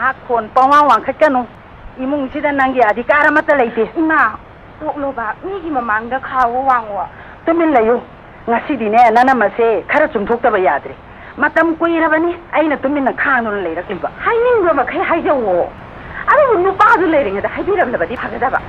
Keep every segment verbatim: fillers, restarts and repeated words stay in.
ꯅꯈꯣꯟ ꯄꯪꯋꯥꯡ ꯋꯥꯡꯈꯠꯀꯅꯨ꯫ ꯏꯃꯨꯡꯁꯤꯗ ꯅꯪꯒꯤ ꯑꯙꯤꯀꯥꯔ ꯑꯃꯠꯇ ꯂꯩꯇꯦ꯫ ꯏꯃꯥ, ꯇꯣꯛꯂꯣꯕ, ꯃꯤꯒꯤ ꯃꯃꯥꯡꯗ ꯈꯥꯎꯕ ꯋꯥꯡꯉꯣ꯫ ꯇꯨꯃꯤꯟ ꯂꯩꯌꯨ꯫ ꯉꯁꯤꯗꯤꯅꯦ, ꯅꯅꯝꯃꯁꯦ ꯈꯔ ꯆꯨꯝꯊꯣꯛꯇꯕ ꯌꯥꯗ꯭ꯔꯦ꯫ ꯃꯇꯝ ꯀꯨꯏꯔꯕꯅꯤ ꯑꯩꯅ ꯇꯨꯃꯤꯟꯅ ꯈꯥꯡꯗꯨꯅ ꯂꯩꯔꯛꯂꯤꯕ꯫ ꯍꯥꯏꯅꯤꯡꯕ ꯃꯈꯩ ꯍꯥꯏꯖꯧꯋꯣ꯫ ꯑꯗꯨꯕꯨ ꯅꯨꯄꯥꯗꯨ ꯂꯩꯔꯤꯉꯩꯗ ꯍꯥꯏꯕꯤꯔꯝꯂꯕꯗꯤ ꯐꯒꯗꯕ꯫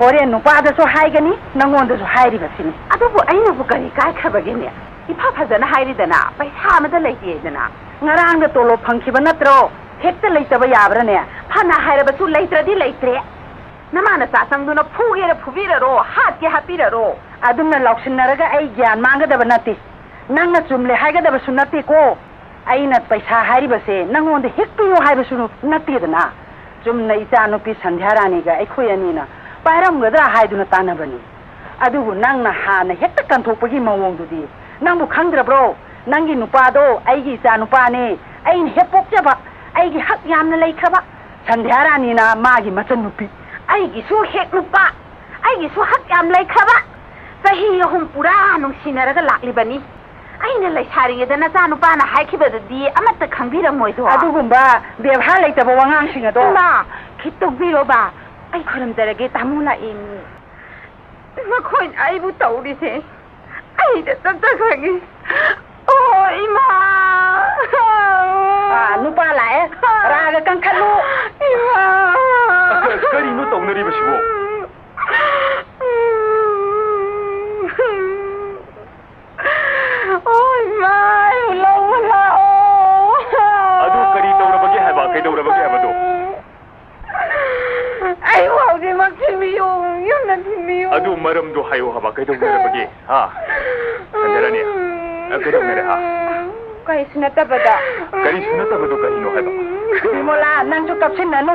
ꯍꯣꯔꯦꯟ ꯅꯨꯄꯥꯗꯁꯨ ꯍꯥꯏꯒꯅꯤ, ꯅꯪꯉꯣꯟꯗꯁꯨ ꯍꯥꯏꯔꯤꯕꯁꯤꯅꯤ꯫ ꯑꯗꯨꯕꯨ ꯑꯩꯅꯕꯨ ꯀꯔꯤ ꯀꯥꯏꯈ꯭ꯔꯕꯒꯦꯅꯦ? ꯏꯐ ꯐꯖꯅ ꯍꯥꯏꯔꯤꯗꯅ, ꯄꯩꯁꯥ ꯑꯃꯠꯇ ꯂꯩꯇꯦꯗꯅ꯫ ꯉꯔꯥꯡꯗ ꯇꯣꯂꯣꯞ ꯐꯪꯈꯤꯕ ꯅꯠꯇ꯭ꯔꯣ? ꯍꯦꯛꯇ ꯂꯩꯇꯕ ꯌꯥꯕ꯭ꯔꯥꯅꯦ? ꯐꯅ ꯍꯥꯏꯔꯕꯁꯨ ꯂꯩꯇ꯭ꯔꯗꯤ ꯂꯩꯇ꯭ꯔꯦ꯫ ꯅꯃꯥ ꯅꯆꯥ ꯆꯪꯗꯨꯅ ꯐꯨꯒꯦꯔ ꯐꯨꯕꯤꯔꯔꯣ, ꯍꯥꯠꯀꯦ ꯍꯥꯠꯄꯤꯔꯔꯣ꯫ ꯑꯗꯨꯝꯅ ꯂꯥꯎꯁꯤꯟꯅꯔꯒ ꯑꯩ ꯒ꯭ꯌꯥꯟ ꯃꯥꯡꯒꯗꯕ ꯅꯠꯇꯦ꯫ ꯅꯪꯅ ꯆꯨꯝꯂꯦ ꯍꯥꯏꯒꯗꯕꯁꯨ ꯅꯠꯇꯦꯀꯣ꯫ ꯑꯩꯅ ꯄꯩꯁꯥ ꯍꯥꯏꯔꯤꯕꯁꯦ ꯅꯪꯉꯣꯟꯗ ꯍꯦꯛ ꯄꯤꯌꯨ ꯍꯥꯏꯕꯁꯨ ꯅꯠꯇꯦꯗꯅ꯫ ꯆꯨꯝꯅ ꯏꯆꯥꯅꯨꯄꯤ ꯁꯟꯙ꯭ꯌꯥꯔꯥꯅꯤꯒ ꯑꯩꯈꯣꯏ ꯑꯅꯤꯅ ꯄꯥꯏꯔꯝꯒꯗ꯭ꯔꯥ ꯍꯥꯏꯗꯨꯅ ꯇꯥꯟꯅꯕꯅꯤ꯫ ꯑꯗꯨꯕꯨ ꯅꯪꯅ ꯍꯥꯟꯅ ꯍꯦꯛꯇ ꯀꯟꯊꯣꯛꯄꯒꯤ ꯃꯑꯣꯡꯗꯨꯗꯤ꯫ ꯅꯪꯕꯨ ꯈꯪꯗ꯭ꯔꯕ꯭ꯔꯣ? ꯅꯪꯒꯤ ꯅꯨꯄꯥꯗꯣ ꯑꯩꯒꯤ ꯏꯆꯥ ꯅꯨꯄꯥꯅꯦ, ꯑꯩꯅ ꯍꯦꯛ ꯄꯣꯛꯆꯕ, ꯑꯩꯒꯤ ꯍꯛ ꯌꯥꯝꯅ ꯂꯩꯈ꯭ꯔꯕ꯫ ꯁꯟꯙ꯭ꯌꯥ ꯔꯥꯅꯤꯅ ꯃꯥꯒꯤ ꯃꯆꯟꯅꯨꯄꯤ꯫ ꯑꯩꯒꯤꯁꯨ ꯍꯦꯛ ꯅꯨꯄꯥ, ꯑꯩꯒꯤꯁꯨ ꯍꯛ ꯌꯥꯝ ꯂꯩꯈ꯭ꯔꯕ꯫ ꯆꯍꯤ ꯑꯍꯨꯝ ꯄꯨꯔꯥ ꯅꯨꯡꯁꯤꯅꯔꯒ ꯂꯥꯛꯂꯤꯕꯅꯤ꯫ ꯑꯩꯅ ꯂꯩꯁꯥꯔꯤꯉꯩꯗ ꯅꯆꯥ ꯅꯨꯄꯥꯅ ꯍꯥꯏꯈꯤꯕꯗꯨꯗꯤ ꯑꯃꯠꯇ ꯈꯪꯕꯤꯔꯝꯃꯣꯏꯗꯣ꯫ ꯑꯗꯨꯒꯨꯝꯕ ꯕꯦꯕꯥꯔ ꯂꯩꯇꯕ ꯋꯥꯉꯥꯡꯁꯤꯡ ꯑꯗꯣ꯫ ꯏꯃꯥ, ꯈꯤꯠꯇꯣꯛꯄꯤꯔꯣꯕ꯫ ꯑꯩ ꯈꯨꯔꯨꯝꯖꯔꯒꯦ, ꯇꯥꯃꯣ ꯂꯥꯛꯑꯦ꯫ ꯃꯈꯣꯏꯅ ꯑꯩꯕꯨ ꯇꯧꯔꯤꯁꯦ ꯑꯩꯗ ꯆꯠꯆꯈ꯭ꯔꯒꯦ꯫ ꯑꯣ, ꯏꯃꯥ! ꯑꯥ, ꯅꯨꯄꯥ ꯂꯥꯛꯑꯦ꯫ ꯔꯥꯒ ꯀꯟꯈꯠꯂꯨ꯫ ꯏꯃꯥ! ꯀ-, ꯀꯔꯤꯅꯣ ꯇꯧꯅꯔꯤꯕꯁꯤꯕꯣ? ꯑꯣ, ꯏꯃꯥ, ꯑꯩꯕꯨ ꯂꯧꯕ ꯂꯥꯛꯑꯣ꯫ ꯑꯗꯨ ꯀꯔꯤ ꯇꯧꯔꯕꯒꯦ ꯍꯥꯏꯕ? ꯀꯩꯗꯧꯔꯕꯒꯦ ꯍꯥꯏꯕꯗꯣ? ꯑꯩꯕꯨ ꯍꯧꯖꯤꯛꯃꯛ ꯊꯤꯟꯕꯤꯌꯨ, ꯌꯨꯝꯗ ꯊꯤꯟꯕꯤꯌꯨ꯫ ꯑꯗꯨ ꯃꯔꯝꯗꯣ ꯍꯥꯏꯌꯨ ꯍꯥꯏꯕ, ꯀꯩꯗꯧꯅꯔꯕꯒꯦ? ꯍꯥ? ꯁꯟꯙ꯭ꯌꯥꯔꯥꯅꯤ, ꯑ, ꯀꯩꯗꯧꯅꯔꯦ, ꯍꯥ? ꯀꯔꯤꯁꯨ ꯅꯠꯇꯕꯗ꯫ ꯀꯔꯤꯁꯨ ꯅꯠꯇꯕꯗꯣ ꯀꯔꯤꯅꯣ ꯍꯥꯏꯕ? ꯕꯤꯃꯣꯂꯥ, ꯅꯪꯁꯨ ꯀꯞꯁꯤꯟꯅꯅꯨ꯫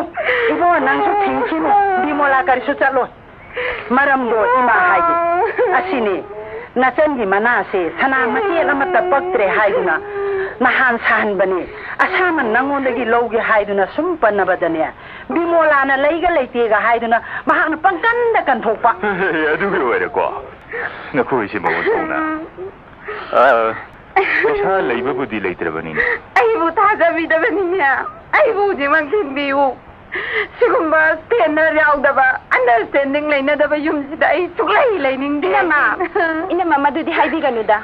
ꯏꯕꯨꯡꯉꯣ, ꯅꯪꯁꯨ ꯊꯤꯡꯈꯤꯅꯨ꯫ ꯕꯤꯃꯣꯂꯥ ꯀꯔꯤꯁꯨ ꯆꯠꯂꯣꯏ꯫ ꯃꯔꯝꯗꯣ ꯏꯃꯥ ꯍꯥꯏꯒꯦ꯫ ꯑꯁꯤꯅꯤ, ꯅꯆꯟꯒꯤ ꯃꯅꯥꯁꯦ ꯁꯅꯥ ꯃꯆꯦꯠ ꯑꯃꯠꯇ ꯄꯛꯇ꯭ꯔꯦ ꯍꯥꯏꯗꯨꯅ ꯅꯍꯥꯟ ꯁꯥꯍꯟꯕꯅꯤ꯫ ꯑꯁꯥꯃꯟ ꯅꯪꯉꯣꯟꯗꯒꯤ ꯂꯧꯒꯦ ꯍꯥꯏꯗꯨꯅ ꯁꯨꯝ ꯄꯟꯅꯕꯗꯅꯦ, ꯕꯤꯃꯣꯂꯥꯅ ꯂꯩꯒ ꯂꯩꯇꯦꯒ ꯍꯥꯏꯗꯨꯅ ꯃꯍꯥꯛꯅ ꯄꯪꯀꯟꯗ ꯀꯟꯊꯣꯛꯄ꯫ ꯑꯗꯨꯒꯤ ꯑꯣꯏꯔꯦꯀꯣ ꯅꯈꯣꯏꯁꯦ ꯃꯑꯣꯡ ꯇꯧꯅ꯫ ꯑ, ꯄꯩꯁꯥ ꯂꯩꯕꯕꯨꯗꯤ ꯂꯩꯇ꯭ꯔꯕꯅꯤꯅꯦ꯫ ꯑꯩꯕꯨ ꯊꯥꯖꯕꯤꯗꯕꯅꯤꯅꯦ꯫ ꯑꯩꯕꯨ ꯍꯧꯖꯤꯛꯃꯛ ꯊꯤꯟꯕꯤꯌꯨ꯫ ꯁꯤꯒꯨꯝꯕ ꯁ꯭ꯇꯦꯟꯗꯔ ꯌꯥꯎꯗꯕ, ꯑꯟꯗꯔꯁ꯭ꯇꯦꯟꯗꯤꯡ ꯂꯩꯅꯗꯕ ꯌꯨꯝꯁꯤꯗ ꯑꯩ ꯁꯨꯛꯂꯩ ꯂꯩꯅꯤꯡꯗꯦ꯫ ꯏꯅꯝꯃ, ꯏꯅꯝꯃ, ꯃꯗꯨꯗꯤ ꯍꯥꯏꯕꯤꯒꯅꯨꯗ꯫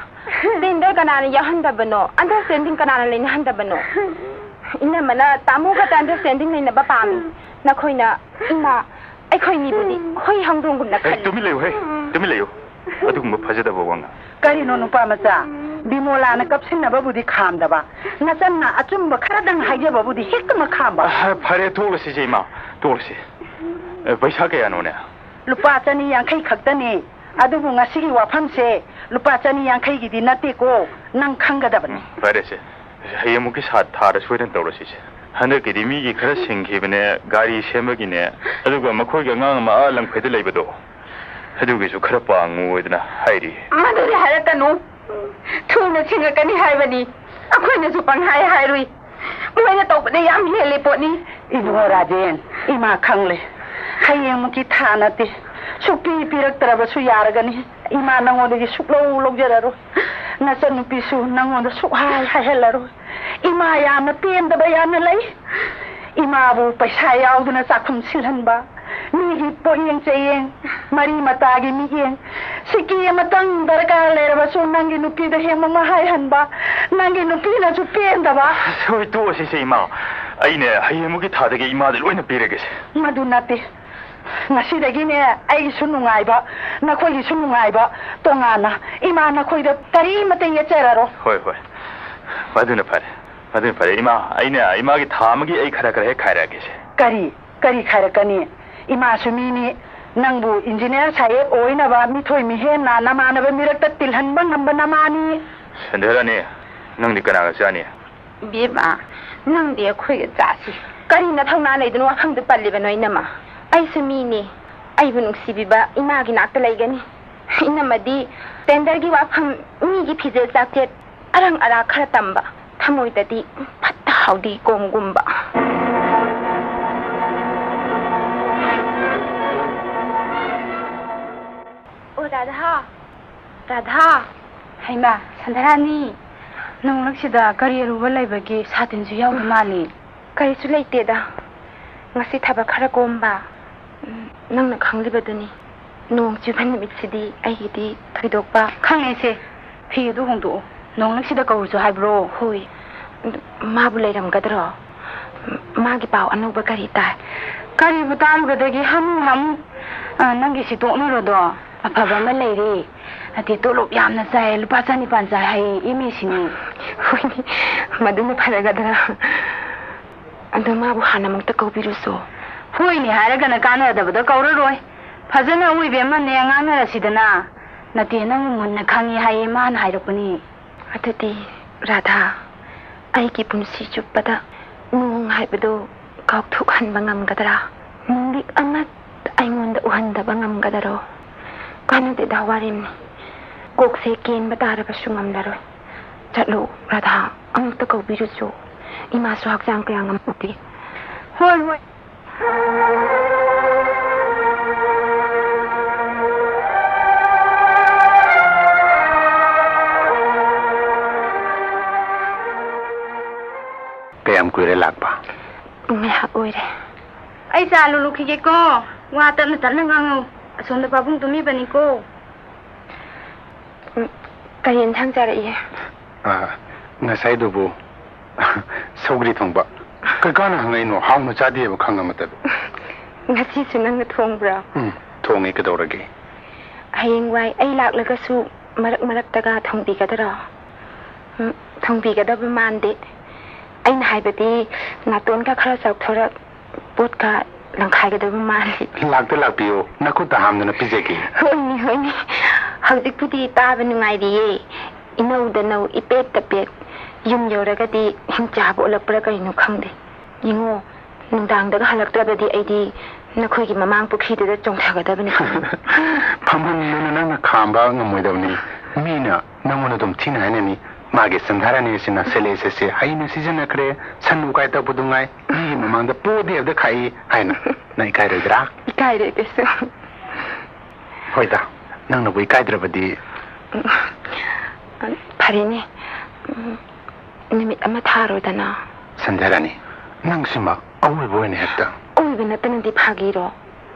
ꯁ꯭ꯇꯦꯟꯗꯔ ꯀꯅꯥꯅ ꯌꯥꯎꯍꯟꯗꯕꯅꯣ? ꯑꯟꯗꯔꯁ꯭ꯇꯦꯟꯗꯤꯡ ꯀꯅꯥꯅ ꯂꯩꯅꯍꯟꯗꯕꯅꯣ? ꯏꯅꯝꯃꯅ ꯇꯥꯃꯣ ꯈꯛꯇ ꯑꯟꯗꯔꯁ꯭ꯇꯦꯟꯗꯤꯡ ꯂꯩꯅꯕ ꯄꯥꯝꯃꯤ꯫ ꯅꯈꯣꯏꯅ, ꯏꯃꯥ, ꯑꯩꯈꯣꯏꯅꯤꯕꯨꯗꯤ ꯍꯨꯏ ꯍꯧꯗꯣꯡꯒꯨꯝꯅ ꯍꯦ, ꯈꯜꯂꯤ꯫ ꯇꯨꯃꯤꯟ ꯂꯩꯌꯨ, ꯍꯦ, ꯇꯨꯃꯤꯟ ꯂꯩꯌꯨ꯫ ꯑꯗꯨꯒꯨꯝꯕ ꯐꯖꯗꯕ ꯋꯥꯉꯥꯡ꯫ ꯀꯔꯤꯅꯣ, ꯅꯨꯄꯥ ꯃꯆꯥ? ꯕꯤꯃꯣꯂꯥꯅ ꯀꯞꯁꯤꯟꯅꯕꯕꯨꯗꯤ ꯈꯥꯝꯗꯕ, ꯅꯆꯟꯅ ꯑꯆꯨꯝꯕ ꯈꯔꯗꯪ ꯍꯥꯏꯖꯕꯕꯨꯗꯤ ꯍꯦꯛꯇꯃꯛ ꯈꯥꯝꯕ꯫ ꯑ, ꯐꯔꯦ, ꯇꯣꯛꯂꯁꯤꯁꯦ, ꯏꯃꯥ, ꯇꯣꯛꯂꯁꯤ꯫ ꯑ, ꯄꯩꯁꯥ ꯀꯌꯥꯅꯣꯅꯦ? ꯂꯨꯄꯥ ꯆꯅꯤ ꯌꯥꯡꯈꯩ ꯈꯛꯇꯅꯤ꯫ ꯑꯗꯨꯕꯨ ꯉꯁꯤꯒꯤ ꯋꯥꯐꯝꯁꯦ ꯂꯨꯄꯥ ꯆꯅꯤ ꯌꯥꯡꯈꯩꯒꯤꯗꯤ ꯅꯠꯇꯦꯀꯣ, ꯅꯪ ꯈꯪꯒꯗꯕꯅꯤ꯫ ꯎꯝ, ꯐꯔꯦꯁꯦ, ꯍꯌꯦꯡꯃꯨꯛꯀꯤ ꯁꯥ-, ꯊꯥꯗ ꯁꯣꯏꯗꯅ ꯇꯧꯔꯁꯤꯁꯦ꯫ ꯍꯟꯗꯛꯀꯤꯗꯤ ꯃꯤꯒꯤ ꯈꯔ ꯁꯤꯡꯈꯤꯕꯅꯦ, ꯒꯥꯔꯤ ꯁꯦꯝꯕꯒꯤꯅꯦ, ꯑꯗꯨꯒ ꯃꯈꯣꯏꯒꯤ ꯑꯉꯥꯡ ꯑꯃ ꯑꯥ ꯂꯝꯐꯩꯗ ꯂꯩꯕꯗꯣ, ꯑꯗꯨꯒꯤꯁꯨ ꯈꯔ ꯄꯥꯡꯉꯨ ꯍꯥꯏꯗꯅ ꯍꯥꯏꯔꯤ꯫ ꯃꯗꯨꯗꯤ ꯍꯥꯏꯔꯛꯀꯅꯨ꯫ ꯊꯨꯅ ꯁꯤꯡꯉꯛꯀꯅꯤ ꯍꯥꯏꯕꯅꯤ꯫ ꯑꯩꯈꯣꯏꯅꯁꯨ ꯄꯪꯍꯥꯏ ꯍꯥꯏꯔꯨꯏ꯫ ꯃꯣꯏꯅ ꯇꯧꯕꯗ ꯌꯥꯝ ꯍꯦꯜꯂꯤ ꯄꯣꯠꯅꯤ꯫ ꯏꯕꯨꯡꯉꯣ ꯔꯥꯖꯦꯟ, ꯏꯃꯥ ꯈꯪꯂꯦ꯫ ꯍꯌꯦꯡꯃꯨꯛꯀꯤ ꯊꯥ ꯅꯠꯇꯦ꯫ ꯁꯨꯛꯄꯤ ꯄꯤꯔꯛꯇ꯭ꯔꯕꯁꯨ ꯌꯥꯔꯒꯅꯤ꯫ ꯏꯃꯥ ꯅꯉꯣꯟꯗꯒꯤ ꯁꯨꯛꯂꯧ ꯂꯧꯖꯔꯔꯣꯏ꯫ ꯅꯆꯟꯅꯨꯄꯤꯁꯨ ꯅꯉꯣꯟꯗ ꯁꯨꯛꯍꯥꯏ ꯍꯥꯏꯍꯜꯂꯔꯣꯏ꯫ ꯏꯃꯥ ꯌꯥꯝꯅ ꯄꯦꯟꯗꯕ ꯌꯥꯝꯅ ꯂꯩ꯫ ꯏꯃꯥꯕꯨ ꯄꯩꯁꯥ ꯌꯥꯎꯗꯅ ꯆꯥꯛꯈꯨꯝ ꯁꯤꯜꯍꯟꯕ, ꯃꯤꯒꯤ ꯄꯣꯠꯌꯦꯡ ꯆꯩꯌꯦꯡ, ꯃꯔꯤ ꯃꯇꯥꯒꯤ ꯃꯤꯠꯌꯦꯡ, ꯁꯤꯀꯤ ꯑꯃꯇꯪ ꯗꯔꯀꯥꯔ ꯂꯩꯔꯕꯁꯨ ꯅꯪꯒꯤ ꯅꯨꯄꯤꯗ ꯍꯦꯛ ꯃꯃꯥ ꯍꯥꯏꯍꯟꯕ, ꯅꯪꯒꯤ ꯅꯨꯄꯤꯅꯁꯨ ꯄꯦꯟꯗꯕ꯫ ꯑꯁ, ꯍꯣꯏ, ꯇꯣꯛꯑꯁꯤꯁꯦ, ꯏꯃꯥ꯫ ꯑꯩꯅꯦ, ꯍꯌꯦꯡꯃꯨꯛꯀꯤ ꯊꯥꯗꯒꯤ ꯏꯃꯥꯗ ꯂꯣꯏꯅ ꯄꯤꯔꯒꯦꯁꯦ꯫ ꯃꯗꯨ ꯅꯠꯇꯦ꯫ ꯉꯁꯤꯗꯒꯤꯅꯦ, ꯑꯩꯒꯤꯁꯨ ꯅꯨꯡꯉꯥꯏꯕ, ꯅꯈꯣꯏꯒꯤꯁꯨ ꯅꯨꯡꯉꯥꯏꯕ ꯇꯣꯉꯥꯟꯅ꯫ ꯏꯃꯥ ꯅꯈꯣꯏꯗ ꯀꯔꯤꯃꯠꯇ ꯌꯦꯠꯆꯔꯔꯣꯏ꯫ ꯍꯣꯏ, ꯍꯣꯏ꯫ ꯃꯗꯨꯅ ꯐꯔꯦ꯫ ꯃꯗꯨꯅ ꯐꯔꯦ꯫ ꯏꯃꯥ, ꯑꯩꯅ ꯏꯃꯥꯒꯤ ꯊꯥ ꯑꯃꯒꯤ ꯑꯩ ꯈꯔ ꯈꯔ ꯍꯦꯛ ꯈꯥꯏꯔꯛꯑꯒꯦꯁꯦ꯫ ꯀꯔꯤ? ꯀꯔꯤ ꯈꯥꯏꯔꯛꯀꯅꯤ? ꯏꯃꯥꯁꯨ ꯃꯤꯅꯤ꯫ ꯅꯪꯕꯨ ꯏꯟꯖꯤꯅꯤꯌꯥꯔ ꯁꯥꯍꯦꯕ ꯑꯣꯏꯅꯕ ꯃꯤꯊꯣꯏ ꯃꯤꯍꯦꯟꯅ ꯅꯃꯥꯟꯅꯕ ꯃꯤꯔꯛꯇ ꯇꯤꯜꯍꯟꯕ ꯉꯝꯕ ꯅꯃꯥꯅꯤ꯫ ꯁꯟꯙꯔꯥꯅꯤ, ꯅꯪꯗꯤ ꯀꯅꯥꯒ ꯆꯥꯅꯤ? ꯏꯕꯦꯝꯃ, ꯅꯪꯗꯤ ꯑꯩꯈꯣꯏꯒ ꯆꯥꯁꯤ꯫ ꯀꯔꯤ ꯅꯊꯧꯅꯥ ꯂꯩꯗꯅ ꯋꯥꯐꯝꯗꯨ ꯄꯜꯂꯤꯕꯅꯣ, ꯏꯅꯝꯃ? ꯑꯩꯁꯨ ꯃꯤꯅꯤ꯫ ꯑꯩꯕꯨ ꯅꯨꯡꯁꯤꯕꯤꯕ ꯏꯃꯥꯒꯤ ꯅꯥꯛꯇ ꯂꯩꯒꯅꯤ꯫ ꯏꯅꯝꯃꯗꯤ ꯇꯦꯟꯗꯔꯒꯤ ꯋꯥꯐꯝ, ꯃꯤꯒꯤ ꯐꯤꯖꯦꯠ ꯆꯥꯛꯆꯦꯠ, ꯑꯔꯪ ꯑꯔꯥꯛ ꯈꯔ ꯇꯝꯕ, ꯊꯃꯣꯏꯗꯗꯤ ꯐꯠꯇ ꯍꯥꯎꯗꯤ ꯀꯣꯝꯒꯨꯝꯕ꯫ ꯑꯣ, ꯔꯥꯙꯥ! ꯔꯥꯙꯥ! ꯍꯩꯃꯥ, ꯁꯟꯙꯔꯥꯅꯤ! ꯅꯣꯡꯂꯛꯁꯤꯗ ꯀꯔꯤ ꯑꯔꯨꯕ ꯂꯩꯕꯒꯤ ꯁꯥꯇꯤꯟꯁꯨ ꯌꯥꯎꯗ ꯃꯥꯜꯂꯤ? ꯀꯔꯤꯁꯨ ꯂꯩꯇꯦꯗ꯫ ꯉꯁꯤ ꯊꯕꯛ ꯈꯔ ꯀꯣꯝꯕ꯫ ꯎꯝ, ꯅꯪꯅ ꯈꯪꯂꯤꯕꯗꯨꯅꯤ꯫ ꯅꯣꯡ ꯆꯨꯕ ꯅꯨꯃꯤꯠꯁꯤꯗꯤ ꯑꯩꯒꯤꯗꯤ ꯊꯣꯏꯗꯣꯛꯄ꯫ ꯈꯪꯉꯦꯁꯦ꯫ ꯐꯤ ꯑꯗꯨ ꯍꯣꯡꯗꯣꯛꯑꯣ꯫ ꯅꯣꯡꯂꯛꯁꯤꯗ ꯀꯧꯔꯨꯁꯨ ꯍꯥꯏꯕ꯭ꯔꯣ? ꯍꯣꯏ꯫ ꯑꯗꯨ ꯃꯥꯕꯨ ꯂꯩꯔꯝꯒꯗ꯭ꯔꯣ? ꯃꯥꯒꯤ ꯄꯥꯎ ꯑꯅꯧꯕ ꯀꯔꯤ ꯇꯥꯏ? ꯀꯔꯤꯕꯨ ꯇꯥꯔꯨꯒꯗꯒꯦ? ꯍꯥꯃꯨ ꯍꯥꯃꯨ꯫ ꯑ, ꯅꯪꯒꯤ ꯁꯤ ꯇꯣꯛꯅꯔꯣꯗꯣ꯫ ꯑꯐꯕ ꯑꯃ ꯂꯩꯔꯦ꯫ ꯅꯠꯇꯦ, ꯇꯣꯂꯣꯞ ꯌꯥꯝꯅ ꯆꯥꯏ, ꯂꯨꯄꯥ ꯆꯅꯤꯄꯥꯟ ꯆꯥꯏ ꯍꯥꯏꯌꯦ, ꯑꯦꯝ ꯑꯦ ꯁꯤꯅꯤ꯫ ꯍꯣꯏꯅꯦ, ꯃꯗꯨꯅ ꯐꯔꯒꯗ꯭ꯔꯥ? ꯑꯗꯣ ꯃꯥꯕꯨ ꯍꯥꯟꯅ ꯑꯃꯨꯛꯇ ꯀꯧꯕꯤꯔꯨꯁꯣ꯫ ꯍꯣꯏꯅꯦ ꯍꯥꯏꯔꯒꯅ ꯀꯥꯟꯅꯗꯕꯗ ꯀꯧꯔꯔꯣꯏ꯫ ꯐꯖꯅ ꯑꯋꯣꯏꯕ ꯑꯃꯅꯦ ꯉꯥꯡꯅꯔꯁꯤꯗꯅ꯫ ꯅꯠꯇꯦ, ꯅꯪꯕꯨ ꯃꯨꯟꯅ ꯈꯪꯉꯤ ꯍꯥꯏꯌꯦ, ꯃꯥꯅ ꯍꯥꯏꯔꯛꯄꯅꯤ꯫ ꯑꯗꯨꯗꯤ ꯔꯥꯙꯥ, ꯑꯩꯒꯤ ꯄꯨꯟꯁꯤ ꯆꯨꯞꯄꯗ ꯅꯣꯡ ꯍꯥꯏꯕꯗꯨ ꯀꯥꯎꯊꯣꯛꯍꯟꯕ ꯉꯝꯒꯗ꯭ꯔꯥ? ꯅꯨꯃꯤꯠ ꯑꯃꯠꯇ ꯑꯩꯉꯣꯟꯗ ꯎꯍꯟꯗꯕ ꯉꯝꯒꯗꯔꯣ? ꯀꯥꯟꯅꯗꯦꯗ ꯋꯥꯔꯦꯝꯅꯤ꯫ ꯀꯣꯛꯁꯦ ꯀꯦꯟꯕ ꯇꯥꯔꯕꯁꯨ ꯉꯝꯂꯔꯣꯏ꯫ ꯆꯠꯂꯨ ꯔꯥꯙꯥ, ꯑꯃꯨꯛꯇ ꯀꯧꯕꯤꯔꯨꯆꯣ꯫ ꯏꯃꯥꯁꯨ ꯍꯛꯆꯥꯡ ꯀꯌꯥ ꯉꯝꯃꯛꯇꯦ꯫ ꯍꯣꯏ, ꯍꯣꯏ꯫ ꯀꯌꯥꯝ ꯀꯨꯏꯔꯦ ꯂꯥꯛꯄ? ꯉꯥꯏꯍꯥꯛ ꯑꯣꯏꯔꯦ꯫ ꯑꯩ ꯆꯥ ꯂꯣꯜꯂꯨꯈꯤꯒꯦꯀꯣ꯫ ꯋꯥ ꯇꯞꯅ ꯇꯞꯅ ꯉꯥꯡꯉꯨ꯫ ꯑꯁꯣꯝꯗ ꯄꯥꯕꯨꯡ ꯇꯨꯝꯃꯤꯕꯅꯤꯀꯣ꯫ ꯎꯝ, ꯀꯔꯤ ꯏꯟꯁꯥꯡ ꯆꯥꯔꯛꯏ? ꯑꯥ, ꯉꯁꯥꯏꯗꯨꯕꯨ ꯁꯧꯒ꯭ꯔꯤ ꯊꯣꯡꯕ꯫ ꯀꯀꯥꯅ ꯍꯪꯉꯛꯏꯅꯣ, ꯍꯥꯎꯅ ꯆꯥꯗꯦꯕ ꯈꯪꯉ ꯃꯇꯗ꯫ ꯉꯁꯤꯁꯨ ꯅꯪꯅ ꯊꯣꯡꯕ꯭ꯔꯥ? ꯎꯝ, ꯊꯣꯡꯉꯦ, ꯀꯩꯗꯧꯔꯒꯦ? ꯍꯌꯦꯡꯋꯥꯏ ꯑꯩ ꯂꯥꯛꯂꯒꯁꯨ ꯃꯔꯛ ꯃꯔꯛꯇꯒ ꯊꯣꯡꯕꯤꯒꯗꯔꯣ? ꯎꯝ, ꯊꯣꯡꯕꯤꯒꯗꯕ ꯃꯥꯟꯗꯦ꯫ ꯑꯩꯅ ꯍꯥꯏꯕꯗꯤ ꯅꯥꯇꯣꯟꯒ ꯈꯔ ꯆꯥꯎꯊꯣꯔꯛ, ꯄꯣꯠꯀ ꯂꯪꯈꯥꯏꯒꯗꯕ ꯃꯥꯜꯂꯤ꯫ ꯂꯥꯛꯇ ꯂꯥꯛꯄꯤꯌꯨ, ꯅꯈꯨꯠꯇ ꯍꯥꯝꯗꯅ ꯄꯤꯖꯒꯦ꯫ ꯍꯣꯏꯅꯦ, ꯍꯣꯏꯅꯦ꯫ ꯍꯧꯖꯤꯛꯄꯨꯗꯤ ꯇꯥꯕ ꯅꯨꯡꯉꯥꯏꯔꯤꯌꯦ꯫ ꯏꯅꯧꯗ ꯅꯧ, ꯏꯄꯦꯠꯇ ꯄꯦꯠ꯫ ꯌꯨꯝ ꯌꯧꯔꯒꯗꯤ ꯍꯤꯡꯆꯥꯕ ꯑꯣꯜꯂꯛꯄ꯭ꯔꯥ ꯀꯩꯅꯣ ꯈꯪꯗꯦ꯫ ꯌꯦꯡꯉꯣ, ꯅꯨꯡꯗꯥꯡꯗꯒ ꯍꯜꯂꯛꯇ꯭ꯔꯕꯗꯤ ꯑꯩꯗꯤ ꯅꯈꯣꯏꯒꯤ ꯃꯃꯥꯡ ꯄꯨꯈ꯭ꯔꯤꯗꯨꯗ ꯆꯣꯡꯊꯒꯗꯕꯅꯤ꯫ ꯐꯝꯍꯟꯗꯨꯅ ꯅꯪꯅ ꯈꯥꯝꯕ ꯉꯝꯃꯣꯏꯗꯕꯅꯤ꯫ ꯃꯤꯅ ꯅꯪꯉꯣꯟꯗ ꯑꯗꯨꯝ ꯊꯤꯅ ꯍꯥꯏꯅꯅꯤ꯫ ꯃꯥꯒꯤ ꯁꯟꯙꯥꯔꯥꯅꯤ ꯑꯁꯤꯅ ꯁꯦꯠꯂꯛꯏ ꯁꯦꯠꯁꯦ ꯍꯩꯅ ꯁꯤꯖꯤꯟꯅꯈ꯭ꯔꯦ, ꯁꯟ ꯎꯀꯥꯏ ꯇꯛꯄꯗꯨ ꯉꯥꯏ, ꯃꯤꯒꯤ ꯃꯃꯥꯡꯗ ꯄꯣꯗꯦ ꯍꯥꯏꯕꯗ ꯈꯥꯛꯏ ꯍꯥꯏꯅ꯫ ꯅꯪ ꯏꯀꯥꯏꯔꯣꯏꯗ꯭ꯔꯥ? ꯏꯀꯥꯏꯔꯣꯏ ꯀꯩꯁꯨ꯫ ꯍꯣꯏꯗ, ꯅꯪꯅꯕꯨ ꯏꯀꯥꯏꯗ꯭ꯔꯕꯗꯤ꯫ ꯐꯔꯦꯅꯦ, ꯎꯝ, ꯅꯨꯃꯤꯠ ꯑꯃ ꯊꯥꯔꯣꯗꯅ꯫ ꯁꯟꯙꯥꯔꯥꯅꯤ, ꯅꯪꯁꯤꯃ ꯑꯋꯣꯏꯕ ꯑꯣꯏꯅ ꯍꯦꯛꯇ꯫ ꯑꯣꯏꯕ ꯅꯠꯇꯅꯗꯤ ꯐꯥꯒꯤꯔꯣ?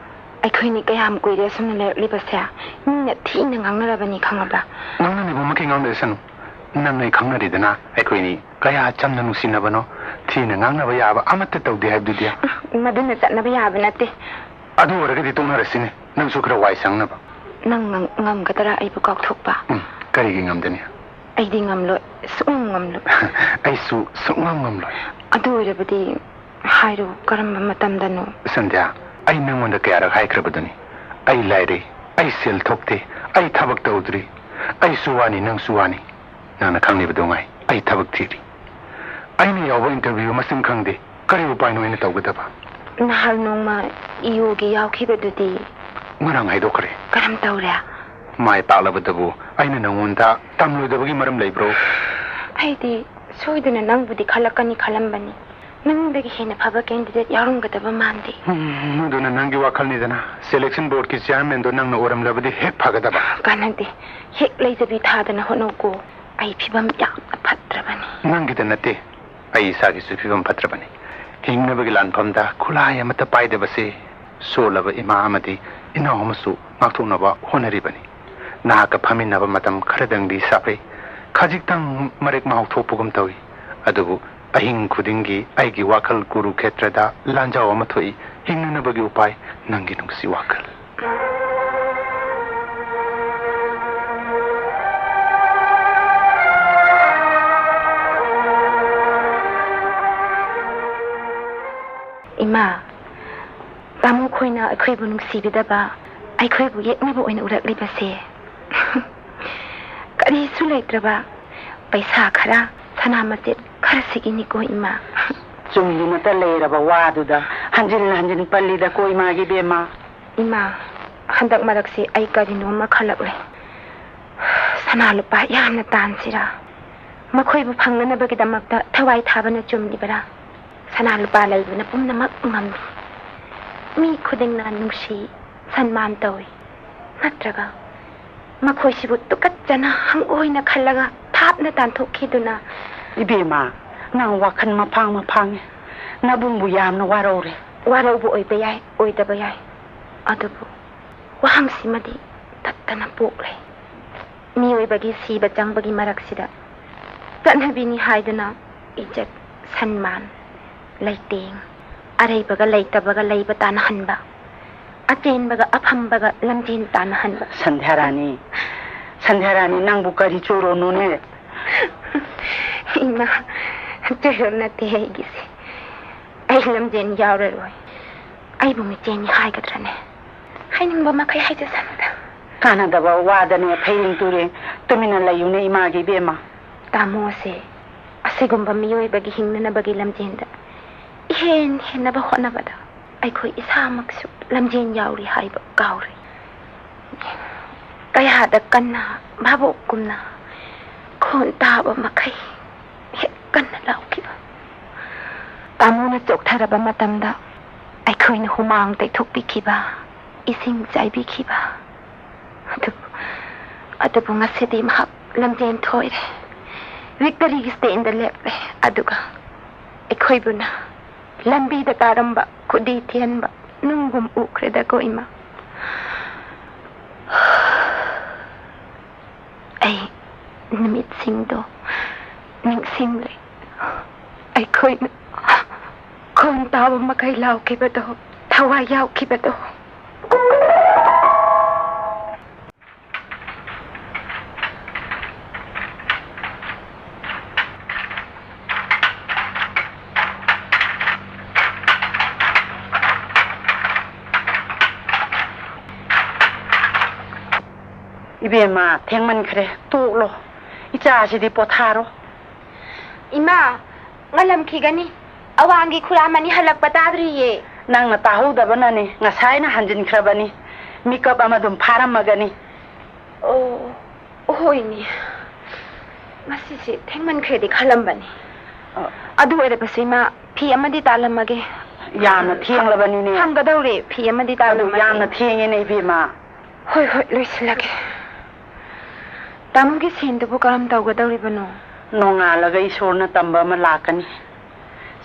ꯑꯩꯈꯣꯏꯅꯤ ꯀꯌꯥꯝ ꯀꯨꯏꯔꯦ ꯑꯁꯨꯝꯅ ꯂꯩꯔꯛꯂꯤꯕꯁꯦ? ꯃꯤꯅ ꯊꯤꯅ ꯉꯥꯡꯅꯔꯕꯅꯤ, ꯈꯪꯉꯕ꯭ꯔꯥ? ꯉꯥꯡꯅꯅꯤꯡꯕꯃꯛꯀꯤ ꯉꯥꯡꯅꯁꯅꯨ꯫ ꯅꯪ ꯑꯩ ꯈꯪꯅꯔꯤꯗꯅ, ꯑꯩꯈꯣꯏꯅꯤ ꯀꯌꯥ ꯆꯝꯅ ꯅꯨꯡꯁꯤꯅꯕꯅꯣ꯫ ꯊꯤꯅ ꯉꯥꯡꯅꯕ ꯌꯥꯕ ꯑꯃꯠꯇ ꯇꯧꯗꯦ ꯍꯥꯏꯕꯗꯨꯗꯤ꯫ ꯎꯝ, ꯃꯗꯨꯅ ꯆꯠꯅꯕ ꯌꯥꯕ ꯅꯠꯇꯦ꯫ ꯑꯗꯨ ꯑꯣꯏꯔꯒꯗꯤ ꯇꯣꯛꯅꯔꯁꯤꯅꯦ, ꯅꯪꯁꯨ ꯈꯔ ꯋꯥꯏ ꯁꯪꯅꯕ꯫ ꯅꯪ ꯉꯝ-, ꯉꯝꯒꯗꯔꯥ ꯑꯩꯕꯨ ꯀꯥꯎꯊꯣꯛꯄ? ꯎꯝ, ꯀꯔꯤꯒꯤ ꯉꯝꯗꯅꯤ? ꯑꯩꯗꯤ ꯉꯝꯂꯣꯏ, ꯁꯨꯡꯉꯝ ꯉꯝꯂꯣꯏ꯫ ꯑꯩꯁꯨ ꯁꯨꯡꯉꯝ ꯉꯝꯂꯣꯏ꯫ ꯑꯗꯨ ꯑꯣꯏꯔꯕꯗꯤ ꯍꯥꯏꯔꯣ, ꯀꯔꯝꯕ ꯃꯇꯝꯗꯅꯣ? ꯁꯟꯙ꯭ꯌꯥ, ꯑꯩ ꯅꯪꯉꯣꯟꯗ ꯀꯌꯥꯔꯛ ꯍꯥꯏꯈ꯭ꯔꯕꯗꯨꯅꯤ, ꯑꯩ ꯂꯥꯏꯔꯩ, ꯑꯩ ꯁꯦꯜ ꯊꯣꯛꯇꯦ, ꯑꯩ ꯊꯕꯛ ꯇꯧꯗ꯭ꯔꯤ, ꯑꯩꯁꯨ ꯋꯥꯅꯤ, ꯅꯪꯁꯨ ꯋꯥꯅꯤ꯫ ꯅꯪꯅ ꯈꯪꯂꯤꯕꯗꯨ ꯉꯥꯏ, ꯑꯩ ꯊꯕꯛ ꯊꯤꯔꯤ꯫ ꯑꯩꯅ ꯌꯥꯎꯕ interview ꯃꯁꯤꯡ ꯈꯪꯗꯦ, ꯀꯔꯤ ꯎꯄꯥꯏꯅꯣ ꯑꯩꯅ ꯇꯧꯒꯗꯕ? ꯅꯍꯥꯟ ꯅꯣꯡꯃ ꯏꯌꯣꯒꯤ ꯌꯥꯎꯈꯤꯕꯗꯨꯗꯤ? ꯉꯔꯥꯡ ꯍꯥꯏꯗꯣꯛꯈ꯭ꯔꯦ꯫ ꯀꯔꯝ ꯇꯧꯔꯦ? ꯃꯥꯏ ꯄꯥꯛꯂꯕꯗꯕꯨ ꯑꯩꯅ ꯅꯪꯉꯣꯟꯗ ꯇꯝꯂꯣꯏꯗꯕꯒꯤ ꯃꯔꯝ ꯂꯩꯕ꯭ꯔꯣ? ꯑꯩꯗꯤ ꯁꯣꯏꯗꯅ ꯅꯪꯕꯨꯗꯤ ꯈꯜꯂꯛꯀꯅꯤ ꯈꯜꯂꯝꯕꯅꯤ꯫ ꯅꯪꯉꯣꯟꯗꯒꯤ ꯍꯦꯟꯅ ꯐꯕ candidate ꯌꯥꯎꯔꯝꯒꯗꯕ ꯃꯥꯟꯗꯦ꯫ ꯎꯝ, ꯃꯗꯨꯅ ꯅꯪꯒꯤ ꯋꯥꯈꯜꯅꯤꯗꯅ꯫ Selection boardꯀꯤ chairmanꯗꯣ ꯅꯪꯅ ꯑꯣꯏꯔꯝꯂꯕꯗꯤ ꯍꯦꯛ ꯐꯒꯗꯕ꯫ ꯀꯥꯟꯅꯗꯦ꯫ ꯍꯦꯛ ꯂꯩꯖꯕꯤ ꯊꯥꯗꯅ ꯍꯣꯠꯅꯧꯀꯣ꯫ ꯑꯩ ꯐꯤꯕꯝ ꯌꯥꯝꯅ ꯐꯠꯇ꯭ꯔꯕꯅꯤ꯫ ꯅꯪꯒꯤꯗ ꯅꯠꯇꯦ, ꯑꯩ ꯏꯁꯥꯒꯤꯁꯨ ꯐꯤꯕꯝ ꯐꯠꯇ꯭ꯔꯕꯅꯤ꯫ ꯍꯤꯡꯅꯕꯒꯤ ꯂꯥꯟꯐꯝꯗ ꯈꯨꯠꯂꯥꯏ ꯑꯃꯠꯇ ꯄꯥꯏꯗꯕꯁꯦ ꯁꯣꯜꯂꯕ ꯏꯃꯥ ꯑꯃꯗꯤ ꯏꯅꯥꯎ ꯑꯃꯁꯨ ꯉꯥꯛꯊꯣꯛꯅꯕ ꯍꯣꯠꯅꯔꯤꯕꯅꯤ꯫ ꯅꯍꯥꯛꯀ ꯐꯝꯃꯤꯟꯅꯕ ꯃꯇꯝ ꯈꯔꯗꯪꯗꯤ ꯁꯥꯐꯩ꯫ ꯈꯖꯤꯛꯇꯪ ꯃꯔꯦꯛ ꯃꯍꯥꯎ ꯊꯣꯛꯄꯒꯨꯝ ꯇꯧꯏ꯫ ꯑꯗꯨꯕꯨ ꯑꯍꯤꯡ ꯈꯨꯗꯤꯡꯒꯤ ꯑꯩꯒꯤ ꯋꯥꯈꯜ ꯀꯨꯔꯨꯈꯦꯇ꯭ꯔꯗ ꯂꯥꯟꯖꯥꯎ ꯑꯃ ꯊꯣꯛꯏ꯫ ꯍꯤꯡꯅꯅꯕꯒꯤ ꯎꯄꯥꯏ ꯅꯪꯒꯤ ꯅꯨꯡꯁꯤ ꯋꯥꯈꯜ꯫ ꯏꯃꯥ, ꯇꯥꯃꯣ ꯈꯣꯏꯅ ꯑꯩꯈꯣꯏꯕꯨ ꯅꯨꯡꯁꯤꯕꯤꯗꯕ, ꯑꯩꯈꯣꯏꯕꯨ ꯌꯦꯛꯅꯕ ꯑꯣꯏꯅ ꯎꯔꯛꯂꯤꯕꯁꯦ ꯀꯔꯤꯁꯨ ꯂꯩꯇ꯭ꯔꯕ ꯄꯩꯁꯥ ꯈꯔ, ꯁꯅꯥ ꯃꯆꯦꯠ ꯈꯔꯁꯤꯒꯤꯅꯤꯀꯣ, ꯏꯃꯥ꯫ ꯆꯨꯝꯗꯨꯅꯇ ꯂꯩꯔꯕ ꯋꯥꯗꯨꯗ ꯍꯟꯖꯤꯟ ꯍꯟꯖꯤꯟ ꯄꯜꯂꯤꯗꯀꯣ, ꯏꯃꯥꯒꯤ ꯕꯦꯝꯃ꯫ ꯏꯃꯥ, ꯍꯟꯗꯛ ꯃꯔꯛꯁꯤ ꯑꯩ ꯀꯔꯤꯅꯣꯝꯃ ꯈꯜꯂꯛꯂꯦ꯫ ꯁꯅꯥ ꯂꯨꯄꯥ ꯌꯥꯝꯅ ꯇꯥꯟꯁꯤꯔꯥ? ꯃꯈꯣꯏꯕꯨ ꯐꯪꯅꯅꯕꯒꯤꯗꯃꯛꯇ ꯊꯋꯥꯏ ꯊꯥꯕꯅ ꯆꯨꯝꯂꯤꯕꯔꯥ? ꯁꯅꯥ ꯂꯨꯄꯥ ꯂꯩꯕꯅ ꯄꯨꯝꯅꯃꯛ ꯉꯝꯃꯤ꯫ ꯃꯤ ꯈꯨꯗꯤꯡꯅ ꯅꯨꯡꯁꯤ, ꯁꯟꯃꯥꯟ ꯇꯧꯏ꯫ ꯅꯠꯇ꯭ꯔꯒ ꯃꯈꯣꯏꯁꯤꯕꯨ ꯇꯨꯀꯠꯆꯅ ꯍꯪꯒꯣꯏꯅ ꯈꯜꯂꯒ ꯊꯥꯞꯅ ꯇꯥꯟꯊꯣꯛꯈꯤꯗꯨꯅ? ꯏꯕꯦꯝꯃ, ꯅꯪ ꯋꯥꯈꯜ ꯃꯐꯥꯡ ꯃꯐꯥꯡꯉꯦ꯫ ꯅꯕꯨꯡꯕꯨ ꯌꯥꯝꯅ ꯋꯥꯔꯧꯔꯦ꯫ ꯋꯥꯔꯧꯕ ꯑꯣꯏꯕ ꯌꯥꯏ, ꯑꯣꯏꯗꯕ ꯌꯥꯏ, ꯑꯗꯨꯕꯨ ꯋꯥꯍꯪꯁꯤꯃꯗꯤ ꯇꯠꯇꯅ ꯄꯣꯛꯂꯦ꯫ ꯃꯤꯑꯣꯏꯕꯒꯤ ꯁꯤꯕ ꯆꯪꯕꯒꯤ ꯃꯔꯛꯁꯤꯗ ꯆꯠꯅꯕꯤꯅꯤ ꯍꯥꯏꯗꯨꯅ ꯏꯖꯠ, ꯁꯟꯃꯥꯟ, ꯂꯩꯇꯦꯡ, ꯑꯔꯩꯕꯒ ꯂꯩꯇꯕꯒ ꯂꯩꯕ ꯇꯥꯟꯅꯍꯟꯕ, ꯑꯆꯦꯟꯕꯒ ꯑꯐꯝꯕꯒ ꯂꯝꯖꯦꯟ ꯇꯥꯟꯅꯍꯟꯕ꯫ ꯁꯟꯙ꯭ꯌꯥꯔꯥꯅꯤ, ꯁꯟꯙ꯭ꯌꯥꯔꯥꯅꯤ, ꯅꯪꯕꯨ ꯀꯔꯤ ꯆꯣꯏꯔꯣꯜꯅꯣꯅꯦ? ꯏꯃꯥ, ꯆꯣꯏꯔꯣꯜ ꯅꯠꯇꯦ ꯑꯩꯒꯤꯁꯦ꯫ ꯑꯩ ꯂꯝꯖꯦꯟ ꯌꯥꯎꯔꯔꯣꯏ꯫ ꯑꯩꯕꯨ ꯃꯤꯆꯦꯟꯅꯤ ꯍꯥꯏꯒꯗ꯭ꯔꯅꯦ? ꯍꯥꯏꯅꯤꯡꯕ ꯃꯈꯩ ꯍꯥꯏꯖꯁꯅꯨꯗ꯫ ꯀꯥꯟꯅꯗꯕ ꯋꯥꯗꯅꯦ ꯐꯩꯔꯦꯡ ꯇꯨꯔꯦꯡ ꯇꯨꯃꯤꯟꯅ ꯂꯩꯌꯨꯅꯦ ꯏꯃꯥꯒꯤ ꯏꯕꯦꯝꯃ꯫ ꯇꯥꯃꯣꯁꯦ ꯑꯁꯤꯒꯨꯝꯕ ꯃꯤꯑꯣꯏꯕꯒꯤ ꯍꯤꯡꯅꯅꯕꯒꯤ ꯂꯝꯖꯦꯟꯗ ꯏꯍꯦꯟ ꯍꯦꯟꯅꯕ ꯍꯣꯠꯅꯕꯗ ꯑꯩꯈꯣꯏ ꯏꯁꯥꯃꯛꯁꯨ ꯂꯝꯖꯦꯟ ꯌꯥꯎꯔꯤ ꯍꯥꯏꯕ ꯀꯥꯎꯔꯦ꯫ ꯀꯌꯥꯗ ꯀꯟꯅ ꯚꯥꯕꯣꯛꯀꯨꯝꯅ ꯈꯣꯟ ꯇꯥꯕ ꯃꯈꯩ ꯍꯦꯛ ꯀꯟꯅ ꯂꯥꯎꯈꯤꯕ꯫ ꯇꯥꯃꯣꯅ ꯆꯣꯛꯊꯔꯕ ꯃꯇꯝꯗ ꯑꯩꯈꯣꯏꯅ ꯍꯨꯃꯥꯡ ꯇꯩꯊꯣꯛꯄꯤꯈꯤꯕ, ꯏꯁꯤꯡ ꯆꯥꯏꯕꯤꯈꯤꯕ꯫ ꯑꯗꯨꯕꯨ, ꯑꯗꯨꯕꯨ ꯉꯁꯤꯗꯤ ꯃꯍꯥꯛ ꯂꯝꯖꯦꯟ ꯊꯣꯏꯔꯦ꯫ ꯚꯤꯛꯇꯔꯤꯒꯤ ꯁ꯭ꯇꯦꯟꯗ ꯂꯦꯞꯂꯦ꯫ ꯑꯗꯨꯒ ꯑꯩꯈꯣꯏꯕꯨꯅ ꯂꯝꯕꯤꯗ ꯀꯥꯔꯝꯕ ꯈꯨꯗꯤ ꯊꯤꯍꯟꯕ ꯅꯨꯡꯒꯨꯝ ꯎꯈ꯭ꯔꯦꯗꯀꯣ ꯏꯃꯥ꯫ ꯑꯩ ꯅꯨꯃꯤꯠꯁꯤꯡꯗꯣ ꯅꯤꯡꯁꯤꯡꯂꯦ꯫ ꯑꯩꯈꯣꯏꯅ ꯈꯣꯟ ꯇꯥꯕ ꯃꯈꯩ ꯂꯥꯎꯈꯤꯕꯗꯣ, ꯊꯋꯥꯏ ꯌꯥꯎꯈꯤꯕꯗꯣ꯫ ꯏꯕꯦꯝꯃ, ꯊꯦꯡꯃꯟꯈ꯭ꯔꯦ, ꯇꯣꯛꯂꯣ꯫ ꯏꯆꯥꯁꯤꯗꯤ ꯄꯣꯊꯥꯔꯣ꯫ ꯏꯃꯥ, ꯉꯜꯂꯝꯈꯤꯒꯅꯤ꯫ ꯑꯋꯥꯡꯒꯤ ꯈꯨꯔꯥꯃꯅꯤ ꯍꯜꯂꯛꯄ ꯇꯥꯗ꯭ꯔꯤꯌꯦ꯫ ꯅꯪꯅ ꯇꯥꯍꯧꯗꯕꯅꯅꯤ, ꯉꯁꯥꯏꯅ ꯍꯟꯖꯤꯟꯈ꯭ꯔꯕꯅꯤ꯫ ꯃꯤꯀꯞ ꯑꯃ ꯑꯗꯨꯝ ꯐꯥꯔꯝꯃꯒꯅꯤ꯫ ꯑꯣ, ꯍꯣꯏꯅꯦ꯫ ꯉꯁꯤꯁꯦ ꯊꯦꯡꯃꯟꯈ꯭ꯔꯦꯗꯤ ꯈꯜꯂꯝꯕꯅꯤ꯫ ꯑ꯫ ꯑꯗꯨ ꯑꯣꯏꯔꯕꯁꯨ ꯏꯃꯥ, ꯐꯤ ꯑꯃꯗꯤ ꯇꯥꯜꯂꯝꯃꯒꯦ꯫ ꯌꯥꯝꯅ ꯊꯦꯡꯂꯕꯅꯤꯅꯦ꯫ ꯍꯪꯒꯗꯧꯔꯦ, ꯐꯤ ꯑꯃꯗꯤ ꯑꯗꯨ ꯇꯥꯜꯂꯝꯃꯒꯦ꯫ ꯌꯥꯝꯅ ꯊꯦꯡꯉꯦꯅꯦ ꯏꯕꯦꯝꯃ꯫ ꯍꯣꯏ, ꯍꯣꯏ, ꯂꯣꯏꯁꯤꯜꯂꯒꯦ꯫ ꯇꯥꯃꯣꯒꯤ ꯁꯦꯟꯗꯨꯕꯨ ꯀꯔꯝ ꯇꯧꯒꯗꯧꯔꯤꯕꯅꯣ? ꯅꯣꯡꯉꯥꯜꯂꯒ ꯏꯁꯣꯔꯅ ꯇꯝꯕ ꯑꯃ ꯂꯥꯛꯀꯅꯤ꯫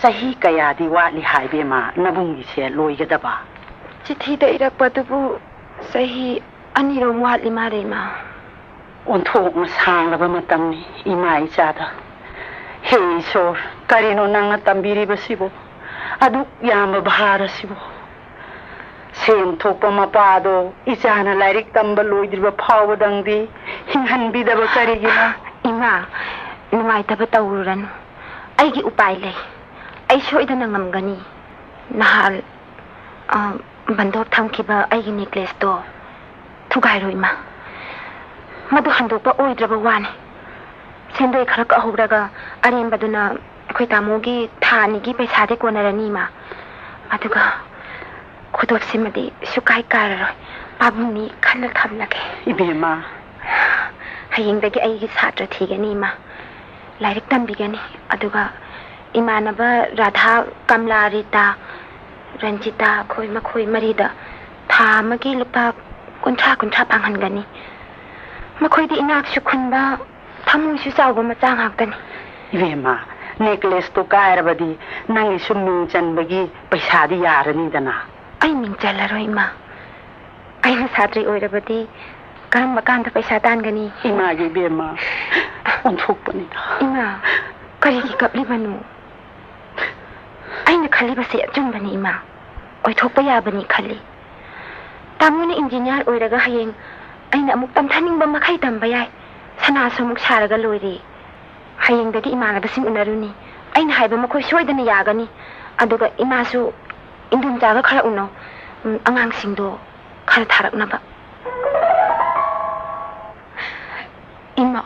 ꯆꯍꯤ ꯀꯌꯥꯗꯤ ꯋꯥꯠꯂꯤ ꯍꯥꯏ, ꯏꯕꯦꯝꯃ, ꯅꯕꯨꯡꯒꯤꯁꯦ ꯂꯣꯏꯒꯗꯕ? ꯆꯤꯊꯤꯗ ꯏꯔꯛꯄꯗꯨꯕꯨ ꯆꯍꯤ ꯑꯅꯤꯔꯣꯝ ꯋꯥꯠꯂꯤ ꯃꯥꯜꯂꯦ, ꯏꯃꯥ꯫ ꯑꯣꯟꯊꯣꯛꯅ ꯁꯥꯡꯂꯕ ꯃꯇꯝꯅꯤ, ꯏꯃꯥ ꯏꯆꯥꯗ꯫ ꯍꯦ ꯏꯁꯣꯔ, ꯀꯔꯤꯅꯣ ꯅꯪꯅ ꯇꯝꯕꯤꯔꯤꯕꯁꯤꯕꯨ? ꯑꯗꯨꯛ ꯌꯥꯝꯕ ꯚꯥꯔ ꯑꯁꯤꯕꯨ? ꯁꯦꯟ ꯊꯣꯛꯄ ꯃꯄꯥꯗꯣ ꯏꯆꯥꯅ ꯂꯥꯏꯔꯤꯛ ꯇꯝꯕ ꯂꯣꯏꯗ꯭ꯔꯤꯕ ꯐꯥꯎꯕꯗꯪꯗꯤ ꯍꯤꯡꯍꯟꯕꯤꯗꯕ ꯀꯔꯤꯒꯤꯅꯣ? ꯏꯃꯥ, ꯅꯨꯡꯉꯥꯏꯇꯕ ꯇꯧꯔꯨꯔꯅꯨ꯫ ꯑꯩꯒꯤ ꯎꯄꯥꯏ ꯂꯩ꯫ ꯑꯩ ꯁꯣꯏꯗꯅ ꯉꯝꯒꯅꯤ꯫ ꯅꯍꯥꯟ, ꯑ, ꯕꯟꯗꯣꯞ ꯊꯝꯈꯤꯕ ꯑꯩꯒꯤ ꯅꯦꯀ꯭ꯂꯦꯁꯇꯣ ꯊꯨꯒꯥꯏꯔꯣ, ꯏꯃꯥ꯫ ꯃꯗꯨ ꯍꯟꯗꯣꯛꯄ ꯑꯣꯏꯗ꯭ꯔꯕ ꯋꯥꯅꯤ꯫ ꯁꯦꯟꯗꯣꯏ ꯈꯔ ꯀꯛꯍꯧꯔꯒ ꯑꯔꯦꯝꯕꯗꯨꯅ ꯑꯩꯈꯣꯏ ꯇꯥꯃꯣꯒꯤ ꯊꯥ ꯑꯅꯤꯒꯤ ꯄꯩꯁꯥꯗꯤ ꯀꯣꯟꯅꯔꯅꯤ, ꯏꯃꯥ꯫ ꯑꯗꯨꯒ ꯈꯨꯗꯣꯞꯁꯤꯃꯗꯤ ꯁꯨꯀꯥꯏ ꯀꯥꯏꯔꯔꯣꯏ꯫ ꯄꯥꯕꯨꯡꯅꯤ ꯈꯜꯂ ꯊꯝꯂꯒꯦ꯫ ꯏꯕꯦꯝꯃ꯫ ꯍꯌꯦꯡꯗꯒꯤ ꯑꯩꯒꯤ ꯁꯥꯇ꯭ꯔ ꯊꯤꯒꯅꯤ, ꯏꯃꯥ꯫ ꯂꯥꯏꯔꯤꯛ ꯇꯝꯕꯤꯒꯅꯤ꯫ ꯑꯗꯨꯒ ꯏꯃꯥꯟꯅꯕ ꯔꯥꯙꯥ, ꯀꯝꯂꯥ, ꯔꯤꯇꯥ, ꯔꯟꯖꯤꯇꯥ, ꯑꯩꯈꯣꯏ ꯃꯈꯣꯏ ꯃꯔꯤꯗ ꯊꯥ ꯑꯃꯒꯤ ꯂꯨꯄꯥ ꯀꯨꯟꯊ꯭ꯔꯥ ꯀꯨꯟꯊ꯭ꯔꯥ ꯄꯥꯡꯍꯟꯒꯅꯤ꯫ ꯃꯈꯣꯏꯗꯤ ꯏꯅꯥꯛꯁꯨ ꯈꯨꯟꯕ, ꯊꯃꯣꯏꯁꯨ ꯆꯥꯎꯕ ꯃꯆꯥ ꯉꯥꯛꯇꯅꯤ꯫ ꯏꯕꯦꯝꯃ, ꯅꯦꯀ꯭ꯂꯦꯁꯇꯣ ꯀꯥꯏꯔꯕꯗꯤ ꯅꯪꯒꯤꯁꯨ ꯃꯤꯡ ꯆꯟꯕꯒꯤ ꯄꯩꯁꯥꯗꯤ ꯌꯥꯔꯅꯤꯗꯅ꯫ ꯑꯩ ꯃꯤꯡ ꯆꯜꯂꯔꯣꯏ, ꯏꯃꯥ꯫ ꯑꯩꯅ ꯁꯥꯇ꯭ꯔꯤ ꯑꯣꯏꯔꯕꯗꯤ ꯀꯔꯝꯕ ꯀꯥꯟꯗ ꯄꯩꯁꯥ ꯇꯥꯟꯒꯅꯤ? ꯏꯃꯥꯒꯤ ꯏꯕꯦꯝꯃ, ꯑꯣꯟꯊꯣꯛꯄꯅꯤꯗ꯫ ꯏꯃꯥ, ꯀꯔꯤꯒꯤ ꯀꯞꯂꯤꯕꯅꯣ? ꯑꯩꯅ ꯈꯜꯂꯤꯕꯁꯦ ꯑꯆꯨꯝꯕꯅꯤ, ꯏꯃꯥ꯫ ꯑꯣꯏꯊꯣꯛꯄ ꯌꯥꯕꯅꯤ ꯈꯜꯂꯤ꯫ ꯇꯥꯃꯣꯅ ꯏꯟꯖꯤꯅꯤꯌꯥꯔ ꯑꯣꯏꯔꯒ ꯍꯌꯦꯡ ꯑꯩꯅ ꯑꯃꯨꯛ ꯇꯝꯊꯅꯤꯡꯕ ꯃꯈꯩ ꯇꯝꯕ ꯌꯥꯏ꯫ ꯁꯅꯥꯁꯨ ꯑꯃꯨꯛ ꯁꯥꯔꯒ ꯂꯣꯏꯔꯦ꯫ ꯍꯌꯦꯡꯗꯒꯤ ꯏꯃꯥꯟꯅꯕꯁꯤꯡ ꯎꯅꯔꯨꯅꯤ꯫ ꯑꯩꯅ ꯍꯥꯏꯕ ꯃꯈꯣꯏ ꯁꯣꯏꯗꯅ ꯌꯥꯒꯅꯤ꯫ ꯑꯗꯨꯒ ꯏꯃꯥꯁꯨ ꯏꯟꯗꯣꯝꯆꯥꯒ ꯈꯔ ꯎꯅꯧ꯫ ꯎꯝ, ꯑꯉꯥꯡꯁꯤꯡꯗꯣ ꯈꯔ ꯊꯥꯔꯛꯅꯕ꯫ ꯏꯃꯥ,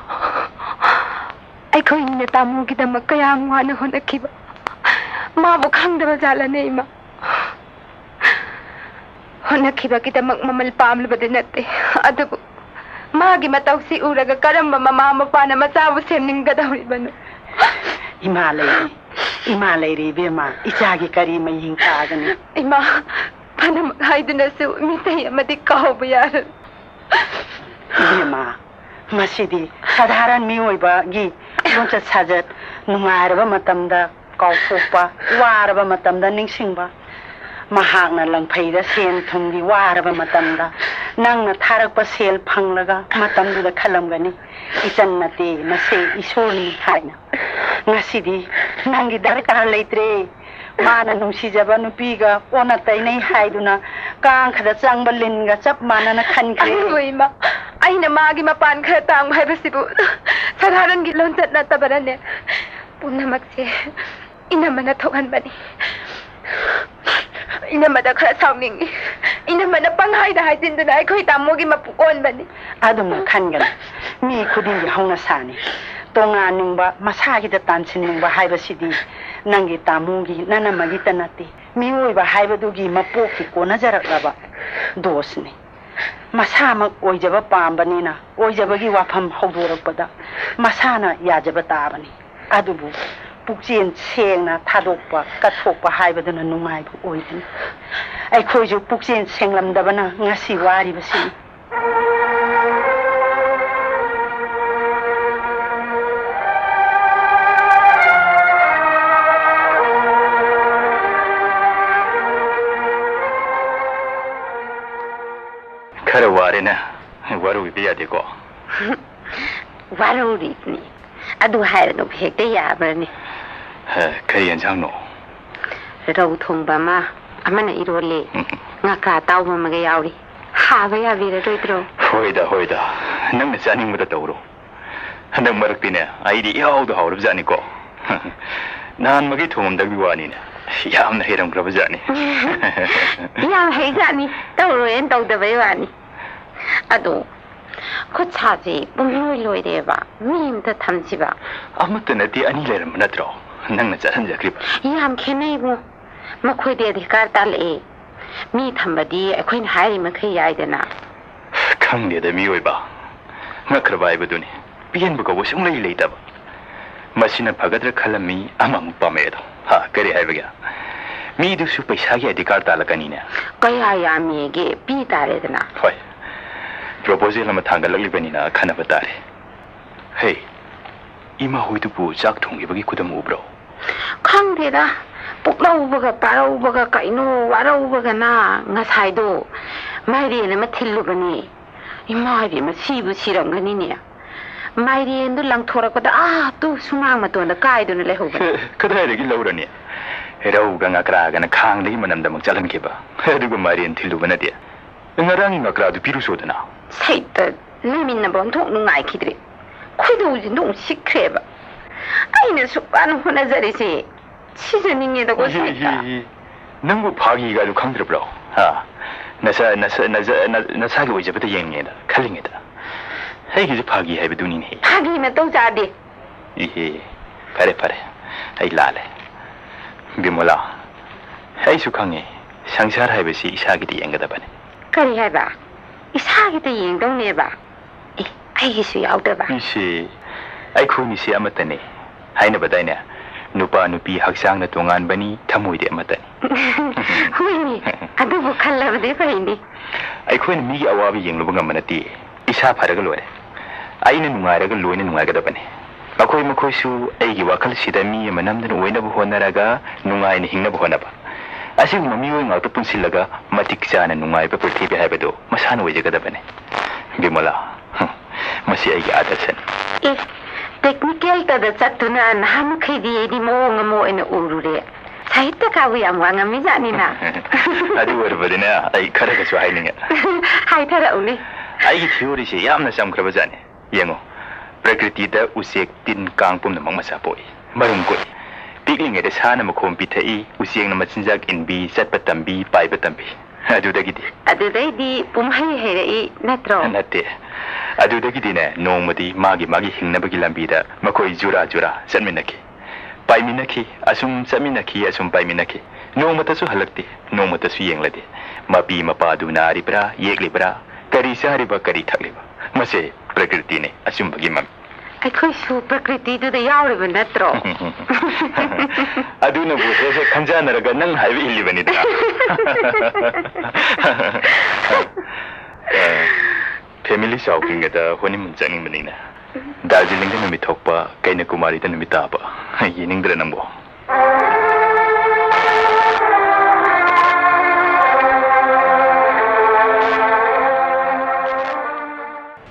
ꯑꯩꯈꯣꯏꯅꯤꯅ ꯇꯥꯃꯣꯒꯤꯗꯃꯛ ꯀꯌꯥꯝ ꯋꯥꯅ ꯍꯣꯠꯅꯈꯤꯕ꯫ ꯃꯥꯕꯨ ꯈꯪꯗꯕ ꯖꯥꯠꯂꯅꯦ, ꯏꯃꯥ? ꯍꯣꯠꯅꯈꯤꯕꯒꯤꯗꯃꯛ ꯃꯃꯜ ꯄꯥꯝꯂꯨꯕꯗꯤ ꯅꯠꯇꯦ, ꯑꯗꯨꯕꯨ ꯃꯥꯒꯤ ꯃꯇꯧꯁꯤ ꯎꯔꯒ ꯀꯔꯝꯕ ꯃꯃꯥ ꯃꯄꯥꯅ ꯃꯆꯥꯕꯨ ꯁꯦꯝꯅꯤꯡꯒꯗꯧꯔꯤꯕꯅꯣ? ꯏꯃꯥ ꯂꯩꯔꯤ, ꯏꯃꯥ ꯂꯩꯔꯤ, ꯏꯕꯦꯝꯃ, ꯏꯆꯥꯒꯤ ꯀꯔꯤ ꯃꯌꯦꯡ ꯇꯥꯒꯅꯤ? ꯏꯃꯥ, ꯐꯅꯃꯛ ꯍꯥꯏꯗꯨꯅꯁꯨ ꯃꯤꯇꯩ ꯑꯃꯗꯤ ꯀꯥꯎꯕ ꯌꯥꯔꯣꯏ꯫ ꯏꯕꯦꯝꯃ, ꯃꯁꯤꯗꯤ ꯁꯙꯥꯔꯟ ꯃꯤꯑꯣꯏꯕꯒꯤ ꯂꯣꯟꯆꯠ ꯁꯥꯖꯠ, ꯅꯨꯡꯉꯥꯏꯔꯕ ꯃꯇꯝꯗ ꯀꯥꯎꯊꯣꯛꯄ, ꯋꯥꯔꯕ ꯃꯇꯝꯗ ꯅꯤꯡꯁꯤꯡꯕ꯫ ꯃꯍꯥꯛꯅ ꯂꯪꯐꯩꯗ ꯁꯦꯟ ꯊꯨꯝꯒꯤ ꯋꯥꯔꯕ ꯃꯇꯝꯗ ꯅꯪꯅ ꯊꯥꯔꯛꯄ ꯁꯦꯜ ꯐꯪꯂꯒ ꯃꯇꯝꯗꯨꯗ ꯈꯜꯂꯝꯒꯅꯤ, "ꯏꯆꯟ ꯅꯠꯇꯦ, ꯃꯁꯦ ꯏꯁꯣꯔꯅꯤ" ꯍꯥꯏꯅ꯫ ꯉꯁꯤꯗꯤ ꯅꯪꯒꯤ ꯗꯔꯀꯥꯔ ꯂꯩꯇ꯭ꯔꯦ꯫ ꯃꯥꯅ ꯅꯨꯡꯁꯤꯖꯕ ꯅꯨꯄꯤꯒ ꯑꯣꯟꯅ ꯇꯩꯅꯩ ꯍꯥꯏꯗꯨꯅ ꯀꯥꯡꯈꯗ ꯆꯪꯕ ꯂꯤꯟꯒ ꯆꯞ ꯃꯥꯟꯅꯅ ꯈꯟꯈ꯭ꯔꯦ꯫ ꯑꯗꯨꯕꯨ ꯏꯃꯥ, ꯑꯩꯅ ꯃꯥꯒꯤ ꯃꯄꯥꯟ ꯈꯔ ꯇꯥꯡꯕ ꯍꯥꯏꯕꯁꯤꯕꯨ ꯁꯥꯙꯥꯔꯟꯒꯤ ꯂꯣꯟꯆꯠ ꯅꯠꯇꯕꯅꯅꯦ꯫ ꯄꯨꯝꯅꯃꯛꯁꯦ ꯏꯅꯝꯃꯅ ꯊꯣꯛꯍꯟꯕꯅꯤ꯫ ꯏꯅꯝꯃꯗ ꯈꯔ ꯁꯥꯎꯅꯤꯡꯉꯤ꯫ ꯏꯅꯝꯃꯅ ꯄꯪꯍꯥꯏꯗ ꯍꯥꯏꯖꯤꯟꯗꯨꯅ ꯑꯩꯈꯣꯏ ꯇꯥꯃꯣꯒꯤ ꯃꯄꯨ ꯑꯣꯟꯕꯅꯤ꯫ ꯑꯗꯨꯝꯅ ꯈꯟꯒꯅꯨ꯫ ꯃꯤ ꯈꯨꯗꯤꯡꯒꯤ ꯍꯧꯅꯁꯥꯅꯤ꯫ ꯇꯣꯉꯥꯟꯅꯤꯡꯕ, ꯃꯁꯥꯒꯤꯗ ꯇꯥꯟꯁꯤꯟꯅꯤꯡꯕ ꯍꯥꯏꯕꯁꯤꯗꯤ ꯅꯪꯒꯤ ꯇꯥꯃꯣꯒꯤ, ꯅꯅꯝꯃꯒꯤꯇ ꯅꯠꯇꯦ꯫ ꯃꯤꯑꯣꯏꯕ ꯍꯥꯏꯕꯗꯨꯒꯤ ꯃꯄꯣꯛꯀꯤ ꯀꯣꯟꯅꯖꯔꯛꯂꯕ ꯗꯣꯁꯅꯤ꯫ ꯃꯁꯥꯃꯛ ꯑꯣꯏꯖꯕ ꯄꯥꯝꯕꯅꯤꯅ ꯑꯣꯏꯖꯕꯒꯤ ꯋꯥꯐꯝ ꯍꯧꯗꯣꯔꯛꯄꯗ ꯃꯁꯥꯅ ꯌꯥꯖꯕ ꯇꯥꯕꯅꯤ꯫ ꯑꯗꯨꯕꯨ ꯄꯨꯛꯆꯦꯜ ꯁꯦꯡꯅ ꯊꯥꯗꯣꯛꯄ, ꯀꯠꯊꯣꯛꯄ ꯍꯥꯏꯕꯗꯨꯅ ꯅꯨꯡꯉꯥꯏꯕ ꯑꯣꯏꯕꯅꯤ꯫ ꯑꯩꯈꯣꯏꯁꯨ ꯄꯨꯛꯆꯦꯜ ꯁꯦꯡꯂꯝꯗꯕꯅ ꯉꯁꯤ ꯋꯥꯔꯤꯕꯁꯤꯅꯤ꯫ ꯈꯔ ꯋꯥꯔꯦꯅꯦ꯫ ꯋꯥꯔꯧꯕꯤꯕ ꯌꯥꯗꯦꯀꯣ꯫ ꯋꯥꯔꯧꯔꯤꯕꯅꯤ꯫ ꯑꯗꯨ ꯍꯥꯏꯔꯒꯕꯨ ꯍꯦꯛꯇ ꯌꯥꯕ꯭ꯔꯅꯦ? ꯍꯦ, ꯀꯔꯤ ꯌꯦꯟꯁꯥꯡꯅꯣ? ꯔꯧ ꯊꯣꯡꯕ ꯑꯃ, ꯑꯃꯅ ꯏꯔꯣꯜꯂꯦ꯫ ꯎꯝ꯫ ꯉꯀ꯭ꯔꯥ ꯑꯇꯥꯎꯕ ꯑꯃꯒ ꯌꯥꯎꯔꯤ꯫ ꯍꯥꯕ ꯌꯥꯕꯤꯔꯔꯣꯏꯗ꯭ꯔꯣ? ꯍꯣꯏꯗ, ꯍꯣꯏꯗ꯫ ꯅꯪꯅ ꯆꯥꯅꯤꯡꯕꯗ ꯇꯧꯔꯣ꯫ ꯍꯟꯗꯛ ꯃꯔꯛꯇꯤꯅꯦ, ꯑꯩꯗꯤ ꯏꯍꯥꯎꯗ ꯍꯥꯎꯔꯕ ꯖꯥꯠꯅꯤꯀꯣ꯫ ꯅꯍꯥꯟ ꯃꯈꯩ ꯊꯣꯡꯉꯝꯗꯕꯒꯤ ꯋꯥꯅꯤꯅꯦ꯫ ꯌꯥꯝꯅ ꯍꯩꯔꯝꯈ꯭ꯔꯕ ꯖꯥꯠꯅꯤ꯫ ꯌꯥꯝ ꯍꯩꯖꯥꯠꯅꯤ꯫ ꯇꯧꯔꯣꯏꯅ ꯇꯧꯗꯕꯩ ꯋꯥꯅꯤ꯫ ꯑꯗꯣ, ꯈꯨꯠ ꯁꯥꯁꯦ ꯄꯨꯡꯂꯣꯏ ꯂꯣꯏꯔꯦꯕ꯫ ꯃꯤ ꯑꯝꯇ ꯊꯝꯁꯤꯕ꯫ ꯑꯃꯠꯇ ꯅꯠꯇꯦ, ꯑꯅꯤ ꯂꯩꯔꯝꯕ ꯅꯠꯇ꯭ꯔꯣ? ꯅꯪꯅ ꯆꯠꯍꯟꯖꯈ꯭ꯔꯤꯕ꯫ ꯌꯥꯝ ꯈꯦꯠꯅꯩꯕꯨ꯫ ꯃꯈꯣꯏꯗꯤ ꯑꯙꯤꯀꯥꯔ ꯇꯥꯜꯂꯛꯑꯦ꯫ ꯃꯤ ꯊꯝꯕꯗꯤ ꯑꯩꯈꯣꯏꯅ ꯍꯥꯏꯔꯤ ꯃꯈꯩ ꯌꯥꯏꯗꯅ꯫ ꯈꯪꯗꯦꯗ, ꯃꯤꯑꯣꯏꯕ꯫ ꯉꯛꯈ꯭ꯔꯕ ꯍꯥꯏꯕꯗꯨꯅꯤ꯫ ꯄꯦꯟꯕ ꯀꯧꯕ ꯁꯨꯡꯂꯩ ꯂꯩꯇꯕ꯫ ꯃꯁꯤꯅ ꯐꯒꯗ꯭ꯔꯥ ꯈꯜꯂꯝꯃꯤ, ꯑꯃꯃꯨꯛ ꯄꯥꯝꯃꯛꯑꯦꯗꯣ꯫ ꯍꯥ, ꯀꯔꯤ ꯍꯥꯏꯕꯒꯦ? ꯃꯤꯗꯨꯁꯨ ꯄꯩꯁꯥꯒꯤ ꯑꯙꯤꯀꯥꯔ ꯇꯥꯜꯂꯛꯀꯅꯤꯅꯦ꯫ ꯀꯌꯥ ꯌꯥꯝꯃꯤꯒꯦ? ꯄꯤ ꯇꯥꯔꯦꯗꯅ꯫ ꯍꯣꯏ꯫ ꯄ꯭ꯔꯣꯄꯣꯖꯦꯜ ꯑꯃ ꯊꯥꯡꯒꯠꯂꯛꯂꯤꯕꯅꯤꯅ ꯈꯟꯅꯕ ꯇꯥꯔꯦ꯫ ꯍꯦ, ꯏꯃꯥ ꯍꯣꯏꯗꯨꯕꯨ ꯆꯥꯛ ꯊꯣꯡꯈꯤꯕꯒꯤ ꯈꯨꯗꯝ ꯎꯕ꯭ꯔꯣ? ꯈꯪꯗꯦꯗ, ꯄꯨꯛꯂꯧꯕꯒ ꯄꯥꯔꯧꯕꯒ ꯀꯩꯅꯣ ꯋꯥꯔꯧꯕꯒꯅ ꯉꯁꯥꯏꯗꯣ ꯃꯥꯏꯔꯦꯟ ꯑꯃ ꯊꯤꯜꯂꯨꯕꯅꯦ꯫ ꯏꯃꯥ ꯏꯕꯦꯝꯃ, ꯁꯤꯕꯨ ꯁꯤꯔꯝꯒꯅꯤꯅꯦ꯫ ꯃꯥꯏꯔꯦꯟꯗꯨ ꯂꯪꯊꯣꯔꯛꯄꯗ ꯑꯥ ꯇꯨ ꯁꯨꯃꯥꯡ ꯃꯇꯣꯟꯗ ꯀꯥꯏꯗꯨꯅ ꯂꯩꯍꯧꯕꯅꯦ꯫ ꯀꯗꯥꯏꯗꯒꯤ ꯂꯧꯔꯅꯤ? ꯔꯧꯒ ꯉꯀ꯭ꯔꯥꯒꯅ ꯈꯥꯡꯗꯒꯤ ꯃꯅꯝꯗ ꯑꯃꯨꯛ ꯆꯠꯍꯟꯈꯤꯕ꯫ ꯑꯗꯨꯒ ꯃꯥꯏꯔꯦꯟ ꯊꯤꯜꯂꯨꯕꯅꯗꯤ꯫ ꯉꯔꯥꯡꯒꯤ ꯉꯀ꯭ꯔꯥꯗꯨ ꯄꯤꯔꯨꯁꯣꯗꯅ꯫ ꯁꯩꯇ ꯂꯩꯃꯤꯟꯅꯕ ꯑꯣꯟꯊꯣꯛ ꯅꯨꯡꯉꯥꯏꯈꯤꯗ꯭ꯔꯦ꯫ ꯈꯣꯏꯗꯧꯁꯦ ꯑꯣꯟꯊꯣꯛ ꯁꯤꯛꯈ꯭ꯔꯦꯕ꯫ ꯑꯩꯅ ꯁꯨꯛ ꯋꯥꯅ ꯍꯣꯠꯅꯖꯔꯤꯁꯦ ꯁꯤꯖꯅꯤꯡꯉꯦꯗꯀꯣ ꯏꯍꯦ, ꯁꯩꯇ꯫ ꯏꯍꯦ, ꯏꯍꯦ꯫ ꯅꯪꯕꯨ ꯐꯥꯒꯤꯒꯗꯨ ꯈꯪꯗ꯭ꯔꯕ꯭ꯔꯣ? ꯍꯥ? ꯅꯁꯥ, ꯅꯁꯥ, ꯅꯁꯥ, ꯅ-, ꯅꯁꯥꯒꯤ ꯑꯣꯏꯖꯕꯗ ꯌꯦꯡꯉꯦꯅ ꯈꯜꯂꯤꯉꯩꯗ ꯑꯩꯒꯤꯁꯦ ꯐꯥꯒꯤ ꯍꯥꯏꯕꯗꯨꯅꯤꯅꯦ꯫ ꯐꯥꯒꯤ ꯃꯇꯧ ꯆꯥꯗꯦ꯫ ꯏꯍꯦ, ꯐꯔꯦ, ꯐꯔꯦ, ꯑꯩ ꯂꯥꯜꯂꯦ꯫ ꯕꯤꯃꯣꯂꯥ, ꯑꯩꯁꯨ ꯈꯪꯉꯦ, ꯁꯪꯁꯥꯔ ꯍꯥꯏꯕꯁꯤ ꯏꯁꯥꯒꯤꯗ ꯌꯦꯡꯒꯗꯕꯅꯤ꯫ ꯀꯔꯤ ꯍꯥꯏꯕ? ꯏꯁꯥꯒꯤꯗ ꯌꯦꯡꯗꯧꯅꯦꯕ? ꯑꯦ, ꯑꯩꯒꯤꯁꯨ ꯌꯥꯎꯗꯕ? ꯏꯁꯦ, ꯑꯩꯈꯣꯏꯅꯤꯁꯦ ꯑꯃꯠꯇꯅꯦ꯫ ꯍꯥꯏꯅꯕꯗꯥꯏꯅꯦ, "ꯅꯨꯄꯥ ꯅꯨꯄꯤ ꯍꯛꯆꯥꯡꯅ ꯇꯣꯉꯥꯟꯕꯅꯤ, ꯊꯃꯣꯏꯗꯤ ꯑꯃꯠꯇꯅꯤ"꯫ ꯍꯣꯏꯅꯦ, ꯑꯗꯨꯕꯨ ꯈꯜꯂꯕꯗꯤ ꯐꯩꯅꯦ꯫ ꯑꯩꯈꯣꯏꯅ ꯃꯤꯒꯤ ꯑꯋꯥꯕ ꯌꯦꯡꯂꯨꯕ ꯉꯝꯕ ꯅꯠꯇꯦ꯫ ꯏꯁꯥ ꯐꯔꯒ ꯂꯣꯏꯔꯦ꯫ ꯑꯩꯅ ꯅꯨꯡꯉꯥꯏꯔꯒ ꯂꯣꯏꯅ ꯅꯨꯡꯉꯥꯏꯒꯗꯕꯅꯤ꯫ ꯃꯈꯣꯏ ꯃꯈꯣꯏꯁꯨ ꯑꯩꯒꯤ ꯋꯥꯈꯜꯁꯤꯗ ꯃꯤ ꯑꯃ ꯅꯝꯗꯨꯅ ꯑꯣꯏꯅꯕ ꯍꯣꯠꯅꯔꯒ ꯅꯨꯡꯉꯥꯏꯅ ꯍꯤꯡꯅꯕ ꯍꯣꯠꯅꯕ꯫ ꯑꯁꯤꯒꯨꯝꯕ ꯃꯤꯑꯣꯏ ꯉꯥꯛꯇ ꯄꯨꯟꯁꯤꯜꯂꯒ ꯃꯇꯤꯛ ꯆꯥꯅ ꯅꯨꯡꯉꯥꯏꯕ ꯄ꯭ꯔꯤꯊꯤꯕꯤ ꯍꯥꯏꯕꯗꯨ ꯃꯁꯥꯅ ꯑꯣꯏꯖꯒꯗꯕꯅꯤ꯫ ꯕꯤꯃꯣꯂꯥ, ꯍꯝ, ꯃꯁꯤ ꯑꯩꯒꯤ ꯑꯥꯗꯔꯁꯅꯤ꯫ ꯑꯦ, ꯇꯦꯛꯅꯤꯀꯦꯜ ꯇꯗ ꯆꯠꯇꯨꯅ ꯅꯍꯥꯟ ꯃꯈꯩꯗꯤ ꯑꯩꯗꯤ ꯃꯑꯣꯡ ꯑꯃ ꯑꯣꯏꯅ ꯎꯔꯨꯔꯦ꯫ ꯁꯥꯍꯤꯇ꯭ꯌ ꯀꯥꯕꯨ ꯌꯥꯝ ꯋꯥꯉꯝꯃꯤꯖꯥꯠꯅꯤꯅ꯫ ꯑꯗꯨ ꯑꯣꯏꯔꯕꯗꯤꯅꯦ, ꯑꯩ ꯈꯔꯒꯁꯨ ꯍꯥꯏꯅꯤꯡꯉꯦ꯫ ꯍꯥꯏꯊꯔꯛꯎꯅꯦ꯫ ꯑꯩꯒꯤ ꯊꯤꯑꯣꯔꯤꯁꯦ ꯌꯥꯝꯅ ꯆꯝꯈ꯭ꯔꯕ ꯖꯥꯠꯅꯤ꯫ ꯌꯦꯡꯉꯣ, ꯄ꯭ꯔꯀ꯭ꯔꯤꯇꯤꯗ ꯎꯆꯦꯛ, ꯇꯤꯟ, ꯀꯥꯡ ꯄꯨꯝꯅꯃꯛ ꯃꯆꯥ ꯄꯣꯛꯏ꯫ ꯃꯔꯨꯝ ꯀꯣꯛꯏ꯫ ꯄꯤꯛꯂꯤꯉꯩꯗ ꯁꯥꯅ ꯃꯈꯣꯝ ꯄꯤꯊꯛꯏ, ꯎꯆꯦꯛꯅ ꯃꯆꯤꯟꯖꯥꯛ ꯏꯟꯕꯤ, ꯆꯠꯄ ꯇꯝꯕꯤ, ꯄꯥꯏꯕ ꯇꯝꯕꯤ꯫ ꯑꯗꯨꯗꯒꯤꯗꯤ? ꯑꯗꯨꯗꯩꯗꯤ ꯄꯨꯝꯍꯩ ꯍꯩꯔꯛꯏ, ꯅꯠꯇ꯭ꯔꯣ? ꯅꯠꯇꯦ꯫ ꯑꯗꯨꯗꯒꯤꯗꯤꯅꯦ, ꯅꯣꯡꯃꯗꯤ ꯃꯥꯒꯤ ꯃꯥꯒꯤ ꯍꯤꯡꯅꯕꯒꯤ ꯂꯝꯕꯤꯗ ꯃꯈꯣꯏ ꯖꯨꯔꯥ ꯖꯨꯔꯥ ꯆꯠꯃꯤꯟꯅꯈꯤ꯫ ꯄꯥꯏꯃꯤꯟꯅꯈꯤ, ꯑꯁꯨꯝ ꯆꯠꯃꯤꯟꯅꯈꯤ, ꯑꯁꯨꯝ ꯄꯥꯏꯃꯤꯟꯅꯈꯤ꯫ ꯅꯣꯡꯃꯇꯁꯨ ꯍꯜꯂꯛꯇꯦ, ꯅꯣꯡꯃꯇꯁꯨ ꯌꯦꯡꯂꯗꯦ꯫ ꯃꯄꯤ ꯃꯄꯥꯗꯨ ꯅꯥꯔꯤꯕ꯭ꯔꯥ, ꯌꯦꯛꯂꯤꯕ꯭ꯔꯥ, ꯀꯔꯤ ꯆꯥꯔꯤꯕ, ꯀꯔꯤ ꯊꯛꯂꯤꯕ? ꯃꯁꯦ ꯄ꯭ꯔꯀ꯭ꯔꯤꯇꯤꯅꯤ, ꯑꯆꯨꯝꯕꯒꯤ ꯃꯃꯤ꯫ ꯑꯩꯈꯣꯏꯁꯨ ꯄ꯭ꯔꯀ꯭ꯔꯤꯇꯤꯗꯨꯗ ꯌꯥꯎꯔꯤꯕ ꯅꯠꯇ꯭ꯔꯣ? ꯑꯗꯨꯅꯕꯨ ꯍꯦꯛ ꯍꯦꯛ ꯈꯟꯖꯥꯟꯅꯔꯒ ꯅꯪ ꯍꯥꯏꯕ ꯏꯜꯂꯤꯕꯅꯤꯗꯅ꯫ ꯑ, ꯐꯦꯃꯤꯂꯤ ꯆꯥꯎꯗ꯭ꯔꯤꯉꯩꯗ ꯍꯣꯅꯤꯃꯨꯟ ꯆꯠꯅꯤꯡꯕꯅꯤꯅꯦ꯫ ꯗꯥꯔꯖꯤꯂꯤꯡꯗ ꯅꯨꯃꯤꯠ ꯊꯣꯛꯄ, ꯀꯩꯅꯀꯨꯃꯥꯔꯤꯗ ꯅꯨꯃꯤꯠ ꯇꯥꯕ꯫ ꯌꯦꯡꯅꯤꯡꯗ꯭ꯔ ꯅꯪꯕꯣ?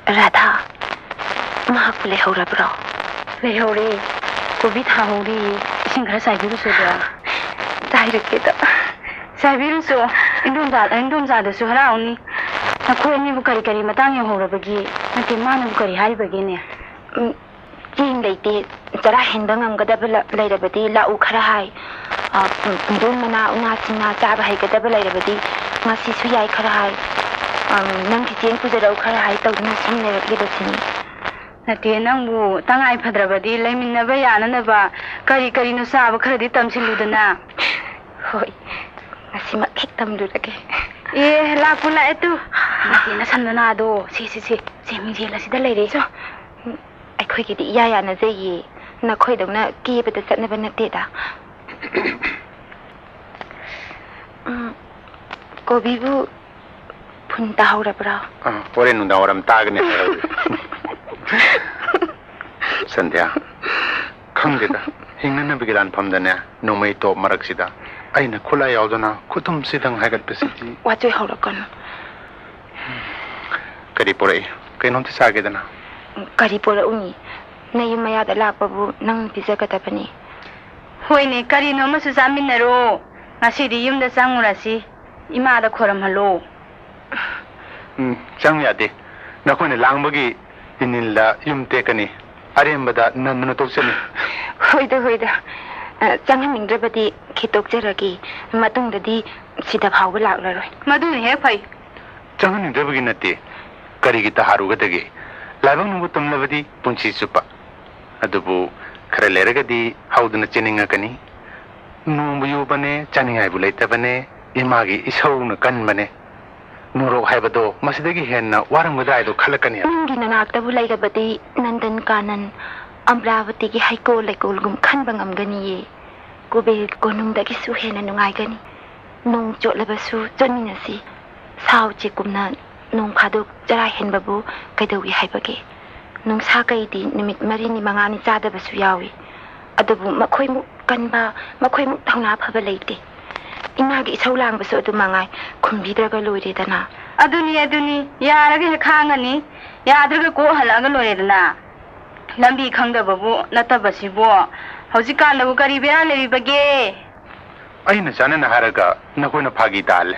ꯔꯥꯙꯥ, ꯃꯍꯥꯛꯄꯨ ꯂꯩꯍꯧꯔꯕ꯭ꯔꯣ? ꯂꯩꯍꯧꯔꯦ꯫ ꯀꯣꯕꯤ ꯊꯥꯍꯧꯔꯤ꯫ ꯏꯁꯤꯡ ꯈꯔ ꯆꯥꯏꯕꯤꯔꯨꯁꯦꯗꯣ꯫ ꯆꯥꯏꯔꯛꯀꯦꯗ꯫ ꯆꯥꯏꯕꯤꯔꯨꯁꯨ꯫ ꯏꯟꯗꯣꯝꯆꯥ, ꯏꯟꯗꯣꯝꯆꯥꯗꯁꯨ ꯍꯔꯥꯎꯅꯤ꯫ ꯅꯈꯣꯏ ꯑꯅꯤꯕꯨ ꯀꯔꯤ ꯀꯔꯤ ꯃꯇꯥꯡ ꯌꯧꯍꯧꯔꯕꯒꯦ? ꯅꯠꯇꯦ, ꯃꯥꯅꯕꯨ ꯀꯔꯤ ꯍꯥꯏꯔꯤꯕꯒꯦꯅꯦ? ꯎꯝ, ꯆꯦꯡ ꯂꯩꯇꯦ, ꯆꯔꯥ ꯍꯦꯟꯕ ꯉꯝꯒꯗꯕ ꯂ-, ꯂꯩꯔꯕꯗꯤ ꯂꯥꯛꯎ ꯈꯔ ꯍꯥꯏ꯫ ꯑ, ꯄꯨꯡꯗꯣꯟ ꯃꯅꯥ, ꯎꯅꯥ ꯁꯤꯡꯅꯥ ꯆꯥꯕ ꯍꯩꯒꯗꯕ ꯂꯩꯔꯕꯗꯤ ꯉꯁꯤꯁꯨ ꯌꯥꯏ ꯈꯔ ꯍꯥꯏ꯫ ꯑ, ꯅꯪꯒꯤ ꯆꯦꯡ ꯄꯨꯖꯔꯛꯎ ꯈꯔ ꯍꯥꯏ ꯇꯧꯗꯨꯅ ꯁꯨꯝ ꯂꯩꯔꯛꯂꯤꯕꯁꯤꯅꯤ꯫ ꯅꯠꯇꯦ, ꯅꯪꯕꯨ ꯇꯉꯥꯏ ꯐꯗ꯭ꯔꯕꯗꯤ ꯂꯩꯃꯤꯟꯅꯕ ꯌꯥꯅꯅꯕ ꯀꯔꯤ ꯀꯔꯤꯅꯣ ꯆꯥꯕ ꯈꯔꯗꯤ ꯇꯝꯁꯤꯜꯂꯨꯗꯅ꯫ ꯍꯣꯏ, ꯉꯁꯤꯃꯛ ꯍꯦꯛ ꯇꯝꯂꯨꯔꯒꯦ꯫ ꯑꯦ, ꯂꯥꯛꯄꯨ ꯂꯥꯛꯑꯦ ꯇꯨ꯫ ꯅꯠꯇꯦ, ꯅꯁꯝ ꯅꯅꯥꯗꯣ꯫ ꯁꯤ, ꯁꯤ, ꯁꯤ, ꯁꯤ ꯃꯤꯡꯖꯦꯜ ꯑꯁꯤꯗ ꯂꯩꯔꯦ꯫ ꯆꯣ, ꯑꯩꯈꯣꯏꯒꯤꯗꯤ ꯏꯌꯥ ꯌꯥꯅꯖꯩꯌꯦ꯫ ꯅꯈꯣꯏꯗꯧꯅ ꯀꯦꯕꯗ ꯆꯠꯅꯕ ꯅꯠꯇꯦꯗ꯫ ꯎꯝ, ꯀꯣꯕꯤꯕꯨ ꯐꯨꯟ ꯇꯥꯍꯧꯔꯕ꯭ꯔꯣ? ꯑꯥ, ꯍꯣꯔꯦꯟ ꯅꯨꯡꯗꯥꯡ ꯋꯥꯏꯔꯝ ꯇꯥꯒꯅꯤ ꯍꯥꯏꯍꯧꯔꯤ꯫ ꯁꯟꯙ꯭ꯌꯥ, ꯈꯪꯗꯦꯗ, ꯍꯤꯡꯅꯅꯕꯒꯤ ꯂꯥꯟꯐꯝꯗꯅꯦ, ꯅꯣꯡꯃꯩ ꯇꯣꯞ ꯃꯔꯛꯁꯤꯗ ꯑꯩꯅ ꯈꯨꯠꯂꯥꯏ ꯌꯥꯎꯗꯅ ꯈꯨꯇꯨꯝꯁꯤꯗꯪ ꯍꯥꯏꯒꯠꯄꯁꯤꯗꯤ꯫ ꯋꯥꯆꯣꯏ ꯍꯧꯔꯛꯀꯅꯨ꯫ ꯀꯔꯤ ꯄꯨꯔꯛꯏ? ꯀꯩꯅꯣꯝꯇ ꯆꯥꯒꯦꯗꯅ꯫ ꯀꯔꯤ ꯄꯨꯔꯛꯎꯅꯤ? ꯅꯌꯨꯝ ꯃꯌꯥꯗ ꯂꯥꯛꯄꯕꯨ ꯅꯪ ꯄꯤꯖꯒꯗꯕꯅꯤ꯫ ꯍꯣꯏꯅꯦ, ꯀꯔꯤꯅꯣ ꯑꯃꯁꯨ ꯆꯥꯃꯤꯟꯅꯔꯣ꯫ ꯉꯁꯤꯗꯤ ꯌꯨꯝꯗ ꯆꯪꯉꯨꯔꯁꯤ꯫ ꯏꯃꯥꯗ ꯈꯣꯏꯔꯝꯍꯜꯂꯣ꯫ ꯎꯝ, ꯆꯪ ꯌꯥꯗꯦ꯫ ꯅꯈꯣꯏꯅ ꯂꯥꯡꯕꯒꯤ ꯏꯅꯤꯜꯗ ꯌꯨꯝ ꯇꯦꯛꯀꯅꯤ꯫ ꯑꯔꯦꯝꯕꯗ ꯅꯟꯗꯨꯅ ꯇꯣꯛꯆꯅꯤ꯫ ꯍꯣꯏꯗ, ꯍꯣꯏꯗ꯫ ꯑ, ꯆꯪꯍꯟꯅꯤꯡꯗ꯭ꯔꯕꯗꯤ ꯈꯤꯇꯣꯛꯆꯔꯒꯦ꯫ ꯃꯇꯨꯡꯗꯗꯤ ꯁꯤꯗ ꯐꯥꯎꯕ ꯂꯥꯛꯂꯔꯣꯏ꯫ ꯃꯗꯨꯅ ꯍꯦꯛ ꯐꯩ꯫ ꯆꯪꯍꯟꯅꯤꯡꯗꯕꯒꯤ ꯅꯠꯇꯦ꯫ ꯀꯔꯤꯒꯤ ꯇꯍꯥꯔꯨꯒꯗꯒꯦ? ꯂꯥꯏꯕꯛꯅꯕꯨ ꯇꯝꯂꯕꯗꯤ ꯄꯨꯟꯁꯤ ꯆꯨꯞꯄ꯫ ꯑꯗꯨꯕꯨ ꯈꯔ ꯂꯩꯔꯒꯗꯤ ꯍꯧꯗꯨꯅ ꯆꯦꯟꯅꯤꯡꯉꯛꯀꯅꯤ꯫ ꯅꯣꯡꯕꯨ ꯌꯨꯕꯅꯦ, ꯆꯥꯅꯤꯡꯉꯥꯏꯕꯨ ꯂꯩꯇꯕꯅꯦ, ꯏꯃꯥꯒꯤ ꯏꯁꯧꯅ ꯀꯟꯕꯅꯦ꯫ ꯅꯣꯔꯣꯛ ꯍꯥꯏꯕꯗꯣ ꯃꯁꯤꯗꯒꯤ ꯍꯦꯟꯅ ꯋꯥꯔꯝꯒꯗ꯭ꯔꯥ ꯍꯥꯏꯗꯣ ꯈꯜꯂꯛꯀꯅꯤ꯫ ꯅꯪꯒꯤ ꯅꯅꯥꯛꯇꯕꯨ ꯂꯩꯔꯕꯗꯤ ꯅꯟꯗꯟ ꯀꯥꯅꯟ ꯑꯝꯔꯥꯕꯇꯤꯒꯤ ꯍꯩꯀꯣꯜ ꯂꯩꯀꯣꯜꯒꯨꯝ ꯈꯟꯕ ꯉꯝꯒꯅꯤꯌꯦ꯫ ꯀꯨꯕꯦꯔ ꯀꯣꯅꯨꯡꯗꯒꯤꯁꯨ ꯍꯦꯟꯅ ꯅꯨꯡꯉꯥꯏꯒꯅꯤ꯫ ꯅꯣꯡ ꯆꯣꯠꯂꯕꯁꯨ ꯆꯣꯠꯃꯤꯟꯅꯁꯤ꯫ ꯁꯥ ꯎꯆꯦꯛꯀꯨꯝꯅ ꯅꯣꯡ ꯐꯥꯗꯣꯛ ꯆꯔꯥ ꯍꯦꯟꯕꯕꯨ ꯀꯩꯗꯧꯏ ꯍꯥꯏꯕꯒꯦ? ꯅꯨꯡꯁꯥ ꯀꯩꯗꯤ ꯅꯨꯃꯤꯠ ꯃꯔꯤꯅꯤ ꯃꯉꯥꯅꯤ ꯆꯥꯗꯕꯁꯨ ꯌꯥꯎꯏ꯫ ꯑꯗꯨꯕꯨ ꯃꯈꯣꯏꯃꯨꯛ ꯀꯟꯕ, ꯃꯈꯣꯏꯃꯨꯛ ꯊꯧꯅꯥ ꯐꯕ ꯂꯩꯇꯦ꯫ ꯏꯃꯥꯒꯤ ꯏꯁꯧ ꯂꯥꯡꯕꯁꯨ ꯑꯗꯨ ꯃꯉꯥꯏ, ꯈꯨꯝꯕꯤꯗ꯭ꯔꯒ ꯂꯣꯏꯔꯦꯗꯅ꯫ ꯑꯗꯨꯅꯤ, ꯑꯗꯨꯅꯤ, ꯌꯥꯔꯒ ꯍꯦꯛ ꯈꯥꯡꯉꯅꯤ, ꯌꯥꯗ꯭ꯔꯒ ꯀꯣꯛ ꯍꯜꯂꯛꯑꯒ ꯂꯣꯏꯔꯦꯗꯅ꯫ ꯂꯝꯕꯤ ꯈꯪꯗꯕꯕꯨ ꯅꯠꯇꯕꯁꯤꯕꯨ, ꯍꯧꯖꯤꯛꯀꯥꯟꯗꯕꯨ ꯀꯔꯤ ꯕꯦꯔꯥ ꯂꯩꯔꯤꯕꯒꯦ? ꯑꯩꯅ ꯆꯥꯟꯅꯅ ꯍꯥꯏꯔꯒ ꯅꯈꯣꯏꯅ ꯐꯥꯒꯤ ꯇꯥꯍꯜꯂꯦ꯫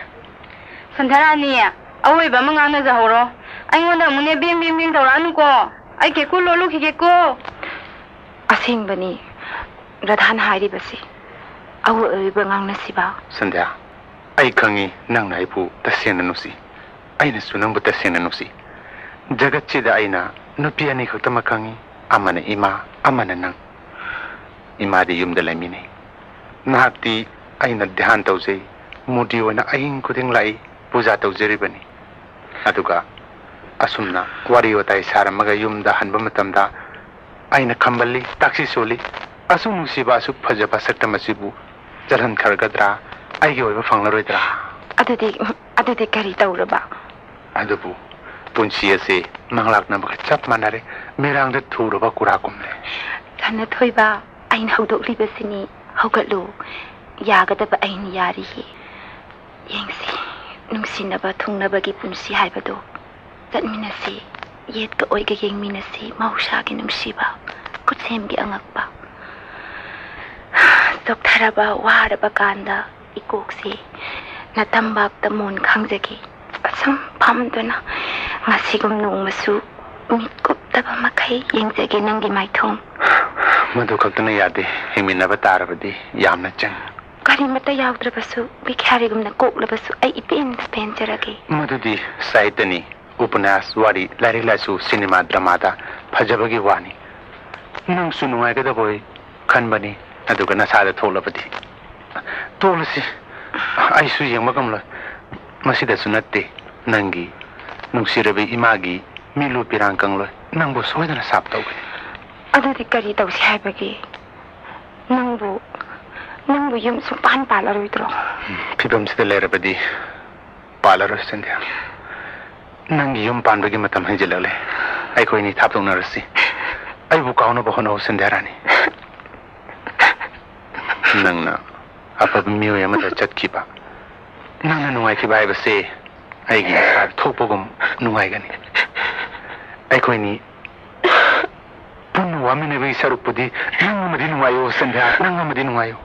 ꯁꯟꯙꯔꯥꯅꯤ, ꯑꯋꯣꯏꯕ ꯑꯃ ꯉꯥꯡꯅꯖꯍꯧꯔꯣ꯫ ꯑꯩꯉꯣꯟꯗ ꯑꯃꯨꯛꯅꯦ ꯕꯦꯡ ꯕꯦꯡ ꯕꯦꯡ ꯇꯧꯔꯛꯑꯅꯨꯀꯣ꯫ ꯑꯩ ꯀꯦꯀꯨ ꯂꯣꯜꯂꯨꯈꯤꯒꯦꯀꯣ꯫ ꯑꯁꯦꯡꯕꯅꯤ, ꯔꯙꯥꯅ ꯍꯥꯏꯔꯤꯕꯁꯤ꯫ ꯑꯋꯣꯏ ꯑꯋꯣꯏꯕ ꯉꯥꯡꯅꯁꯤꯕ꯫ ꯁꯟꯙ꯭ꯌꯥ, ꯑꯩ ꯈꯪꯉꯤ ꯅꯪꯅ ꯑꯩꯕꯨ ꯇꯁꯦꯡꯅ ꯅꯨꯡꯁꯤ꯫ ꯑꯩꯅꯁꯨ ꯅꯪꯕꯨ ꯇꯁꯦꯡꯅ ꯅꯨꯡꯁꯤ꯫ ꯖꯒꯠꯁꯤꯗ ꯑꯩꯅ ꯅꯨꯄꯤ ꯑꯅꯤ ꯈꯛꯇꯃꯛ ꯈꯪꯉꯤ, ꯑꯃꯅ ꯏꯃꯥ, ꯑꯃꯅ ꯅꯪ꯫ ꯏꯃꯥꯗꯤ ꯌꯨꯝꯗ ꯂꯩꯃꯤꯟꯅꯩ꯫ ꯅꯍꯥꯛꯇꯤ ꯑꯩꯅ ꯙ꯭ꯌꯥꯟ ꯇꯧꯖꯩ, ꯃꯨꯔꯇꯤ ꯑꯣꯏꯅ ꯑꯍꯤꯡ ꯈꯨꯗꯤꯡ ꯂꯥꯛꯏ, ꯄꯨꯖꯥ ꯇꯧꯖꯔꯤꯕꯅꯤ꯫ ꯑꯗꯨꯒ ꯑꯁꯨꯝꯅ ꯋꯥꯔꯤ ꯋꯥꯇꯥꯏ ꯁꯥꯔꯝꯃꯒ ꯌꯨꯝꯗ ꯍꯟꯕ ꯃꯇꯝꯗ ꯑꯩꯅ ꯈꯝꯕꯜꯂꯤ, ꯇꯥꯛꯁꯤ ꯁꯣꯜꯂꯤ꯫ ꯑꯁꯨꯛ ꯅꯨꯡꯁꯤꯕ, ꯑꯁꯨꯛ ꯐꯖꯕ ꯁꯛꯇꯝ ꯑꯁꯤꯕꯨ ꯆꯠꯍꯟꯈ꯭ꯔꯒꯗ꯭ꯔꯥ? ꯑꯩꯒꯤ ꯑꯣꯏꯕ ꯐꯪꯂꯔꯣꯏꯗ꯭ꯔꯥ? ꯑꯗꯨꯗꯤ, ꯑꯗꯨꯗꯤ ꯀꯔꯤ ꯇꯧꯔꯕ? ꯑꯗꯨꯕꯨ ꯄꯨꯟꯁꯤ ꯑꯁꯤ ꯃꯪꯂꯥꯛꯅꯕꯒ ꯆꯞ ꯃꯥꯟꯅꯔꯦ, ꯃꯤꯔꯥꯡꯗ ꯊꯨꯔꯕ ꯀꯨꯔꯥꯛꯀꯨꯝꯂꯦ꯫ ꯁꯥꯟꯅꯊꯣꯏꯕ, ꯑꯩꯅ ꯍꯧꯗꯣꯛꯂꯤꯕꯁꯤꯅꯤ, ꯍꯧꯒꯠꯂꯨ, ꯌꯥꯒꯗꯕ ꯑꯩꯅ ꯌꯥꯔꯤꯌꯦ꯫ ꯌꯦꯡꯁꯤ, ꯅꯨꯡꯁꯤꯅꯕ ꯊꯨꯡꯅꯕꯒꯤ ꯄꯨꯟꯁꯤ ꯍꯥꯏꯕꯗꯨ꯫ ꯆꯠꯃꯤꯟꯅꯁꯤ, ꯌꯦꯠꯀ ꯑꯣꯏꯒ ꯌꯦꯡꯃꯤꯟꯅꯁꯤ, ꯃꯍꯧꯁꯥꯒꯤ ꯅꯨꯡꯁꯤꯕ, ꯈꯨꯠꯁꯦꯝꯒꯤ ꯑꯉꯛꯄ꯫ ꯆꯣꯛꯊꯔꯕ, ꯋꯥꯔꯕ ꯀꯥꯟꯗ ꯏꯀꯣꯛꯁꯤ ꯅꯇꯝꯕꯥꯛꯇ ꯃꯣꯟ ꯈꯥꯡꯖꯒꯦ꯫ ꯑꯁꯨꯝ ꯐꯝꯗꯨꯅ ꯉꯁꯤꯒꯨꯝ ꯅꯣꯡꯃꯁꯨ ꯃꯤꯠ ꯀꯨꯞꯇꯕ ꯃꯈꯩ ꯌꯦꯡꯖꯒꯦ ꯅꯪꯒꯤ ꯃꯥꯏꯊꯣꯡ꯫ ꯃꯗꯨ ꯈꯛꯇꯅ ꯌꯥꯗꯦ, ꯍꯤꯡꯃꯤꯟꯅꯕ ꯇꯥꯔꯕꯗꯤ ꯌꯥꯝꯅ ꯆꯪꯏ꯫ ꯀꯔꯤꯃꯠꯇ ꯌꯥꯎꯗ꯭ꯔꯕꯁꯨ, ꯕꯤꯈ꯭ꯌꯥꯔꯤꯒꯨꯝꯅ ꯀꯣꯛꯂꯕꯁꯨ ꯑꯩ ꯏꯄꯦꯟ ꯄꯦꯟꯖꯔꯒꯦ꯫ ꯃꯗꯨꯗꯤ ꯁꯥꯍꯤꯇ꯭ꯌꯅꯤ, ꯎꯄꯅ꯭ꯌꯥꯁ, ꯋꯥꯔꯤ, ꯂꯥꯏꯔꯤꯛ ꯂꯥꯏꯁꯨ, ꯁꯤꯅꯦꯃꯥ, ꯗ꯭ꯔꯃꯥꯗ ꯐꯖꯕꯒꯤ ꯋꯥꯅꯤ꯫ ꯅꯪꯁꯨ ꯅꯨꯡꯉꯥꯏꯒꯗꯕ ꯑꯣꯏ ꯈꯟꯕꯅꯤ, ꯑꯗꯨꯒ ꯅꯁꯥꯗ ꯊꯣꯛꯂꯕꯗꯤ꯫ ꯇꯣꯛꯂꯁꯤ, ꯑꯩꯁꯨ ꯌꯦꯡꯕ ꯉꯝꯂꯣꯏ꯫ ꯃꯁꯤꯗꯁꯨ ꯅꯠꯇꯦ, ꯅꯪꯒꯤ ꯅꯨꯡꯁꯤꯔꯕꯤ ꯏꯃꯥꯒꯤ ꯃꯤꯠꯂꯨ ꯄꯤꯔꯥꯡ ꯀꯪꯂꯣꯏ꯫ ꯅꯪꯕꯨ ꯁꯣꯏꯗꯅ ꯁꯥꯞ ꯇꯧꯒꯅꯤ꯫ ꯑꯗꯨꯗꯤ ꯀꯔꯤ ꯇꯧꯁꯤ ꯍꯥꯏꯕꯒꯦ? ꯅꯪꯕꯨ, ꯅꯪꯕꯨ ꯌꯨꯝ ꯁꯨꯡꯄꯥꯟ ꯄꯥꯜꯂꯔꯣꯏꯗ꯭ꯔꯣ? ꯐꯤꯕꯝꯁꯤꯗ ꯂꯩꯔꯕꯗꯤ ꯄꯥꯜꯂꯔꯣꯏ, ꯁꯟꯙ꯭ꯌꯥ꯫ ꯅꯪꯒꯤ ꯌꯨꯝ ꯄꯥꯟꯕꯒꯤ ꯃꯇꯝ ꯍꯦꯟꯖꯤꯜꯂꯛꯂꯦ꯫ ꯑꯩꯈꯣꯏꯅꯤ ꯊꯥꯞꯇꯣꯛꯅꯔꯁꯤ꯫ ꯑꯩꯕꯨ ꯀꯥꯎꯅꯕ ꯍꯣꯠꯅꯧ, ꯁꯟꯙ꯭ꯌꯥꯔꯥꯅꯤ꯫ ꯅꯪꯅ ꯑꯐꯕ ꯃꯤꯑꯣꯏ ꯑꯃꯗ ꯆꯠꯈꯤꯕ, ꯅꯪꯅ ꯅꯨꯡꯉꯥꯏꯈꯤꯕ ꯍꯥꯏꯕꯁꯦ ꯑꯩꯒꯤ ꯏꯁꯥꯗ ꯊꯣꯛꯄꯒꯨꯝ ꯅꯨꯡꯉꯥꯏꯒꯅꯤ꯫ ꯑꯩꯈꯣꯏꯅꯤ ꯄꯨꯟꯅ ꯋꯥꯃꯤꯟꯅꯕꯒꯤ ꯁꯔꯨꯛꯄꯨꯗꯤ ꯅꯪ ꯑꯃꯗꯤ ꯅꯨꯡꯉꯥꯏꯌꯣ, ꯁꯟꯙ꯭ꯌꯥ, ꯅꯪ ꯑꯃꯗꯤ ꯅꯨꯡꯉꯥꯏꯌꯣ꯫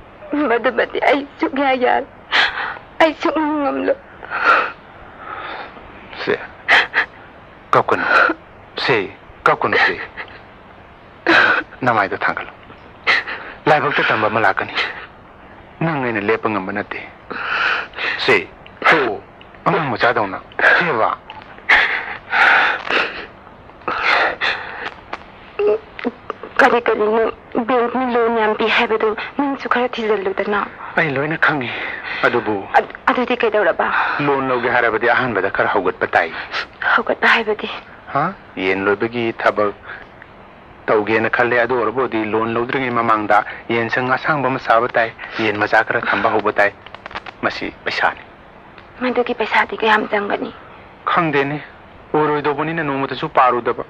ꯃꯗꯨꯃꯗꯤ ꯑꯩ ꯁꯨꯛꯌꯥ ꯌꯥꯔꯣꯏ꯫ ꯑꯩ ꯁꯨꯛꯉꯝ ꯉꯝꯂꯣꯏ꯫ ꯁꯦ, ꯀꯞꯀꯅꯨ꯫ ꯁꯦ, ꯀꯞꯀꯅꯨ ꯁꯦ꯫ ꯅꯃꯥꯏꯗꯣ ꯊꯥꯡꯒꯠꯂꯨ꯫ ꯂꯥꯏꯕꯛꯇ ꯇꯝꯕ ꯑꯃ ꯂꯥꯛꯀꯅꯤ꯫ ꯅꯪ ꯑꯩꯅ ꯂꯦꯞꯄ ꯉꯝꯕ ꯅꯠꯇꯦ꯫ ꯁꯦ, ꯇꯣꯛꯑꯣ꯫ ꯑꯉꯥꯡ ꯃꯆꯥꯗꯧꯅ꯫ ꯁꯦꯕꯥ꯫ ꯀꯔꯤ ꯀꯔꯤꯅꯣ ꯕꯦꯡꯛꯅ ꯂꯣꯟ ꯌꯥꯝ ꯄꯤ ꯍꯥꯏꯕꯗꯣ ꯅꯪꯁꯨ ꯈꯔ ꯊꯤꯖꯤꯜꯂꯨꯗꯅ꯫ ꯑꯩ ꯂꯣꯏꯅ ꯈꯪꯉꯤ꯫ ꯑꯗꯨꯕꯨ ꯑꯗ-, ꯑꯗꯨꯗꯤ ꯀꯩꯗꯧꯔꯕ? ꯂꯣꯟ ꯂꯧꯒꯦ ꯍꯥꯏꯔꯕꯗꯤ ꯑꯍꯥꯟꯕꯗ ꯈꯔ ꯍꯧꯒꯠꯄ ꯇꯥꯏ꯫ ꯍꯧꯒꯠꯄ ꯍꯥꯏꯕꯗꯤ? ꯍꯥ? ꯌꯦꯟ ꯂꯣꯏꯕꯒꯤ ꯊꯕꯛ ꯇꯧꯒꯦꯅ ꯈꯜꯂꯦ꯫ ꯑꯗꯨ ꯑꯣꯏꯔꯕꯨꯗꯤ ꯂꯣꯟ ꯂꯧꯗ꯭ꯔꯤꯉꯩ ꯃꯃꯥꯡꯗ ꯌꯦꯟꯁꯪ ꯑꯁꯥꯡꯕ ꯑꯃ ꯁꯥꯕ ꯇꯥꯏ, ꯌꯦꯟ ꯃꯆꯥ ꯈꯔ ꯊꯝꯕ ꯍꯧꯕ ꯇꯥꯏ꯫ ꯃꯁꯤ ꯄꯩꯁꯥꯅꯤ꯫ ꯃꯗꯨꯒꯤ ꯄꯩꯁꯥꯗꯤ ꯀꯌꯥꯝ ꯆꯪꯒꯅꯤ? ꯈꯪꯗꯦꯅꯦ, ꯑꯣꯏꯔꯣꯏꯗꯧꯕꯅꯤꯅ ꯅꯣꯡꯃꯇꯁꯨ ꯄꯥꯔꯨꯗꯕ꯫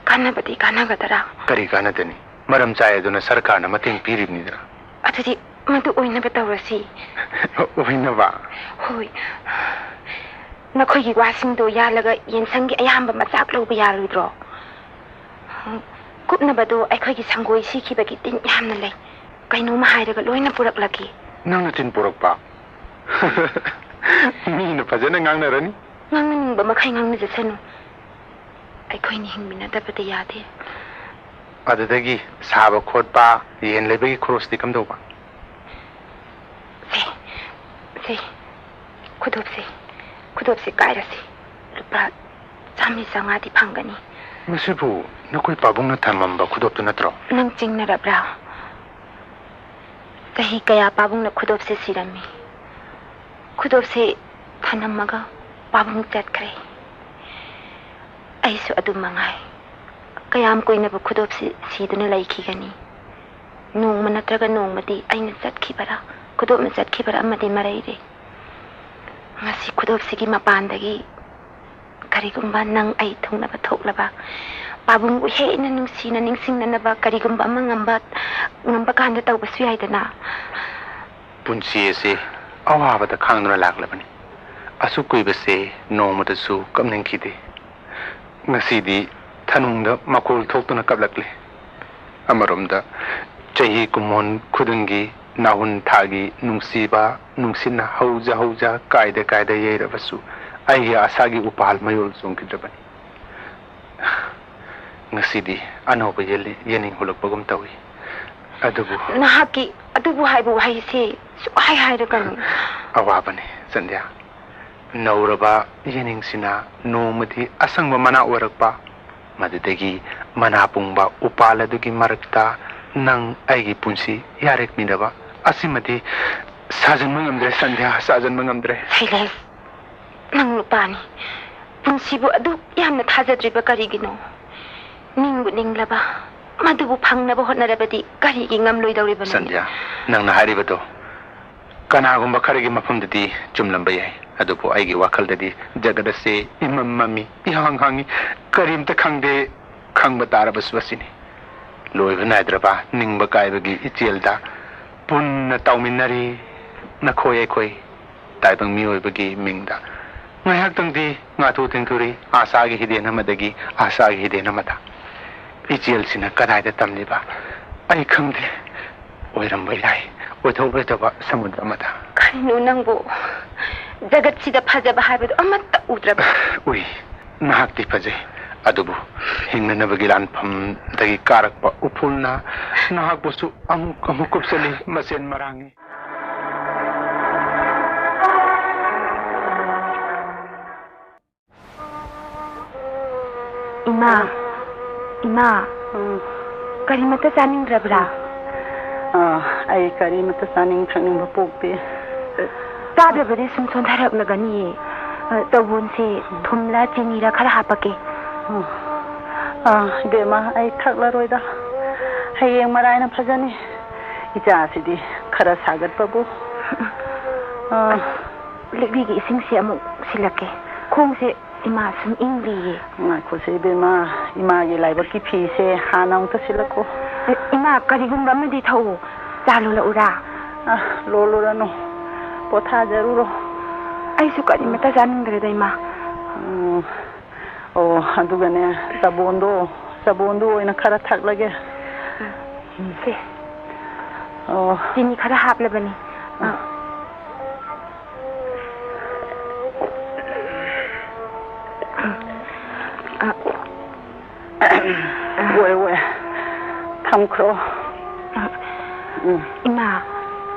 ꯀꯥꯟꯅꯕꯗꯤ ꯀꯥꯟꯅꯒꯗꯔꯥ? ꯀꯔꯤ ꯀꯥꯟꯅꯗꯅꯤ? ꯃꯔꯝ ꯆꯥꯏ ꯑꯗꯨꯅ ꯁꯔꯀꯥꯔꯅ ꯃꯇꯦꯡ ꯄꯤꯔꯤꯕꯅꯤꯗꯅ꯫ ꯑꯗꯨꯗꯤ ꯃꯗꯨ ꯑꯣꯏꯅꯕ ꯇꯧꯔꯁꯤ꯫ ꯑꯣꯏꯅꯕ? ꯍꯣꯏ꯫ ꯅꯈꯣꯏꯒꯤ ꯋꯥꯁꯤꯡꯗꯣ ꯌꯥꯜꯂꯒ ꯌꯦꯟꯁꯪꯒꯤ ꯑꯌꯥꯝꯕ ꯃꯆꯥꯛ ꯂꯧꯕ ꯌꯥꯔꯣꯏꯗ꯭ꯔꯣ? ꯀꯨꯞꯅꯕꯗꯣ ꯑꯩꯈꯣꯏꯒꯤ ꯁꯪꯒꯣꯏ ꯁꯤꯈꯤꯕꯒꯤ ꯇꯤꯟ ꯌꯥꯝꯅ ꯂꯩ꯫ ꯀꯩꯅꯣꯝꯃ ꯍꯥꯏꯔꯒ ꯂꯣꯏꯅ ꯄꯨꯔꯛꯂꯒꯦ꯫ ꯅꯪꯅ ꯇꯤꯟ ꯄꯨꯔꯛꯄ? ꯃꯤꯅ ꯐꯖꯅ ꯉꯥꯡꯅꯔꯅꯤ꯫ ꯉꯥꯡꯅꯅꯤꯡꯕ ꯃꯈꯩ ꯉꯥꯡꯅꯖꯁꯅꯨ꯫ ꯑꯩꯈꯣꯏꯅꯤ ꯍꯤꯡꯃꯤꯟꯅꯗꯕꯗꯤ ꯌꯥꯗꯦ꯫ ꯑꯗꯨꯗꯒꯤ ꯁꯥꯕ ꯈꯣꯠꯄ, ꯌꯦꯟ ꯂꯩꯕꯒꯤ ꯈꯣꯔꯣꯁꯇꯤ ꯀꯝꯗꯧꯕ? ꯁꯦ, ꯁꯦ, ꯈꯨꯗꯣꯞꯁꯦ, ꯈꯨꯗꯣꯞꯁꯦ ꯀꯥꯏꯔꯁꯤ꯫ ꯂꯨꯄꯥ ꯆꯥꯝꯃꯔꯤ ꯆꯥꯝꯃꯉꯥꯗꯤ ꯐꯪꯒꯅꯤ꯫ ꯃꯁꯤꯕꯨ ꯅꯈꯣꯏ ꯄꯥꯕꯨꯡꯅ ꯊꯝꯃꯝꯕ ꯈꯨꯗꯣꯞꯇꯨ ꯅꯠꯇ꯭ꯔꯣ? ꯅꯪ ꯆꯤꯡꯅꯔꯕ꯭ꯔꯥ? ꯆꯍꯤ ꯀꯌꯥ ꯄꯥꯕꯨꯡꯅ ꯈꯨꯗꯣꯞꯁꯦ ꯁꯤꯔꯝꯃꯤ꯫ ꯈꯨꯗꯣꯞꯁꯦ ꯊꯅꯝꯃꯒ ꯄꯥꯕꯨꯡ ꯆꯠꯈ꯭ꯔꯦ꯫ ꯑꯩꯁꯨ ꯑꯗꯨꯝ ꯃꯉꯥꯏ꯫ ꯀꯌꯥꯝ ꯀꯨꯏꯅꯕꯨ ꯈꯨꯗꯣꯞꯁꯤ ꯁꯤꯗꯨꯅ ꯂꯩꯈꯤꯒꯅꯤ? ꯅꯣꯡꯃ ꯅꯠꯇ꯭ꯔꯒ ꯅꯣꯡꯃꯗꯤ ꯑꯩꯅ ꯆꯠꯈꯤꯕꯔꯥ, ꯈꯨꯗꯣꯞꯅ ꯆꯠꯈꯤꯕꯔꯥ ꯑꯃꯗꯤ ꯃꯔꯩꯔꯦ꯫ ꯉꯁꯤ ꯈꯨꯗꯣꯞꯁꯤꯒꯤ ꯃꯄꯥꯟꯗꯒꯤ ꯀꯔꯤꯒꯨꯝꯕ ꯅꯪ ꯑꯩ ꯊꯨꯡꯅꯕ ꯊꯣꯛꯂꯕ, ꯄꯥꯕꯨꯡꯕꯨ ꯍꯦꯟꯅ ꯅꯨꯡꯁꯤꯅ ꯅꯤꯡꯁꯤꯡꯅꯅꯕ ꯀꯔꯤꯒꯨꯝꯕ ꯑꯃ ꯉꯝꯕ, ꯉꯝꯕ ꯀꯥꯟꯗ ꯇꯧꯕꯁꯨ ꯌꯥꯏꯗꯅ꯫ ꯄꯨꯟꯁꯤ ꯑꯁꯤ ꯑꯋꯥꯕꯗ ꯈꯥꯡꯗꯨꯅ ꯂꯥꯛꯂꯕꯅꯤ꯫ ꯑꯁꯨꯛ ꯀꯨꯏꯕꯁꯦ ꯅꯣꯡꯃꯇꯁꯨ ꯀꯞꯅꯤꯡꯈꯤꯗꯦ꯫ ꯉꯁꯤꯗꯤ ꯊꯅꯨꯡꯗ ꯃꯈꯣꯜ ꯊꯣꯛꯇꯨꯅ ꯀꯞꯂꯛꯂꯦ꯫ ꯑꯃꯔꯣꯝꯗ ꯆꯍꯤ ꯀꯨꯝꯑꯣꯟ ꯈꯨꯗꯤꯡꯒꯤ ꯅꯥꯍꯨꯟ ꯊꯥꯒꯤ ꯅꯨꯡꯁꯤꯕ ꯅꯨꯡꯁꯤꯠꯅ ꯍꯧꯖ ꯍꯧꯖ ꯀꯥꯏꯗ ꯀꯥꯏꯗ ꯌꯩꯔꯕꯁꯨ ꯑꯩꯒꯤ ꯑꯁꯥꯒꯤ ꯎꯄꯥꯜ ꯃꯌꯣꯜ ꯆꯣꯡꯈꯤꯗ꯭ꯔꯕꯅꯤ꯫ ꯉꯁꯤꯗꯤ ꯑꯅꯧꯕ ꯌꯦꯜꯂꯤ-, ꯌꯦꯅꯤꯡ ꯍꯨꯜꯂꯛꯄꯒꯨꯝ ꯇꯧꯏ꯫ ꯑꯗꯨꯕꯨ ꯅꯍꯥꯛꯀꯤ ꯑꯗꯨꯕꯨ ꯍꯥꯏꯕ ꯋꯥꯍꯩꯁꯦ ꯁꯨꯛꯍꯥꯏ ꯍꯥꯏꯔꯛꯀꯅꯨ꯫ ꯑꯋꯥꯕꯅꯤ, ꯁꯟꯙ꯭ꯌꯥ꯫ ꯅꯧꯔꯕ ꯌꯦꯅꯤꯡꯁꯤꯅ ꯅꯣꯡꯃꯗꯤ ꯑꯁꯪꯕ ꯃꯅꯥ ꯑꯣꯏꯔꯛꯄ, ꯃꯗꯨꯗꯒꯤ ꯃꯅꯥ ꯄꯨꯡꯕ ꯎꯄꯥꯜ ꯑꯗꯨꯒꯤ ꯃꯔꯛꯇ ꯅꯪ ꯑꯩꯒꯤ ꯄꯨꯟꯁꯤ ꯌꯥꯔꯦꯛꯃꯤꯟꯅꯕ ꯑꯁꯤꯃꯗꯤ ꯁꯥꯖꯟꯕ ꯉꯝꯗ꯭ꯔꯦ, ꯁꯟꯙ꯭ꯌꯥ, ꯁꯥꯖꯟꯕ ꯉꯝꯗ꯭ꯔꯦ꯫ ꯁꯩꯂꯦꯁ, ꯅꯪ ꯅꯨꯄꯥꯅꯤ꯫ ꯄꯨꯟꯁꯤꯕꯨ ꯑꯗꯨꯛ ꯌꯥꯝꯅ ꯊꯥꯖꯗ꯭ꯔꯤꯕ ꯀꯔꯤꯒꯤꯅꯣ? ꯅꯤꯡꯕꯨ ꯅꯤꯡꯂꯕ, ꯃꯗꯨꯕꯨ ꯐꯪꯅꯕ ꯍꯣꯠꯅꯔꯕꯗꯤ ꯀꯔꯤꯒꯤ ꯉꯝꯂꯣꯏꯗꯧꯔꯤꯕꯅꯣ? ꯁꯟꯙ꯭ꯌꯥ, ꯅꯪꯅ ꯍꯥꯏꯔꯤꯕꯗꯣ ꯀꯅꯥꯒꯨꯝꯕ ꯈꯔꯒꯤ ꯃꯐꯝꯗꯗꯤ ꯆꯨꯝꯂꯝꯕ ꯌꯥꯏ, ꯑꯗꯨꯕꯨ ꯑꯩꯒꯤ ꯋꯥꯈꯜꯗꯗꯤ ꯖꯒꯠ ꯑꯁꯤ ꯏꯃꯝ ꯃꯝꯃꯤ, ꯏꯍꯥꯡ ꯍꯥꯡꯉꯤ, ꯀꯔꯤꯝꯇ ꯈꯪꯗꯦ, ꯈꯪꯕ ꯇꯥꯔꯕꯁꯨ ꯑꯁꯤꯅꯤ꯫ ꯂꯣꯏꯕ ꯅꯥꯏꯗ꯭ꯔꯕ ꯅꯤꯡꯕ ꯀꯥꯏꯕꯒꯤ ꯏꯆꯦꯜꯗ ꯄꯨꯟꯅ ꯇꯥꯎꯃꯤꯟꯅꯔꯤ, ꯅꯈꯣꯏ ꯑꯩꯈꯣꯏ ꯇꯥꯏꯕꯪ ꯃꯤꯑꯣꯏꯕꯒꯤ ꯃꯤꯡꯗ꯫ ꯉꯥꯏꯍꯥꯛꯇꯪꯗꯤ ꯉꯥꯊꯨ ꯊꯦꯡꯊꯨꯔꯤ, ꯑꯥꯁꯥꯒꯤ ꯍꯤꯗꯦꯟ ꯑꯃꯗꯒꯤ ꯑꯥꯁꯥꯒꯤ ꯍꯤꯗꯦꯟ ꯑꯃꯗ꯫ ꯏꯆꯦꯜꯁꯤꯅ ꯀꯗꯥꯏꯗ ꯇꯝꯂꯤꯕ? ꯑꯩ ꯈꯪꯗꯦ꯫ ꯑꯣꯏꯔꯝꯕ ꯌꯥꯏ, ꯑꯣꯏꯊꯣꯛꯂꯣꯏꯗꯕ ꯁꯃꯨꯗ꯭ꯔ ꯑꯃꯗ꯫ ꯀꯔꯤꯅꯣ ꯅꯪꯕꯨ? ꯖꯒꯠꯁꯤꯗ ꯐꯖꯕ ꯍꯥꯏꯕꯗꯨ ꯑꯃꯠꯇ ꯎꯗ꯭ꯔꯕ? ꯎꯏ, ꯅꯍꯥꯛꯇꯤ ꯐꯖꯩ, ꯑꯗꯨꯕꯨ ꯍꯤꯡꯅꯅꯕꯒꯤ ꯂꯥꯟꯐꯝꯗꯒꯤ ꯀꯥꯔꯛꯄ ꯎꯐꯨꯜꯅ ꯅꯍꯥꯛꯄꯨꯁꯨ ꯑꯃꯨꯛ ꯑꯃꯨꯛ ꯀꯨꯞꯁꯜꯂꯤ, ꯃꯁꯦꯟ ꯃꯔꯥꯡꯉꯤ꯫ ꯏꯃꯥ, ꯏꯃꯥ, ꯎꯝ꯫ ꯀꯔꯤꯃꯠꯇ ꯆꯥꯅꯤꯡꯗ꯭ꯔꯕ꯭ꯔꯥ? ꯑꯥ, ꯑꯩ ꯀꯔꯤꯃꯠꯇ ꯆꯥꯅꯤꯡ ꯊꯛꯅꯤꯡꯕ ꯄꯣꯛꯇꯦ꯫ ꯆꯥꯗ꯭ꯔꯕꯗꯤ ꯁꯨꯝ ꯁꯣꯟꯊꯔꯛꯂꯒꯅꯤꯌꯦ꯫ ꯑ, ꯇꯧꯕꯣꯟꯁꯦ ꯊꯨꯝꯂ ꯆꯤꯅꯤꯔ ꯈꯔ ꯍꯥꯞꯄꯛꯀꯦ꯫ ꯑꯥ, ꯏꯕꯦꯝꯃ, ꯑꯩ ꯊꯛꯂꯔꯣꯏꯗ꯫ ꯍꯌꯦꯡ ꯃꯔꯥꯏꯅ ꯐꯖꯅꯤ꯫ ꯏꯆꯥꯁꯤꯗꯤ ꯈꯔ ꯁꯥꯒꯠꯄꯕꯨ꯫ ꯑꯥ꯫ ꯂꯤꯛꯂꯤꯒꯤ ꯏꯁꯤꯡꯁꯦ ꯑꯃꯨꯛ ꯁꯤꯜꯂꯛꯀꯦ꯫ ꯈꯣꯡꯁꯦ ꯏꯃꯥ ꯁꯨꯝ ꯏꯪꯗ꯭ꯔꯤꯌꯦ꯫ ꯉꯥꯏꯈꯣꯁꯦ ꯏꯕꯦꯝꯃ, ꯏꯃꯥꯒꯤ ꯂꯥꯏꯕꯛꯀꯤ ꯐꯤꯁꯦ ꯍꯥꯟꯅ ꯑꯃꯨꯛꯇ ꯁꯤꯜꯂꯛꯈꯣ꯫ ꯏꯃꯥ, ꯀꯔꯤꯒꯨꯝꯕ ꯑꯃꯗꯤ ꯊꯛꯎ꯫ ꯆꯥ ꯂꯣꯜꯂꯛꯎꯔꯥ? ꯑ, ꯂꯣꯜꯂꯨꯔꯅꯨ꯫ ꯄꯣꯊꯥꯖꯔꯨꯔꯣ꯫ ꯑꯩꯁꯨ ꯀꯔꯤꯃꯇ ꯆꯥꯅꯤꯡꯗ꯭ꯔꯦꯗ, ꯏꯃꯥ꯫ ꯎꯝ꯫ ꯑꯣ, ꯑꯗꯨꯒꯅꯦ, ꯆꯕꯣꯟꯗꯣ, ꯆꯕꯣꯟꯗꯣ ꯑꯣꯏꯅ ꯈꯔ ꯊꯛꯂꯒꯦ꯫ ꯎꯝ꯫ ꯁꯦ꯫ ꯑꯣ꯫ ꯆꯤꯅꯤ ꯈꯔ ꯍꯥꯞꯂꯕꯅꯤ꯫ ꯑ꯫ ꯑ꯫ ꯑꯣꯏ, ꯑꯣꯏ꯫ ꯊꯝꯈ꯭ꯔꯣ꯫ ꯎꯝ꯫ ꯏꯃꯥ,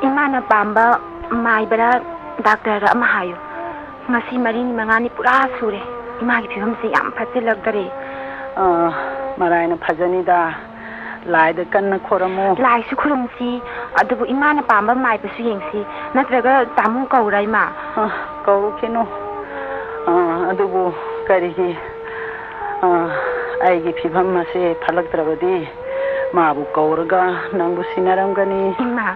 ꯏꯃꯥꯅ ꯄꯥꯝꯕ ꯃꯥꯏꯕꯔꯥ ꯗꯥꯛꯇꯔ ꯑꯃ ꯍꯥꯏꯌꯨ꯫ ꯉꯁꯤ ꯃꯔꯤꯅꯤ ꯃꯉꯥꯅꯤ ꯄꯨꯔꯥ ꯁꯨꯔꯦ꯫ ꯏꯃꯥꯒꯤ ꯐꯤꯕꯝꯁꯦ ꯌꯥꯝ ꯐꯠꯁꯤꯜꯂꯛꯇꯔꯦ꯫ ꯑ, ꯃꯔꯥꯏꯅ ꯐꯖꯅꯤꯗ꯫ ꯂꯥꯏꯗ ꯀꯟꯅ ꯈꯣꯏꯔꯝꯃꯨ꯫ ꯂꯥꯏꯁꯨ ꯈꯨꯔꯨꯝꯁꯤ, ꯑꯗꯨꯕꯨ ꯏꯃꯥꯅ ꯄꯥꯝꯕ ꯃꯥꯏꯕꯁꯨ ꯌꯦꯡꯁꯤ꯫ ꯅꯠꯇ꯭ꯔꯒ ꯇꯥꯃꯣ ꯀꯧꯔꯥ, ꯏꯃꯥ? ꯑ, ꯀꯧꯔꯨꯈꯤꯅꯨ꯫ ꯑ, ꯑꯗꯨꯕꯨ ꯀꯔꯤꯒꯤ, ꯑ, ꯑꯩꯒꯤ ꯐꯤꯕꯝ ꯑꯁꯦ ꯐꯠꯂꯛꯇ꯭ꯔꯕꯗꯤ ꯃꯥꯕꯨ ꯀꯧꯔꯒ ꯅꯪꯕꯨ ꯁꯤꯟꯅꯔꯝꯒꯅꯤ꯫ ꯏꯃꯥ,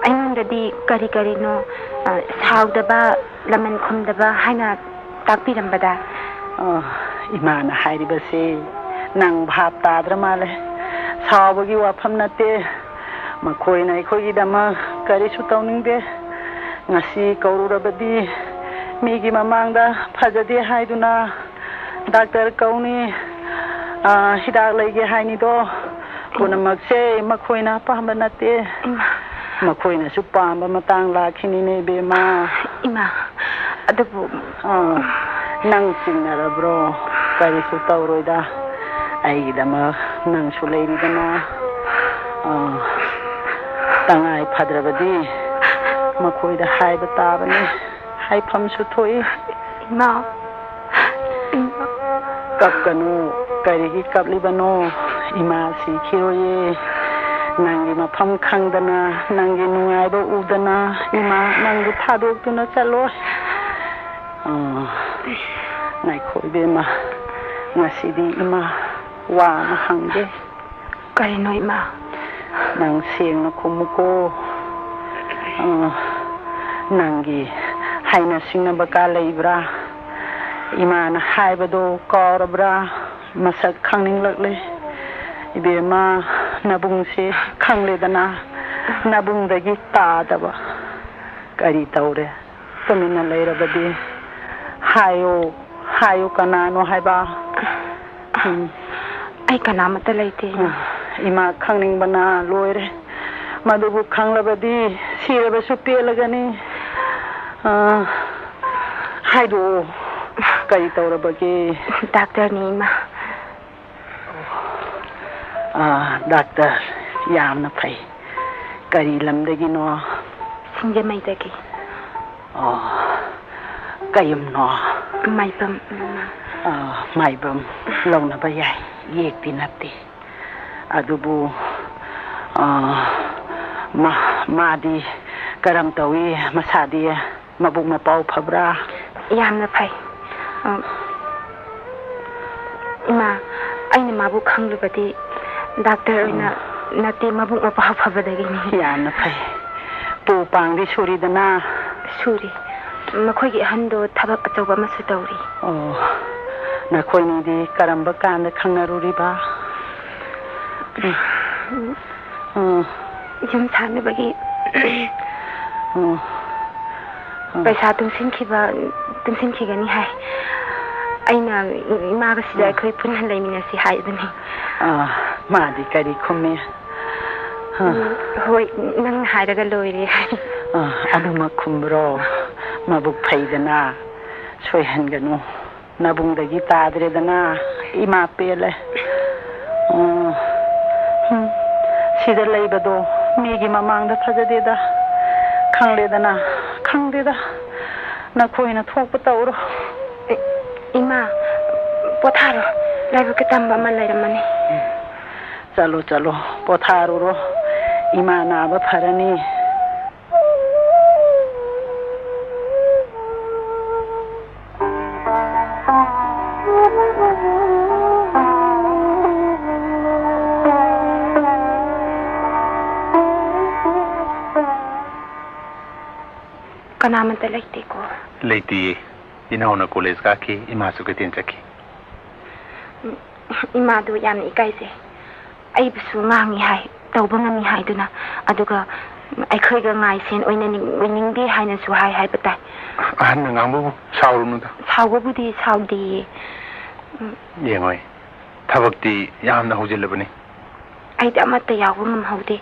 ꯑꯩꯉꯣꯟꯗꯗꯤ ꯀꯔꯤ ꯀꯔꯤꯅꯣ, ꯑ, ꯁꯥꯎꯗꯕ, ꯂꯃꯟ ꯈꯨꯝꯗꯕ ꯍꯥꯏꯅ ꯇꯥꯛꯄꯤꯔꯝꯕꯗ? ꯑ, ꯏꯃꯥꯅ ꯍꯥꯏꯔꯤꯕꯁꯦ ꯅꯪ ꯚꯥꯞ ꯇꯥꯗ꯭ꯔ ꯃꯥꯜꯂꯦ꯫ ꯁꯥꯎꯕꯒꯤ ꯋꯥꯐꯝ ꯅꯠꯇꯦ꯫ ꯃꯈꯣꯏꯅ ꯑꯩꯈꯣꯏꯒꯤꯗꯃꯛ ꯀꯔꯤꯁꯨ ꯇꯧꯅꯤꯡꯗꯦ꯫ ꯉꯁꯤ ꯀꯧꯔꯨꯔꯕꯗꯤ ꯃꯤꯒꯤ ꯃꯃꯥꯡꯗ ꯐꯖꯗꯦ ꯍꯥꯏꯗꯨꯅ ꯗꯥꯛꯇꯔ ꯀꯧꯅꯤ, ꯑ, ꯍꯤꯗꯥꯛ ꯂꯩꯒꯦ ꯍꯥꯏꯅꯤꯗꯣ꯫ ꯄꯨꯝꯅꯃꯛꯁꯦ ꯃꯈꯣꯏꯅ ꯑꯄꯥꯝꯕ ꯅꯠꯇꯦ꯫ ꯏꯃꯥ꯫ ꯃꯈꯣꯏꯅꯁꯨ ꯄꯥꯝꯕ ꯃꯇꯥꯡ ꯂꯥꯛꯈꯤꯅꯤꯅꯦ, ꯏꯕꯦꯝꯃ꯫ ꯏꯃꯥ, ꯑꯗꯨꯕꯨ ꯑꯥ, ꯅꯪ ꯆꯤꯡꯅꯔꯕ꯭ꯔꯣ? ꯀꯔꯤꯁꯨ ꯇꯧꯔꯣꯏꯗ꯫ ꯑꯩꯒꯤꯗꯃꯛ ꯅꯪꯁꯨ ꯂꯩꯔꯤꯗꯅ꯫ ꯑꯥ, ꯇꯉꯥꯏ ꯐꯗ꯭ꯔꯕꯗꯤ ꯃꯈꯣꯏꯗ ꯍꯥꯏꯕ ꯇꯥꯕꯅꯤ꯫ ꯍꯥꯏꯐꯝꯁꯨ ꯊꯣꯛꯏ꯫ ꯏꯃꯥ, ꯏꯃꯥ꯫ ꯀꯞꯀꯅꯨ, ꯀꯔꯤꯒꯤ ꯀꯞꯂꯤꯕꯅꯣ? ꯏꯃꯥ ꯁꯤꯈꯤꯔꯣꯏꯌꯦ꯫ ꯅꯪꯒꯤ ꯃꯐꯝ ꯈꯪꯗꯅ, ꯅꯪꯒꯤ ꯅꯨꯡꯉꯥꯏꯕ ꯎꯗꯅ, ꯏꯃꯥ ꯅꯪꯕꯨ ꯊꯥꯗꯣꯛꯇꯨꯅ ꯆꯠꯂꯣꯏ꯫ ꯑꯥ, ꯉꯥꯏꯈꯣ ꯏꯕꯦꯝꯃ, ꯉꯁꯤꯗꯤ ꯏꯃꯥ ꯋꯥ ꯑꯃ ꯍꯪꯒꯦ꯫ ꯀꯔꯤꯅꯣ, ꯏꯃꯥ? ꯅꯪ ꯁꯦꯡꯅ ꯈꯨꯝꯃꯨꯀꯣ꯫ ꯑ, ꯅꯪꯒꯤ ꯍꯥꯏꯅ ꯁꯤꯡꯅꯕ ꯀꯥ ꯂꯩꯕ꯭ꯔꯥ? ꯏꯃꯥꯅ ꯍꯥꯏꯕꯗꯣ ꯀꯥꯎꯔꯕ꯭ꯔꯥ? ꯃꯁꯛ ꯈꯪꯅꯤꯡꯂꯛꯂꯦ꯫ ꯏꯕꯦꯝꯃ, ꯅꯕꯨꯡꯁꯦ ꯈꯪꯂꯦꯗꯅ, ꯅꯕꯨꯡꯗꯒꯤ ꯇꯥꯗꯕ꯫ ꯀꯔꯤ ꯇꯧꯔꯦ? ꯇꯨꯃꯤꯟꯅ ꯂꯩꯔꯕꯗꯤ? ꯍꯥꯏꯌꯨ, ꯍꯥꯏꯌꯨ, ꯀꯅꯥꯅꯣ ꯍꯥꯏꯕ? ꯎꯝ꯫ ꯑꯩ ꯀꯅꯥꯃꯠꯇ ꯂꯩꯇꯦ꯫ ꯏꯃꯥ ꯈꯪꯅꯤꯡꯕꯅ ꯂꯣꯏꯔꯦ꯫ ꯃꯗꯨꯕꯨ ꯈꯪꯂꯕꯗꯤ ꯁꯤꯔꯕꯁꯨ ꯄꯦꯜꯂꯒꯅꯤ꯫ ꯑ, ꯍꯥꯏꯗꯣꯛꯑꯣ, ꯀꯔꯤ ꯇꯧꯔꯕꯒꯦ? ꯗꯥꯛꯇꯔꯅꯤ, ꯏꯃꯥ꯫ ꯑ, ꯗꯥꯛꯇꯔ, ꯌꯥꯝꯅ ꯐꯩ꯫ ꯀꯔꯤ ꯂꯝꯗꯒꯤꯅꯣ? ꯁꯤꯡꯖꯃꯩꯗꯒꯤ꯫ ꯑꯣ, ꯀꯌꯨꯝꯅꯣ? ꯃꯥꯏꯕꯝ, ꯏꯃꯥ꯫ ꯑ, ꯃꯥꯏꯕꯝ ꯂꯧꯅꯕ ꯌꯥꯏ, ꯌꯦꯛꯇꯤ ꯅꯠꯇꯦ꯫ ꯑꯗꯨꯕꯨ, ꯑ, ꯃꯥ-, ꯃꯥꯗꯤ ꯀꯔꯝ ꯇꯧꯏ? ꯃꯁꯥꯗꯤ ꯃꯕꯨꯛ ꯃꯄꯥꯎ ꯐꯕ꯭ꯔꯥ? ꯌꯥꯝꯅ ꯐꯩ꯫ ꯑ, ꯏꯃꯥ, ꯑꯩꯅ ꯃꯥꯕꯨ ꯈꯪꯂꯨꯕꯗꯤ ꯗꯥꯛꯇꯔ ꯑꯣꯏꯅ ꯅꯠꯇꯦ, ꯃꯕꯨꯛ ꯃꯄꯥꯎ ꯐꯕꯗꯒꯤꯅꯤ꯫ ꯌꯥꯝꯅ ꯐꯩ꯫ ꯄꯨ ꯄꯥꯡꯗꯤ ꯁꯨꯔꯤꯗꯅ? ꯁꯨꯔꯤ꯫ ꯃꯈꯣꯏꯒꯤ ꯑꯍꯟꯗꯣ ꯊꯕꯛ ꯑꯆꯧꯕ ꯑꯃꯁꯨ ꯇꯧꯔꯤ꯫ ꯑꯣ, ꯅꯈꯣꯏꯅꯤꯗꯤ ꯀꯔꯝꯕ ꯀꯥꯟꯗ ꯈꯪꯅꯔꯨꯔꯤꯕ? ꯎꯝ꯫ ꯎꯝ꯫ ꯌꯨꯝ ꯁꯥꯅꯕꯒꯤ ꯎꯝ꯫ ꯎꯝ꯫ ꯄꯩꯁꯥ ꯇꯨꯡꯁꯤꯟꯈꯤꯕ, ꯇꯨꯡꯁꯤꯟꯈꯤꯒꯅꯤ ꯍꯥꯏ꯫ ꯑꯩꯅ ꯏꯃꯥꯒ ꯁꯤꯗ ꯎꯝ꯫ ꯑꯩꯈꯣꯏ ꯄꯨꯟꯅ ꯂꯩꯃꯤꯟꯅꯁꯤ ꯍꯥꯏꯕꯅꯤ꯫ ꯑꯥ, ꯃꯥꯗꯤ ꯀꯔꯤ ꯈꯨꯝꯃꯤ? ꯑꯥ꯫ ꯎꯝ, ꯍꯣꯏ, ꯅꯪꯅ ꯍꯥꯏꯔꯒ ꯂꯣꯏꯔꯦ ꯍꯥꯏ꯫ ꯑꯥ, ꯑꯗꯨꯃꯛ ꯈꯨꯝꯕ꯭ꯔꯣ? ꯃꯕꯨꯛ ꯐꯩꯗꯅ, ꯁꯣꯏꯍꯟꯒꯅꯨ꯫ ꯅꯕꯨꯡꯗꯒꯤ ꯇꯥꯗ꯭ꯔꯦꯗꯅ, ꯏꯃꯥ ꯄꯦꯜꯂꯦ꯫ ꯎꯝ, ꯎꯝ, ꯁꯤꯗ ꯂꯩꯕꯗꯣ ꯃꯤꯒꯤ ꯃꯃꯥꯡꯗ ꯐꯖꯗꯦꯗ꯫ ꯈꯪꯂꯦꯗꯅ, ꯈꯪꯗꯦꯗ, ꯅꯈꯣꯏꯅ ꯊꯣꯛꯄ ꯇꯧꯔꯣ꯫ ꯏ-, ꯏꯃꯥ, ꯄꯣꯊꯥꯔꯣ, ꯂꯥꯏꯕꯛꯀꯤ ꯇꯝꯕ ꯑꯃ ꯂꯩꯔꯝꯃꯅꯤ꯫ ꯆꯠꯂꯣ, ꯆꯠꯂꯣ, ꯄꯣꯊꯥꯔꯨꯔꯣ, ꯏꯃꯥ ꯅꯥꯕ ꯐꯔꯅꯤ꯫ ꯀꯅꯥꯃꯠꯇ ꯂꯩꯇꯦꯀꯣ? ꯂꯩꯇꯤꯌꯦ꯫ ꯏꯅꯥꯎꯅ ꯀꯣꯂꯦꯖ ꯀꯥꯈꯤ, ꯏꯃꯥꯁꯨ ꯀꯩꯊꯦꯜ ꯆꯠꯈꯤ꯫ ꯎꯝ, ꯏꯃꯥꯗꯨ ꯌꯥꯝꯅ ꯏꯀꯥꯏꯖꯩ꯫ ꯑꯩꯕꯨꯁꯨ ꯉꯥꯡꯉꯤ ꯍꯥꯏ, ꯇꯧꯕ ꯉꯝꯃꯤ ꯍꯥꯏꯗꯨꯅ꯫ ꯑꯗꯨꯒ ꯑꯩꯈꯣꯏꯒ ꯉꯥꯏꯁꯦꯟ ꯑꯣꯏꯅꯅꯤꯡ-, ꯑꯣꯏꯅꯤꯡꯗꯦ ꯍꯥꯏꯅꯁꯨ ꯍꯥꯏ ꯍꯥꯏꯕ ꯇꯥꯏ꯫ ꯑꯍꯟꯅ ꯉꯥꯡꯕꯕꯨ ꯁꯥꯎꯔꯨꯅꯨꯗ꯫ ꯁꯥꯎꯕꯕꯨꯗꯤ ꯁꯥꯎꯗꯦꯌꯦ꯫ ꯎꯝ꯫ ꯌꯦꯡꯉꯣꯏ, ꯊꯕꯛꯇꯤ ꯌꯥꯝꯅ ꯍꯧꯖꯤꯜꯂꯕꯅꯤ꯫ ꯑꯩꯗꯤ ꯑꯃꯠꯇ ꯌꯥꯎꯕ ꯉꯝꯍꯧꯗꯦ꯫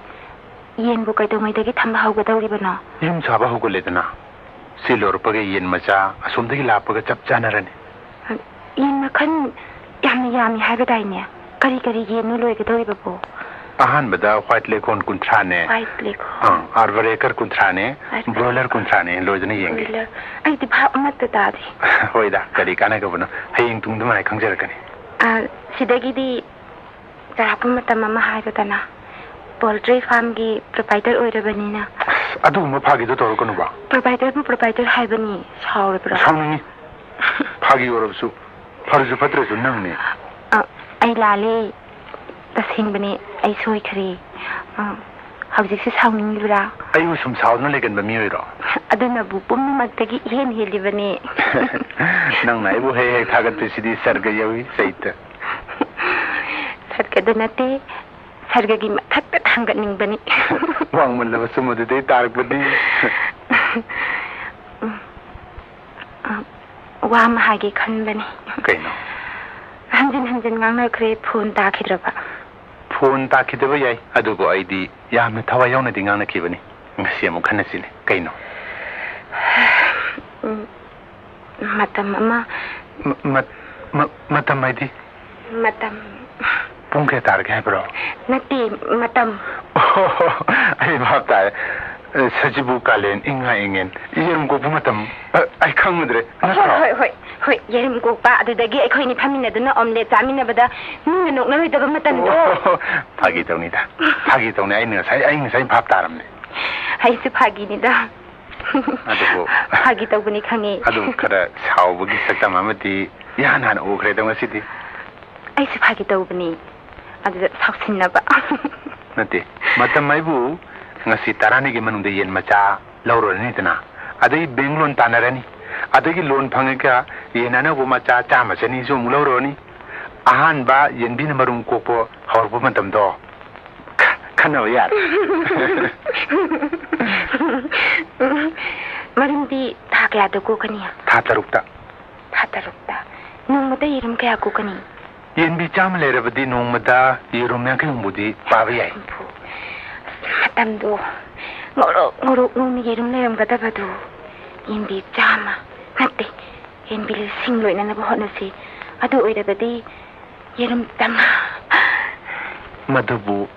ꯌꯦꯟꯕꯨ ꯀꯩꯗꯧꯉꯩꯗꯒꯤ ꯊꯝꯕ ꯍꯧꯒꯗꯧꯔꯤꯕꯅꯣ? ꯌꯨꯝ ꯁꯥꯕ ꯍꯧꯒꯠꯂꯦꯗꯅ꯫ ꯁꯤ ꯂꯣꯏꯔꯛꯄꯒ ꯌꯦꯟ ꯃꯆꯥ ꯑꯁꯣꯝꯗꯒꯤ ꯂꯥꯛꯄꯒ ꯆꯞ ꯆꯥꯟꯅꯔꯅꯤ꯫ ꯌꯦꯟ ꯃꯈꯜ ꯌꯥꯝꯅ ꯌꯥꯝꯃꯤ ꯍꯥꯏꯕꯗꯥꯏꯅꯦ? ꯀꯔꯤ ꯀꯔꯤ ꯌꯦꯟꯅꯣ ꯂꯣꯏꯒꯗꯧꯔꯤꯕꯕꯣ? ꯑꯍꯥꯟꯕꯗ white leghorn ꯀꯨꯟꯊ꯭ꯔꯥꯅꯦ꯫ White leghorn꯫ ꯑꯥ, Arbour Aker ꯀꯨꯟꯊ꯭ꯔꯥꯅꯦ, Arbour broiler ꯀꯨꯟꯊ꯭ꯔꯥꯅꯦ, ꯂꯣꯏꯗꯅ ꯌꯦꯡꯒꯦ꯫ Broiler꯫ ꯑꯩꯗꯤ ꯚꯥꯞ ꯑꯃꯠꯇ ꯇꯥꯗꯦ꯫ ꯍꯣꯏꯗ, ꯀꯔꯤ ꯀꯥꯟꯅꯒꯕꯅꯣ? ꯍꯌꯦꯡ ꯇꯨꯡꯗ ꯃꯥꯏ ꯈꯪꯖꯔꯛꯀꯅꯤ꯫ ꯑꯥ, ꯁꯤꯗꯒꯤꯗꯤ ꯆꯥꯎꯔꯥꯛꯄ ꯃꯇꯝ ꯑꯃ ꯍꯥꯏꯔꯣꯗꯅ, poultry farmꯒꯤ proprietor ꯑꯣꯏꯔꯕꯅꯤꯅ꯫ ꯑꯁ, ꯑꯗꯨꯒꯨꯝꯕ ꯐꯥꯒꯤꯗꯣ ꯇꯧꯔꯛꯀꯅꯨꯕ꯫ Proprietorꯕꯨ proprietor ꯍꯥꯏꯕꯅꯤ, ꯁꯥꯎꯔꯕ꯭ꯔꯣ? ꯁꯥꯎꯅꯤꯡꯉꯤ꯫ ꯐꯥꯒꯤ ꯑꯣꯏꯔꯕꯁꯨ, ꯐꯔꯁꯨ ꯐꯠꯇ꯭ꯔꯁꯨ ꯅꯪꯅꯤ꯫ ꯑ, ꯑꯩ ꯂꯥꯜꯂꯦ, ꯇꯁꯦꯡꯕꯅꯦ, ꯑꯩ ꯁꯣꯏꯈ꯭ꯔꯦ꯫ ꯑ, ꯍꯧꯖꯤꯛꯁꯨ ꯁꯥꯎꯅꯤꯡꯂꯤꯕ꯭ꯔꯥ? ꯑꯩꯕꯨ ꯁꯨꯝ ꯁꯥꯎꯗꯨꯅ ꯂꯩꯒꯟꯕ ꯃꯤꯑꯣꯏꯔꯣ? ꯑꯗꯨꯅꯕꯨ ꯄꯨꯝꯅꯃꯛꯇꯒꯤ ꯏꯍꯦꯟ ꯍꯦꯜꯂꯤꯕꯅꯦ꯫ ꯅꯪꯅ ꯑꯩꯕꯨ ꯍꯦꯛ ꯍꯦꯛ ꯊꯥꯒꯠꯄꯁꯤꯗꯤ ꯁꯔꯒ ꯌꯧꯏ, ꯆꯩꯇ꯫ ꯁꯔꯒꯗ ꯅꯠꯇꯦ, ꯁꯔꯒꯒꯤ ꯃꯊꯛꯇ ꯊꯥꯡꯒꯠꯅꯤꯡꯕꯅꯤ꯫ ꯋꯥꯡꯃꯜꯂꯕꯁꯨ ꯃꯗꯨꯗꯩ ꯇꯥꯔꯛꯄꯗꯤ꯫ ꯋꯥ ꯑꯃ ꯍꯥꯏꯒꯦ ꯈꯟꯕꯅꯤ꯫ ꯀꯩꯅꯣ? ꯍꯟꯖꯤꯟ ꯍꯟꯖꯤꯟ ꯉꯥꯡꯅꯈ꯭ꯔꯦ, phone ꯇꯥꯈꯤꯗ꯭ꯔꯕ? Phone ꯇꯥꯈꯤꯗꯕ ꯌꯥꯏ, ꯑꯗꯨꯕꯨ ꯑꯩꯗꯤ ꯌꯥꯝꯅ ꯊꯋꯥꯏ ꯌꯥꯎꯅꯗꯤ ꯉꯥꯡꯅꯈꯤꯕꯅꯤ꯫ ꯉꯁꯤ ꯑꯃꯨꯛ ꯈꯟꯅꯁꯤꯅꯦ꯫ ꯀꯩꯅꯣ? ꯎꯝ, ꯃꯇꯝ ꯑꯃ ꯃ-, ꯃ-, ꯃ-, ꯃꯇꯝ ꯍꯥꯏꯗꯤ? ꯃꯇꯝ꯫ ꯄꯨꯡ ꯀꯌꯥ ꯇꯥꯔꯒꯦ ꯍꯥꯏꯕ꯭ꯔꯣ? ꯅꯠꯇꯦ, ꯃꯇꯝ꯫ ꯑꯣ, ꯑꯩ ꯚꯥꯞ ꯇꯥꯔꯦ꯫ ꯑ, ꯁꯖꯤꯕꯨ ꯀꯥꯂꯦꯟ, ꯏꯉꯥ ꯏꯉꯦꯟ, ꯌꯦꯔꯨꯝ ꯀꯣꯛꯄ ꯃꯇꯝ꯫ ꯑ, ꯑꯩ ꯈꯪꯉꯨꯗ꯭ꯔꯦ꯫ ꯍꯣꯏ, ꯅꯠꯇ꯭ꯔꯣ? ꯍꯣꯏ, ꯍꯣꯏ, ꯍꯣꯏ, ꯌꯦꯔꯨꯝ ꯀꯣꯛꯄ, ꯑꯗꯨꯗꯒꯤ ꯑꯩꯈꯣꯏꯅꯤ ꯐꯝꯃꯤꯟꯅꯗꯨꯅ omelette ꯆꯥꯃꯤꯟꯅꯕꯗ ꯃꯤꯅ ꯅꯣꯛꯅꯔꯣꯏꯗꯕ ꯃꯇꯝꯗꯣ꯫ ꯑꯣ, ꯐꯥꯒꯤ ꯇꯧꯅꯤꯗ, ꯐꯥꯒꯤ ꯇꯧꯅꯤ꯫ ꯑꯩꯅ ꯉꯁꯥꯏ, ꯑꯩ ꯉꯁꯥꯏ ꯚꯥꯞ ꯇꯥꯔꯝꯅꯦ꯫ ꯑꯩꯁꯨ ꯐꯥꯒꯤꯅꯤꯗ꯫ ꯑꯗꯨꯕꯨ ꯐꯥꯒꯤ ꯇꯧꯕꯅꯤ ꯈꯪꯉꯤ꯫ ꯑꯗꯨ ꯈꯔ ꯁꯥꯎꯕꯒꯤ ꯁꯛꯇꯝ ꯑꯃꯗꯤ ꯏꯍꯥꯟ ꯍꯥꯟꯅ ꯎꯈ꯭ꯔꯦꯗꯣ ꯉꯁꯤꯗꯤ꯫ ꯑꯩꯁꯨ ꯐꯥꯒꯤ ꯇꯧꯕꯅꯤ꯫ ꯑꯗꯨꯗ ꯁꯥꯎꯁꯤꯟꯅꯕ꯫ ꯅꯠꯇꯦ, ꯃꯇꯝ ꯍꯥꯏꯕꯨ ꯉꯁꯤ ꯇꯔꯥꯅꯤꯒꯤ ꯃꯅꯨꯡꯗ ꯌꯦꯟ ꯃꯆꯥ ꯂꯧꯔꯨꯔꯅꯤꯗꯅ, ꯑꯗꯩ bank loan ꯇꯥꯟꯅꯔꯅꯤ, ꯑꯗꯒꯤ ꯂꯣꯟ ꯐꯪꯉꯒ ꯌꯦꯟ ꯑꯅꯧꯕ ꯃꯆꯥ ꯆꯥꯝꯃ ꯆꯅꯤꯁꯨ ꯑꯃꯨꯛ ꯂꯧꯔꯨꯔꯅꯤ꯫ ꯑꯍꯥꯟꯕ ꯌꯦꯟꯕꯤꯅ ꯃꯔꯨꯝ ꯀꯣꯛꯄ ꯍꯧꯔꯛꯄ ꯃꯇꯝꯗꯣ, ꯈ-, ꯈꯟꯅꯕ ꯌꯥꯔꯦ꯫ ꯃꯔꯨꯝꯗꯤ ꯊꯥ ꯀꯌꯥꯗ ꯀꯣꯛꯀꯅꯤ? ꯊꯥ ꯇꯔꯨꯛꯇ꯫ ꯊꯥ ꯇꯔꯨꯛꯇ꯫ ꯅꯣꯡꯃꯗ ꯌꯦꯔꯨꯝ ꯀꯌꯥ ꯀꯣꯛꯀꯅꯤ? ꯌꯦꯟꯕꯤ ꯆꯥꯝꯃ ꯂꯩꯔꯕꯗꯤ ꯅꯣꯡꯃꯗ ꯌꯦꯔꯨꯝ ꯌꯥꯡꯈꯩ ꯍꯨꯝꯐꯨꯗꯤ ꯄꯥꯕ ꯌꯥꯏ꯫ ꯍꯨꯝꯐꯨ꯫ ꯑꯁ, ꯃꯇꯝꯗꯣ ꯉꯧꯔꯣꯛ ꯉꯧꯔꯣꯛ ꯅꯣꯡꯅ ꯌꯦꯔꯨꯝ ꯂꯩꯔꯝꯒꯗꯕꯗꯣ꯫ ꯌꯦꯟꯕꯤ ꯆꯥꯝꯃ ꯅꯠꯇꯦ, ꯌꯦꯟꯕꯤ ꯂꯤꯁꯤꯡ ꯂꯣꯏꯅꯅꯕ ꯍꯣꯠꯅꯁꯤ꯫ ꯑꯗꯨ ꯑꯣꯏꯔꯕꯗꯤ ꯌꯦꯔꯨꯝ ꯆꯥꯝꯃꯉꯥ꯫ ꯃꯗꯨꯕꯨ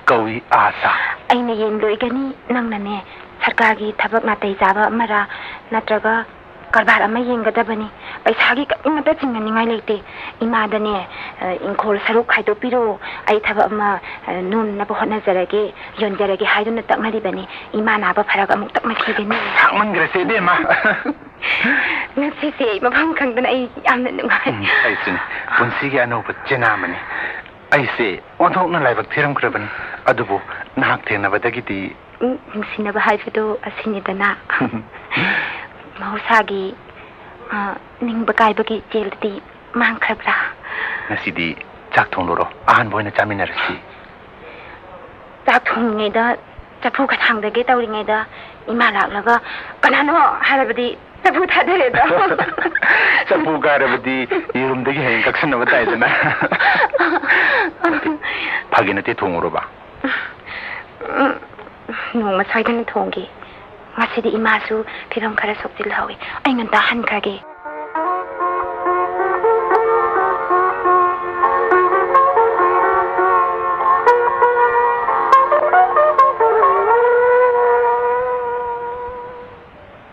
ꯀꯧꯏ ꯑꯥꯁꯥ꯫ ꯑꯩꯅ ꯌꯦꯟ ꯂꯣꯏꯒꯅꯤ, ꯅꯪꯅꯅꯦ ꯁꯔꯀꯥꯔꯒꯤ ꯊꯕꯛ ꯅꯥꯇꯩ ꯆꯥꯕ ꯑꯃꯔꯥ ꯅꯠꯇ꯭ꯔꯒ ꯀꯔꯕꯥꯔ ꯑꯃ ꯌꯦꯡꯒꯗꯕꯅꯤ꯫ ꯄꯩꯁꯥꯒꯤ ꯀꯔꯤꯃꯠꯇ ꯆꯤꯡꯅꯅꯤꯡꯉꯥꯏ ꯂꯩꯇꯦ꯫ ꯏꯃꯥꯗꯅꯦ, ꯑ, "ꯏꯪꯈꯣꯜ ꯁꯔꯨꯛ ꯈꯥꯏꯗꯣꯛꯄꯤꯔꯣ, ꯑꯩ ꯊꯕꯛ ꯑꯃ, ꯑ, ꯅꯣꯝꯅꯕ ꯍꯣꯠꯅꯖꯔꯒꯦ, ꯌꯣꯟꯖꯔꯒꯦ" ꯍꯥꯏꯗꯨꯅ ꯇꯛꯅꯔꯤꯕꯅꯤ꯫ ꯏꯃꯥ ꯅꯥꯕ ꯐꯔꯒ ꯑꯃꯨꯛ ꯇꯛꯅꯈꯤꯒꯅꯤ꯫ ꯁꯥꯡꯃꯟꯈ꯭ꯔꯦꯁꯦ, ꯏꯕꯦꯝꯃ꯫ ꯉꯁꯤꯁꯦ ꯑꯩ ꯃꯐꯝ ꯈꯪꯗꯅ ꯑꯩ ꯌꯥꯝꯅ ꯅꯨꯡꯉꯥꯏ꯫ ꯎꯝ, ꯑꯩꯁꯨꯅꯤ꯫ ꯄꯨꯟꯁꯤꯒꯤ ꯑꯅꯧꯕ ꯆꯦꯅꯥ ꯑꯃꯅꯤ꯫ ꯑꯩꯁꯦ ꯑꯣꯟꯊꯣꯛꯅ ꯂꯥꯏꯕꯛ ꯊꯤꯔꯝꯈ꯭ꯔꯕꯅꯤ꯫ ꯑꯗꯨꯕꯨ ꯅꯍꯥꯛ ꯊꯦꯡꯅꯕꯗꯒꯤꯗꯤ ꯎꯝ, ꯅꯨꯡꯁꯤꯅꯕ ꯍꯥꯏꯕꯗꯨ ꯑꯁꯤꯅꯤꯗꯅ꯫ ꯃꯍꯧꯁꯥꯒꯤ, ꯑ, ꯅꯤꯡꯕ ꯀꯥꯏꯕꯒꯤ ꯏꯆꯦꯜꯗꯨꯗꯤ ꯃꯥꯡꯈ꯭ꯔꯕ꯭ꯔꯥ? ꯉꯁꯤꯗꯤ ꯆꯥꯛ ꯊꯣꯡꯂꯨꯔꯣ, ꯑꯍꯥꯟꯕ ꯑꯣꯏꯅ ꯆꯥꯃꯤꯟꯅꯔꯁꯤ꯫ ꯆꯥꯛ ꯊꯣꯡꯉꯤꯉꯩꯗ ꯆꯐꯨ ꯈꯊꯥꯡꯗꯒꯦ ꯇꯧꯔꯤꯉꯩꯗ ꯏꯃꯥ ꯂꯥꯛꯂꯒ, "ꯀꯅꯥꯅꯣ?" ꯍꯥꯏꯔꯕꯗꯤ ꯆꯐꯨ ꯊꯥꯗꯔꯦꯗꯣ꯫ ꯆꯐꯨ ꯀꯥꯏꯔꯕꯗꯤ ꯌꯦꯔꯨꯝꯗꯒꯤ ꯍꯌꯦꯡ ꯀꯛꯁꯟꯅꯕ ꯇꯥꯏꯗꯅ꯫ ꯐꯥꯒꯤ ꯅꯠꯇꯦ, ꯊꯣꯡꯉꯨꯔꯕ? ꯎꯝ, ꯅꯣꯡꯃ ꯁꯣꯏꯗꯅ ꯊꯣꯡꯒꯦ꯫ ꯉꯁꯤꯗꯤ ꯏꯃꯥꯁꯨ ꯐꯤꯕꯝ ꯈꯔ ꯁꯣꯛꯆꯤꯜꯍꯧꯏ꯫ ꯑꯩ ꯉꯟꯇꯥ ꯍꯟꯈ꯭ꯔꯒꯦ꯫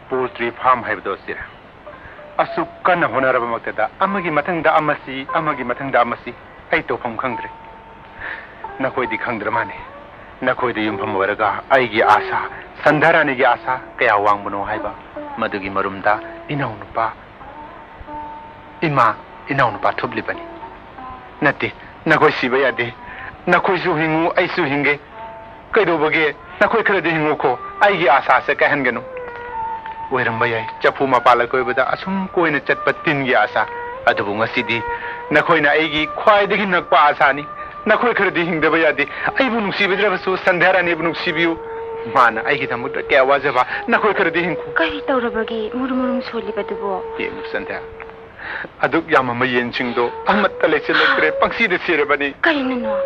ꯄꯣꯜꯇ꯭ꯔꯤ ꯐꯥꯔꯝ ꯍꯥꯏꯕꯗꯣ ꯁꯤꯔꯥ? ꯑꯁꯨꯛ ꯀꯟꯅ ꯍꯣꯠꯅꯔꯕꯃꯛꯇꯗ ꯑꯃꯒꯤ ꯃꯊꯪꯗ ꯑꯃꯁꯤ, ꯑꯃꯒꯤ ꯃꯊꯪꯗ ꯑꯃꯁꯤ, ꯑꯩ ꯇꯧꯐꯝ ꯈꯪꯗ꯭ꯔꯦ꯫ ꯅꯈꯣꯏꯗꯤ ꯈꯪꯗ꯭ꯔ ꯃꯥꯜꯂꯦ꯫ ꯅꯈꯣꯏꯗ ꯌꯨꯝꯐꯝ ꯑꯣꯏꯔꯒ ꯑꯩꯒꯤ ꯑꯥꯁꯥ, ꯁꯟꯙꯥꯔꯥꯅꯤꯒꯤ ꯑꯥꯁꯥ ꯀꯌꯥ ꯋꯥꯡꯕꯅꯣ ꯍꯥꯏꯕ, ꯃꯗꯨꯒꯤ ꯃꯔꯨꯝꯗ ꯏꯅꯥꯎꯅꯨꯄꯥ, ꯏꯃꯥ, ꯏꯅꯥꯎꯅꯨꯄꯥ ꯊꯨꯞꯂꯤꯕꯅꯤ꯫ ꯅꯠꯇꯦ, ꯅꯈꯣꯏ ꯁꯤꯕ ꯌꯥꯗꯦ꯫ ꯅꯈꯣꯏꯁꯨ ꯍꯤꯡꯉꯨ, ꯑꯩꯁꯨ ꯍꯤꯡꯒꯦ꯫ ꯀꯩꯗꯧꯕꯒꯦ? ꯅꯈꯣꯏ ꯈꯔꯗꯤ ꯍꯤꯡꯉꯨꯀꯣ꯫ ꯑꯩꯒꯤ ꯑꯥꯁꯥꯁꯦ ꯀꯥꯏꯍꯟꯒꯅꯨ꯫ ꯑꯣꯏꯔꯝꯕ ꯌꯥꯏ, ꯆꯐꯨ ꯃꯄꯥꯜ ꯑꯀꯣꯏꯕꯗ ꯑꯁꯨꯝ ꯀꯣꯏꯅ ꯆꯠꯄ ꯇꯤꯟꯒꯤ ꯑꯁꯥ꯫ ꯑꯗꯨꯕꯨ ꯉꯁꯤꯗꯤ ꯅꯈꯣꯏꯅ ꯑꯩꯒꯤ ꯈ꯭ꯋꯥꯏꯗꯒꯤ ꯅꯛꯄ ꯑꯁꯥꯅꯤ꯫ ꯅꯈꯣꯏ ꯈꯔꯗꯤ ꯍꯤꯡꯗꯕ ꯌꯥꯗꯦ꯫ ꯑꯩꯕꯨ ꯅꯨꯡꯁꯤꯕꯤꯗ꯭ꯔꯕꯁꯨ ꯁꯟꯙ꯭ꯌꯥ ꯔꯥꯅꯤꯕꯨ ꯅꯨꯡꯁꯤꯕꯤꯌꯨ꯫ ꯃꯥꯅ ꯑꯩꯒꯤꯗꯃꯛꯇ ꯀꯌꯥ ꯋꯥꯖꯕ꯫ ꯅꯈꯣꯏ ꯈꯔꯗꯤ ꯍꯤꯡꯈꯣ꯫ ꯀꯔꯤ ꯇꯧꯔꯕꯒꯦ ꯃꯨꯔꯨꯝ ꯃꯨꯔꯨꯝ ꯁꯣꯜꯂꯤꯕꯗꯨꯕꯣ? ꯌꯦꯡꯉꯨ ꯁꯟꯙ꯭ꯌꯥ, ꯑꯗꯨꯛ ꯌꯥꯝꯃꯝꯕ ꯌꯦꯟꯁꯤꯡꯗꯣ ꯑꯃꯠꯇ ꯂꯩꯁꯤꯜꯂꯛꯇ꯭ꯔꯦ, ꯄꯪꯁꯤꯗ ꯁꯤꯔꯕꯅꯤ꯫ ꯀꯔꯤꯅꯅꯣ?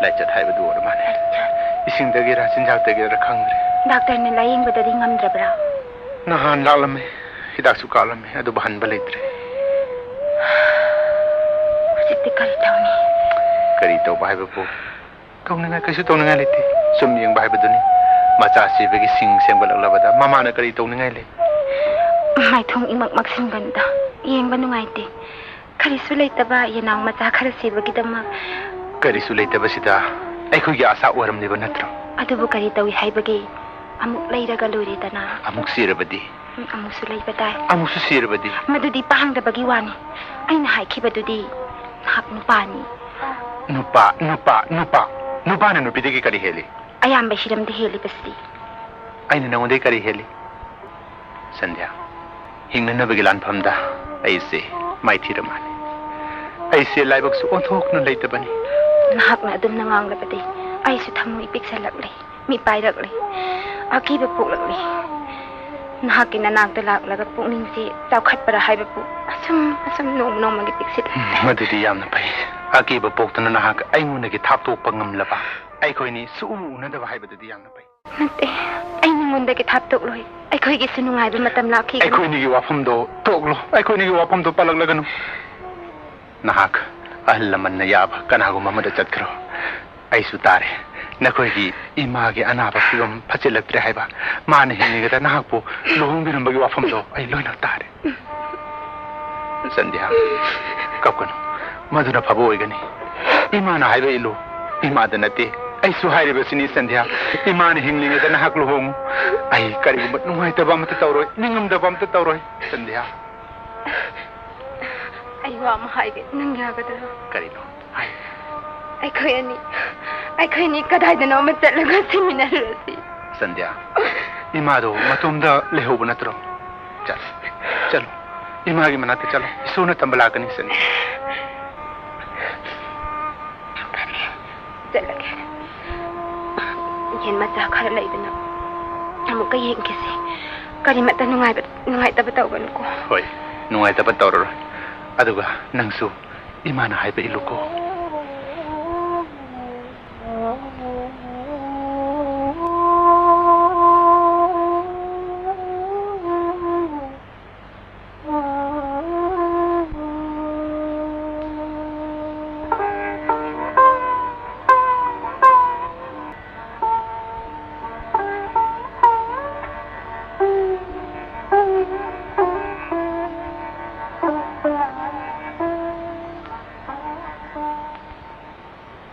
ꯂꯥꯏꯆꯠ ꯍꯥꯏꯕꯗꯨ ꯑꯣꯏꯔ ꯃꯥꯜꯂꯦ꯫ ꯂꯥꯏꯆꯠ? ꯏꯁꯤꯡꯗꯒꯤꯔ ꯆꯤꯟꯖꯥꯛꯇꯒꯤꯔ ꯈꯪꯗ꯭ꯔꯦ꯫ ꯗꯥꯛꯇꯔꯅ ꯂꯥꯌꯦꯡꯕꯗꯗꯤ ꯉꯝꯗ꯭ꯔꯕ꯭ꯔꯥ? ꯅꯍꯥꯟ ꯂꯥꯛꯂꯝꯃꯦ, ꯍꯤꯗꯥꯛꯁꯨ ꯀꯥꯞꯂꯝꯃꯦ, ꯑꯗꯨꯕꯨ ꯍꯟꯕ ꯂꯩꯇ꯭ꯔꯦ꯫ ꯍꯧꯖꯤꯛꯇꯤ ꯀꯔꯤ ꯇꯧꯅꯤ? ꯀꯔꯤ ꯇꯧꯕ ꯍꯥꯏꯕꯕꯨ, ꯇꯧꯅꯤꯡꯉꯥꯏ ꯀꯩꯁꯨ ꯇꯧꯅꯤꯡꯉꯥꯏ ꯂꯩꯇꯦ꯫ ꯁꯨꯝ ꯌꯦꯡꯕ ꯍꯥꯏꯕꯗꯨꯅꯤ꯫ ꯃꯆꯥ ꯁꯤꯕꯒꯤ ꯁꯤꯡ ꯁꯦꯝꯒꯠꯂꯛꯂꯕꯗ ꯃꯃꯥꯅ ꯀꯔꯤ ꯇꯧꯅꯤꯡꯉꯥꯏ ꯂꯩ? ꯃꯥꯏꯊꯣꯡ ꯏꯃꯛ ꯃꯛꯁꯤꯟꯒꯅꯨꯗ, ꯌꯦꯡꯕ ꯅꯨꯡꯉꯥꯏꯇꯦ꯫ ꯀꯔꯤꯁꯨ ꯂꯩꯇꯕ ꯌꯦꯅꯥꯎ ꯃꯆꯥ ꯈꯔ ꯁꯤꯕꯒꯤꯗꯃꯛ꯫ ꯀꯔꯤꯁꯨ ꯂꯩꯇꯕꯁꯤꯗ ꯑꯩꯈꯣꯏꯒꯤ ꯑꯁꯥ ꯑꯣꯏꯔꯝꯂꯤꯕ ꯅꯠꯇ꯭ꯔꯣ? ꯑꯗꯨꯕꯨ ꯀꯔꯤ ꯇꯧꯏ ꯍꯥꯏꯕꯒꯦ? ꯑꯃꯨꯛ ꯂꯩꯔꯒ ꯂꯣꯏꯔꯦꯗꯅ꯫ ꯑꯃꯨꯛ ꯁꯤꯔꯕꯗꯤ? ꯎꯝ, ꯑꯃꯨꯛꯁꯨ ꯂꯩꯕ ꯇꯥꯏ꯫ ꯑꯃꯨꯛꯁꯨ ꯁꯤꯔꯕꯗꯤ? ꯃꯗꯨꯗꯤ ꯄꯥꯡꯗꯕꯒꯤ ꯋꯥꯅꯤ꯫ ꯑꯩꯅ ꯍꯥꯏꯈꯤꯕꯗꯨꯗꯤ ꯅꯍꯥꯛ ꯅꯨꯄꯥꯅꯤ꯫ ꯅꯨꯄꯥ, ꯅꯨꯄꯥ, ꯅꯨꯄꯥ? ꯅꯨꯄꯥꯅ ꯅꯨꯄꯤꯗꯒꯤ ꯀꯔꯤ ꯍꯦꯜꯂꯤ? ꯑꯌꯥꯝꯕ ꯍꯤꯔꯝꯗ ꯍꯦꯜꯂꯤꯕꯁꯤꯗꯤ꯫ ꯑꯩꯅ ꯅꯉꯣꯟꯗꯒꯤ ꯀꯔꯤ ꯍꯦꯜꯂꯤ? ꯁꯟꯙ꯭ꯌꯥ, ꯍꯤꯡꯅꯅꯕꯒꯤ ꯂꯥꯟꯐꯝꯗ ꯑꯩꯁꯦ ꯃꯥꯏꯊꯤꯔ ꯃꯥꯜꯂꯦ꯫ ꯑꯩꯁꯦ ꯂꯥꯏꯕꯛꯁꯨ ꯑꯣꯟꯊꯣꯛꯅ ꯂꯩꯇꯕꯅꯤ꯫ ꯅꯍꯥꯛꯅ ꯑꯗꯨꯝꯅ ꯉꯥꯡꯂꯕꯗꯤ ꯑꯩꯁꯨ ꯊꯃꯣꯏ ꯄꯤꯛꯁꯜꯂꯛꯂꯦ, ꯃꯤꯠ ꯄꯥꯏꯔꯛꯂꯦ, ꯑꯀꯤꯕ ꯄꯣꯛꯂꯛꯂꯦ꯫ ꯅꯍꯥꯛꯀꯤ ꯅꯅꯥꯛꯇ ꯂꯥꯛꯂꯒ ꯄꯨꯛꯅꯤꯡꯁꯤ ꯆꯥꯎꯈꯠꯄꯔ ꯍꯥꯏꯕꯕꯨ ꯑꯁꯨꯝ ꯑꯁꯨꯝ ꯅꯣꯡꯃ ꯅꯣꯡꯃꯒꯤ ꯄꯤꯛꯁꯤꯜꯂꯛꯂꯦ꯫ ꯎꯝ, ꯃꯗꯨꯗꯤ ꯌꯥꯝꯅ ꯐꯩ꯫ ꯑꯀꯤꯕ ꯄꯣꯛꯇꯅ ꯅꯍꯥꯛ ꯑꯩꯉꯣꯟꯗꯒꯤ ꯊꯥꯞꯇꯣꯛꯄ ꯉꯝꯂꯕ꯫ ꯑꯩꯈꯣꯏꯅꯤ ꯁꯨꯛꯎ ꯎꯅꯗꯕ ꯍꯥꯏꯕꯗꯨꯗꯤ ꯌꯥꯝꯅ ꯐꯩ꯫ ꯅꯠꯇꯦ, ꯑꯩ ꯅꯉꯣꯟꯗꯒꯤ ꯊꯥꯞꯇꯣꯛꯂꯣꯏ꯫ ꯑꯩꯈꯣꯏꯒꯤꯁꯨ ꯅꯨꯡꯉꯥꯏꯕ ꯃꯇꯝ ꯂꯥꯛꯈꯤꯒꯅꯤ꯫ ꯑꯩꯈꯣꯏꯅꯤꯒꯤ ꯋꯥꯐꯝꯗꯣ ꯇꯣꯛꯂꯣ꯫ ꯑꯩꯈꯣꯏꯅꯤꯒꯤ ꯋꯥꯐꯝꯗꯣ ꯄꯜꯂꯛꯂꯒꯅꯨ꯫ ꯅꯍꯥꯛ ꯑꯍꯜ ꯂꯃꯟꯅ ꯌꯥꯕ ꯀꯅꯥꯒꯨꯝꯕ ꯑꯃꯗ ꯆꯠꯈ꯭ꯔꯣ꯫ ꯑꯩꯁꯨ ꯇꯥꯔꯦ, ꯅꯈꯣꯏꯒꯤ ꯏꯃꯥꯒꯤ ꯑꯅꯥꯕ ꯐꯤꯕꯝ ꯐꯠꯆꯤꯜꯂꯛꯇ꯭ꯔꯦ ꯍꯥꯏꯕ꯫ ꯃꯥꯅ ꯍꯤꯡꯂꯤꯉꯩꯗ ꯅꯍꯥꯛꯄꯨ ꯂꯨꯍꯣꯡꯕꯤꯔꯝꯕꯒꯤ ꯋꯥꯐꯝꯗꯣ ꯑꯩ ꯂꯣꯏꯅ ꯇꯥꯔꯦ꯫ ꯁꯟꯙ꯭ꯌꯥ, ꯀꯞꯀꯅꯨ꯫ ꯃꯗꯨꯅ ꯐꯕ ꯑꯣꯏꯒꯅꯤ꯫ ꯏꯃꯥꯅ ꯍꯥꯏꯕ ꯏꯜꯂꯨ꯫ ꯏꯃꯥꯗ ꯅꯠꯇꯦ꯫ ꯑꯩꯁꯨ ꯍꯥꯏꯔꯤꯕꯁꯤꯅꯤ, ꯁꯟꯙ꯭ꯌꯥ꯫ ꯏꯃꯥꯅ ꯍꯤꯡꯂꯤꯉꯩꯗ ꯅꯍꯥꯛ ꯂꯨꯍꯣꯡꯉꯨ꯫ ꯑꯩ ꯀꯔꯤꯒꯨꯝꯕ ꯅꯨꯡꯉꯥꯏꯇꯕ ꯑꯃꯠꯇ ꯇꯧꯔꯣꯏ, ꯅꯤꯡꯉꯝꯗꯕ ꯑꯃꯠꯇ ꯇꯧꯔꯣꯏ, ꯁꯟꯙ꯭ꯌꯥ꯫ ꯑꯩ ꯋꯥ ꯑꯃ ꯍꯥꯏꯒꯦ, ꯅꯪ ꯌꯥꯒꯗ꯭ꯔꯥ? ꯀꯔꯤꯅꯣ? ꯍꯥꯏ꯫ ꯑꯩꯈꯣꯏ ꯑꯅꯤ, ꯑꯩꯈꯣꯏ ꯑꯅꯤ ꯀꯗꯥꯏꯗꯅꯣ ꯑꯃ ꯆꯠꯂꯒ ꯁꯤꯃꯤꯟꯅꯔꯨꯔꯁꯤ꯫ ꯁꯟꯙ꯭ꯌꯥ, ꯏꯃꯥꯗꯣ ꯃꯇꯣꯝꯗ ꯂꯩꯍꯧꯕ ꯅꯠꯇ꯭ꯔꯣ? ꯆꯠꯂꯣ, ꯆꯠꯂꯣ, ꯏꯃꯥꯒꯤ ꯃꯅꯥꯛꯇ ꯆꯠꯂꯣ, ꯏꯁꯣꯔꯅ ꯇꯝꯕ ꯂꯥꯛꯀꯅꯤ꯫ ꯆꯠꯂꯣ꯫ ꯆꯠꯂꯒꯦ꯫ ꯌꯦꯟ ꯃꯆꯥ ꯈꯔ ꯂꯩꯗꯅ ꯑꯃꯨꯛꯀ ꯌꯦꯡꯈꯤꯁꯤ꯫ ꯀꯔꯤꯃꯠꯇ ꯅꯨꯡꯉꯥꯏꯕ ꯅꯨꯡꯉꯥꯏꯇꯕ ꯇꯧꯒꯅꯨꯀꯣ꯫ ꯍꯣꯏ, ꯅꯨꯡꯉꯥꯏꯇꯕ ꯇꯧꯔꯔꯣꯏ꯫ ꯑꯗꯨꯒ ꯅꯪꯁꯨ ꯏꯃꯥꯅ ꯍꯥꯏꯕ ꯏꯜꯂꯨꯀꯣ꯫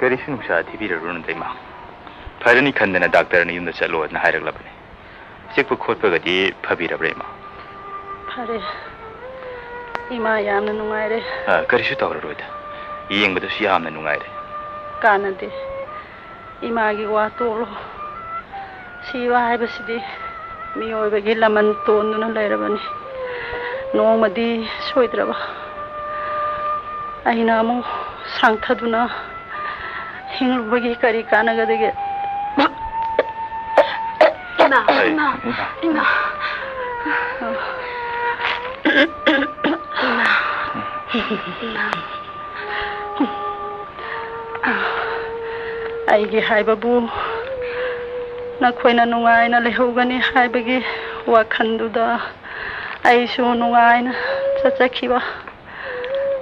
ꯀꯔꯤꯁꯨ ꯅꯨꯡꯁꯥ ꯊꯤꯕꯤꯔꯨꯔꯅꯨꯗ, ꯏꯃꯥ꯫ ꯐꯔꯅꯤ ꯈꯟꯗꯅ ꯗꯥꯛꯇꯔꯅ ꯌꯨꯝꯗ ꯆꯠꯂꯣꯅ ꯍꯥꯏꯔꯛꯂꯕꯅꯤ꯫ ꯆꯤꯛꯄ ꯈꯣꯠꯄꯒꯗꯤ ꯐꯕꯤꯔꯕ꯭ꯔꯥ, ꯏꯃꯥ? ꯐꯔꯦ꯫ ꯏꯃꯥ ꯌꯥꯝꯅ ꯅꯨꯡꯉꯥꯏꯔꯦ꯫ ꯑ, ꯀꯔꯤꯁꯨ ꯇꯧꯔꯔꯣꯏꯗ꯫ ꯌꯦꯡꯕꯗꯁꯨ ꯌꯥꯝꯅ ꯅꯨꯡꯉꯥꯏꯔꯦ꯫ ꯀꯥꯟꯅꯗꯦ꯫ ꯏꯃꯥꯒꯤ ꯋꯥ ꯇꯣꯛꯂꯣ꯫ ꯁꯤꯕ ꯍꯥꯏꯕꯁꯤꯗꯤ ꯃꯤꯑꯣꯏꯕꯒꯤ ꯂꯃꯟ ꯇꯣꯟꯗꯨꯅ ꯂꯩꯔꯕꯅꯤ꯫ ꯅꯣꯡꯃꯗꯤ ꯁꯣꯏꯗ꯭ꯔꯕ ꯑꯩꯅ ꯑꯃꯨꯛ ꯁꯥꯡꯊꯗꯨꯅ ꯍꯤꯡꯂꯨꯕꯒꯤ ꯀꯔꯤ ꯀꯥꯟꯅꯒꯗꯒꯦ? ꯏꯃꯥ, ꯍꯩ, ꯏꯃꯥ, ꯏꯃꯥ꯫ ꯏꯃꯥ꯫ ꯏꯃꯥ꯫ ꯏꯃꯥ꯫ ꯑꯩꯒꯤ ꯍꯥꯏꯕꯕꯨ ꯅꯈꯣꯏꯅ ꯅꯨꯡꯉꯥꯏꯅ ꯂꯩꯍꯧꯒꯅꯤ ꯍꯥꯏꯕꯒꯤ ꯋꯥꯈꯜꯗꯨꯗ ꯑꯩꯁꯨ ꯅꯨꯡꯉꯥꯏꯅ ꯆꯠꯆꯈꯤꯕ꯫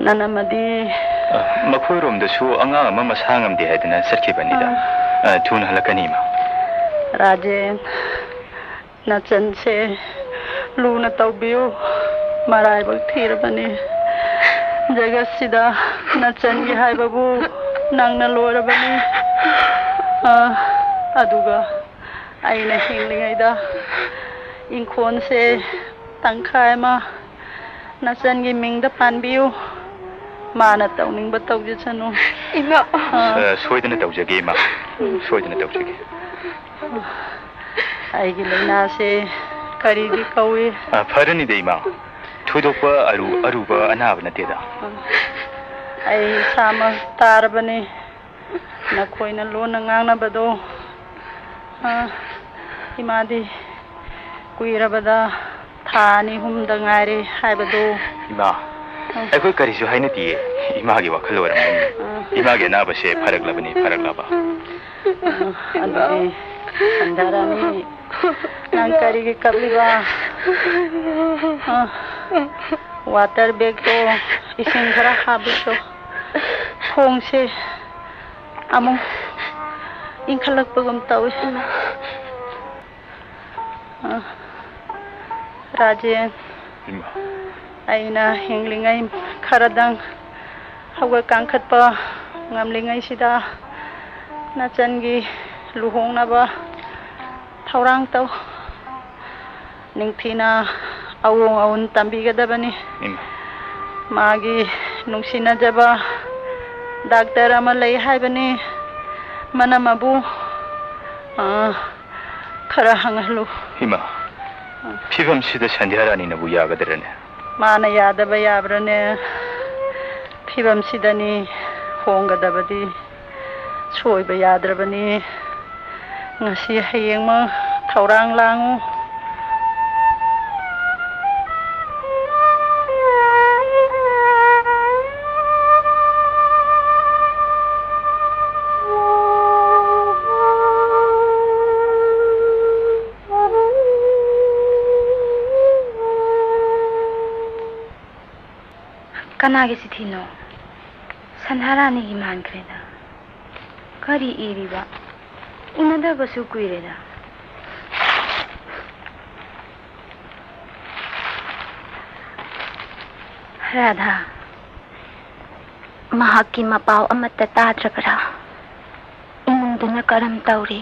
ꯅꯅꯝꯃꯗꯤ? ꯑ, ꯃꯈꯣꯏꯔꯣꯝꯗꯁꯨ ꯑꯉꯥꯡ ꯑꯃ ꯃꯁꯥ ꯉꯝꯗꯦ ꯍꯥꯏꯗꯅ ꯆꯠꯈꯤꯕꯅꯤꯗ꯫ ꯑ꯫ ꯑ, ꯊꯨꯅ ꯍꯜꯂꯛꯀꯅꯤ, ꯏꯃꯥ꯫ ꯔꯥꯖꯦꯟ, ꯅꯆꯟꯁꯦ ꯂꯨꯅ ꯇꯧꯕꯤꯌꯨ꯫ ꯃꯔꯥꯏꯕꯛ ꯊꯤꯔꯕꯅꯤ꯫ ꯖꯒꯠꯁꯤꯗ ꯅꯆꯟꯒꯤ ꯍꯥꯏꯕꯕꯨ ꯅꯪꯅ ꯂꯣꯏꯔꯕꯅꯤ꯫ ꯑ, ꯑꯗꯨꯒ ꯑꯩꯅ ꯍꯤꯡꯂꯤꯉꯩꯗ ꯏꯪꯈꯣꯜꯁꯦ ꯇꯪꯈꯥꯏ ꯑꯃ ꯅꯆꯟꯒꯤ ꯃꯤꯡꯗ ꯄꯥꯟꯕꯤꯌꯨ꯫ ꯃꯥꯅ ꯇꯧꯅꯤꯡꯕ ꯇꯧꯖꯁꯅꯨ꯫ ꯏꯃꯥ꯫ ꯑ꯫ ꯑ, ꯁꯣꯏꯗꯅ ꯇꯧꯖꯒꯦ, ꯏꯃꯥ꯫ ꯁꯣꯏꯗꯅ ꯇꯧꯖꯒꯦ꯫ ꯑꯩꯒꯤ ꯂꯥꯏꯅꯥꯁꯦ ꯀꯔꯤꯒꯤ ꯀꯧꯏ? ꯑ, ꯐꯔꯅꯤꯗ, ꯏꯃꯥ꯫ ꯊꯣꯏꯗꯣꯛꯄ ꯑꯔꯨ-, ꯑꯔꯨꯕ ꯑꯅꯥꯕ ꯅꯠꯇꯦꯗ꯫ ꯑꯩ ꯏꯁꯥꯃꯛ ꯇꯥꯔꯕꯅꯤ꯫ ꯅꯈꯣꯏꯅ ꯂꯣꯟꯅ ꯉꯥꯡꯅꯕꯗꯣ, ꯑ, ꯏꯃꯥꯗꯤ ꯀꯨꯏꯔꯕꯗ ꯊꯥ ꯑꯅꯤ ꯑꯍꯨꯝꯗ ꯉꯥꯏꯔꯦ ꯍꯥꯏꯕꯗꯣ꯫ ꯏꯃꯥ, ꯑ꯫ ꯑꯩꯈꯣꯏ ꯀꯔꯤꯁꯨ ꯍꯥꯏꯅꯗꯤꯌꯦ꯫ ꯏꯃꯥꯒꯤ ꯋꯥꯈꯜ ꯑꯣꯏꯔꯝꯒꯅꯤ꯫ ꯑ꯫ ꯏꯃꯥꯒꯤ ꯑꯅꯥꯕꯁꯦ ꯐꯔꯛꯂꯕꯅꯤ, ꯐꯔꯛꯂꯕ꯫ ꯑ, ꯑꯗꯨꯗꯤ ꯁꯟꯙꯥꯔꯥꯅꯤ, ꯅꯪ ꯀꯔꯤꯒꯤ ꯀꯞꯂꯤꯕ? ꯑ, water bagꯇꯣ ꯏꯁꯤꯡ ꯈꯔ ꯍꯥꯞꯄꯤꯁꯣ꯫ ꯈꯣꯡꯁꯦ ꯑꯃꯨꯛ ꯏꯟꯈꯠꯂꯛꯄꯒꯨꯝ ꯇꯧꯏ꯫ ꯑ, ꯔꯥꯖꯦꯟ, ꯏꯃꯥ꯫ ꯑꯩꯅ ꯍꯤꯡꯂꯤꯉꯩ ꯈꯔꯗꯪ ꯍꯧꯒꯠ ꯀꯥꯡꯈꯠꯄ ꯉꯝꯂꯤꯉꯩꯁꯤꯗ ꯅꯆꯟꯒꯤ ꯂꯨꯍꯣꯡꯅꯕ ꯊꯧꯔꯥꯡ ꯇꯧ꯫ ꯅꯤꯡꯊꯤꯅ ꯑꯑꯣꯡ ꯑꯑꯣꯟ ꯇꯝꯕꯤꯒꯗꯕꯅꯤ꯫ ꯏꯃꯥ꯫ ꯃꯥꯒꯤ ꯅꯨꯡꯁꯤꯅꯖꯕ ꯗꯥꯛꯇꯔ ꯑꯃ ꯂꯩ ꯍꯥꯏꯕꯅꯤ꯫ ꯃꯅꯝ ꯑꯕꯨ, ꯑ, ꯈꯔ ꯍꯪꯍꯜꯂꯨ꯫ ꯏꯃꯥ, ꯐꯤꯕꯝꯁꯤꯗ ꯁꯟꯙ꯭ꯌꯥ ꯔꯥꯅꯤꯅꯕꯨ ꯌꯥꯒꯗ꯭ꯔꯅꯦ? ꯃꯥꯅ ꯌꯥꯗꯕ ꯌꯥꯕ꯭ꯔꯅꯦ? ꯐꯤꯕꯝꯁꯤꯗꯅꯤ ꯍꯣꯡꯒꯗꯕꯗꯤ꯫ ꯁꯣꯏꯕ ꯌꯥꯗ꯭ꯔꯕꯅꯤ꯫ ꯉꯁꯤ ꯍꯌꯦꯡꯃꯛ ꯊꯧꯔꯥꯡ ꯂꯥꯡꯉꯨ꯫ ꯀꯅꯥꯒꯤ ꯆꯤꯊꯤꯅꯣ? ꯁꯟꯙꯥꯔꯥꯅꯤꯒꯤ ꯃꯥꯟꯈ꯭ꯔꯦꯗ꯫ ꯀꯔꯤ ꯏꯔꯤꯕ? ꯎꯅꯗꯕꯁꯨ ꯀꯨꯏꯔꯦꯗ꯫ ꯔꯥꯙꯥ, ꯃꯍꯥꯛꯀꯤ ꯃꯄꯥꯎ ꯑꯃꯠꯇ ꯇꯥꯗ꯭ꯔꯕꯔꯥ? ꯏꯃꯨꯡꯗꯨꯅ ꯀꯔꯝ ꯇꯧꯔꯤ?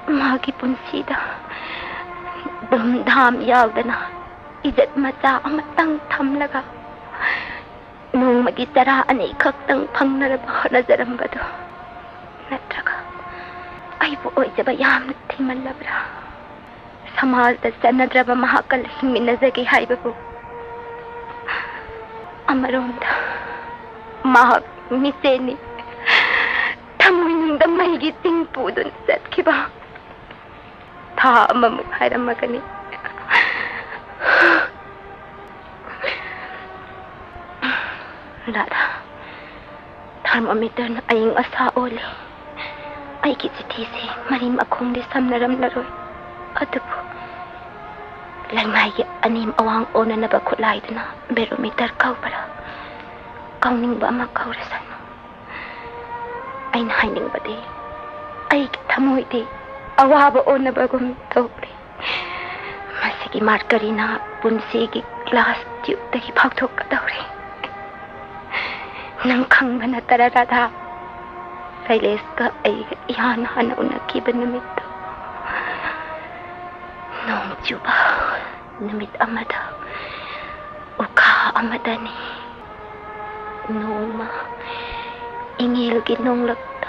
ꯃꯥꯒꯤ ꯄꯨꯟꯁꯤꯗ ꯙꯨꯝꯙꯥꯝ ꯌꯥꯎꯗꯅ ꯏꯖꯠ ꯃꯆꯥ ꯑꯃꯇꯪ ꯊꯝꯂꯒ ꯅꯣꯡꯃꯒꯤ ꯆꯔꯥ ꯑꯅꯤꯈꯛꯇꯪ ꯐꯪꯅꯅꯕ ꯍꯣꯠꯅꯖꯔꯝꯕꯗꯣ? ꯅꯠꯇ꯭ꯔꯒ ꯑꯩꯕꯨ ꯑꯣꯏꯖꯕ ꯌꯥꯝꯅ ꯊꯤꯃꯜꯂꯕ꯭ꯔꯥ? ꯁꯃꯥꯖꯗ ꯆꯟꯅꯗ꯭ꯔꯕ ꯃꯍꯥꯛꯀ ꯍꯤꯡꯃꯤꯟꯅꯖꯒꯦ ꯍꯥꯏꯕꯕꯨ? ꯑꯃꯔꯣꯝꯗ ꯃꯍꯥꯛ ꯃꯤꯆꯦꯟꯅꯤ, ꯊꯃꯣꯏꯅꯨꯡꯗ ꯃꯩꯒꯤ ꯆꯤꯡ ꯄꯨꯗꯨꯅ ꯆꯠꯈꯤꯕ꯫ ꯊꯥ ꯑꯃꯃꯨꯛ ꯍꯥꯏꯔꯝꯃꯒꯅꯤ꯫ ꯔꯥꯙꯥ, ꯊꯔꯃꯣꯃꯤꯇꯔꯅ ꯑꯏꯪ ꯑꯁꯥ ꯑꯣꯜꯂꯤ꯫ ꯑꯩꯒꯤ ꯆꯤꯊꯤꯁꯦ ꯃꯔꯤ ꯃꯈꯣꯡꯗꯤ ꯁꯝꯅꯔꯝꯂꯔꯣꯏ, ꯑꯗꯨꯕꯨ ꯂꯩꯃꯥꯏꯒꯤ ꯑꯅꯦꯝ ꯑꯋꯥꯡ ꯑꯣꯟꯅꯅꯕ ꯈꯨꯠꯂꯥꯏꯗꯨꯅ ꯕꯦꯔꯣꯃꯤꯇꯔ ꯀꯧꯕ꯭ꯔꯥ, ꯀꯧꯅꯤꯡꯕ ꯑꯃ ꯀꯧꯔꯁꯅꯨ꯫ ꯑꯩꯅ ꯍꯥꯏꯅꯤꯡꯕꯗꯤ, ꯑꯩꯒꯤ ꯊꯃꯣꯏꯗꯤ ꯑꯋꯥꯕ ꯑꯣꯟꯅꯕꯒꯨꯝ ꯇꯧꯔꯦ꯫ ꯃꯁꯤꯒꯤ ꯃꯥꯔꯀꯔꯤꯅ ꯄꯨꯟꯁꯤꯒꯤ ꯒ꯭ꯂꯥꯁ ꯇ꯭ꯌꯨꯕꯇꯒꯤ ꯐꯥꯎꯊꯣꯛꯀꯗꯧꯔꯦ꯫ ꯅꯪ ꯈꯪꯕ ꯅꯠꯇꯔꯥ, ꯔꯥꯙꯥ? ꯁꯩꯂꯦꯁꯀ ꯑꯩꯒ ꯏꯍꯥꯟ ꯍꯥꯟꯅ ꯎꯅꯈꯤꯕ ꯅꯨꯃꯤꯠꯇꯣ, ꯅꯣꯡ ꯆꯨꯕ ꯅꯨꯃꯤꯠ ꯑꯃꯗ ꯎꯈꯥ ꯑꯃꯗꯅꯤ꯫ ꯅꯣꯡꯃ ꯏꯉꯦꯜꯒꯤ ꯅꯣꯡꯂꯛꯇ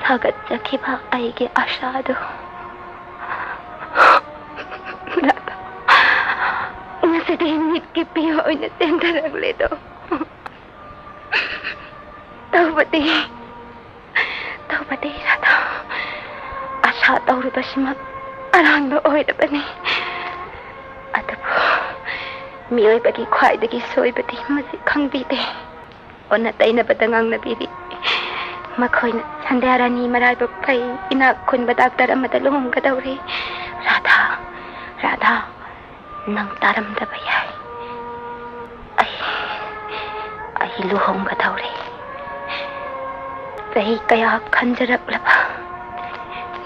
ꯁꯥꯒꯠꯆꯈꯤꯕ ꯑꯩꯒꯤ ꯑꯁꯥꯗꯣ ꯉꯁꯤꯗꯤ ꯃꯤꯠꯀꯤ ꯄꯤꯌꯣ ꯑꯣꯏꯅ ꯆꯦꯟꯊꯔꯛꯂꯦꯗꯣ꯫ ꯇꯧꯕꯗꯤ, ꯇꯧꯕꯗꯤ ꯔꯥꯙꯥ, ꯑꯁꯥ ꯇꯧꯔꯨꯕꯁꯤꯃꯛ ꯑꯔꯥꯟꯕ ꯑꯣꯏꯔꯕꯅꯤ꯫ ꯑꯗꯨꯕꯨ ꯃꯤꯑꯣꯏꯕꯒꯤ ꯈ꯭ꯋꯥꯏꯗꯒꯤ ꯁꯣꯏꯕꯗꯤ ꯃꯁꯤ ꯈꯪꯕꯤꯗꯦ꯫ ꯑꯣꯟꯅ ꯇꯩꯅꯕꯗ ꯉꯥꯡꯅꯕꯤꯔꯤ꯫ ꯃꯈꯣꯏꯅ ꯁꯟꯙ꯭ꯌꯥ ꯔꯥꯅꯤ ꯃꯔꯥꯏꯕꯛ ꯐꯩ, ꯏꯅꯥꯛ ꯈꯨꯟꯕ ꯗꯥꯛꯇꯔ ꯑꯃꯗ ꯂꯨꯍꯣꯡꯒꯗꯧꯔꯦ꯫ ꯔꯥꯙꯥ, ꯔꯥꯙꯥ, ꯅꯪ ꯇꯥꯔꯝꯗꯕ ꯌꯥꯏ꯫ ꯑꯩ, ꯑꯩ ꯂꯨꯍꯣꯡꯒꯗꯧꯔꯦ꯫ ꯆꯍꯤ ꯀꯌꯥ ꯈꯟꯖꯔꯛꯂꯕ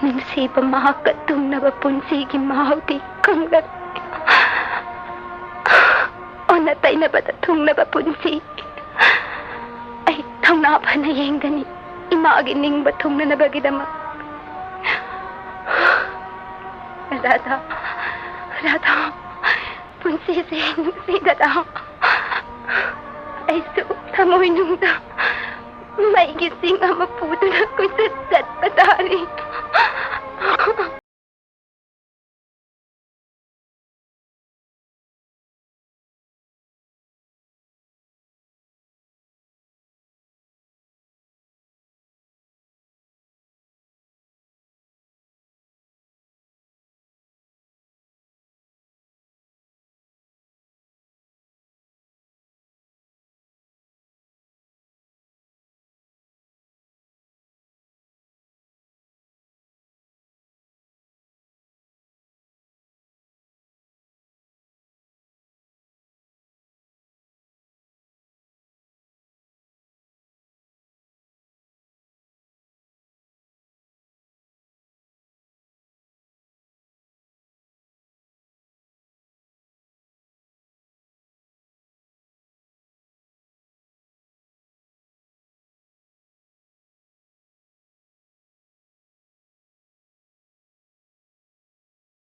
ꯅꯨꯡꯁꯤꯕ ꯃꯍꯥꯛꯀ ꯊꯨꯡꯅꯕ ꯄꯨꯟꯁꯤꯒꯤ ꯃꯍꯥꯎꯗꯤ ꯈꯪꯂꯔꯣꯏ꯫ ꯑꯣꯟꯅ ꯇꯩꯅꯕꯗ ꯊꯨꯡꯅꯕ ꯄꯨꯟꯁꯤ꯫ ꯑꯩ ꯊꯧꯅꯥ ꯐꯅ ꯌꯦꯡꯒꯅꯤ, ꯏꯃꯥꯒꯤ ꯅꯤꯡꯕ ꯊꯨꯡꯅꯅꯕꯒꯤꯗꯃꯛ꯫ ꯔꯥꯙꯥ, ꯔꯥꯙꯥ, ꯄꯨꯟꯁꯤꯁꯦ ꯅꯨꯡꯁꯤꯗꯔꯥ? ꯑꯩꯁꯨ ꯊꯃꯣꯏꯅꯨꯡꯗ ꯃꯩꯒꯤ ꯆꯤꯡ ꯑꯃ ꯄꯨꯗꯨꯅ ꯀꯣꯏꯆꯠ ꯆꯠꯄ ꯇꯥꯔꯦ꯫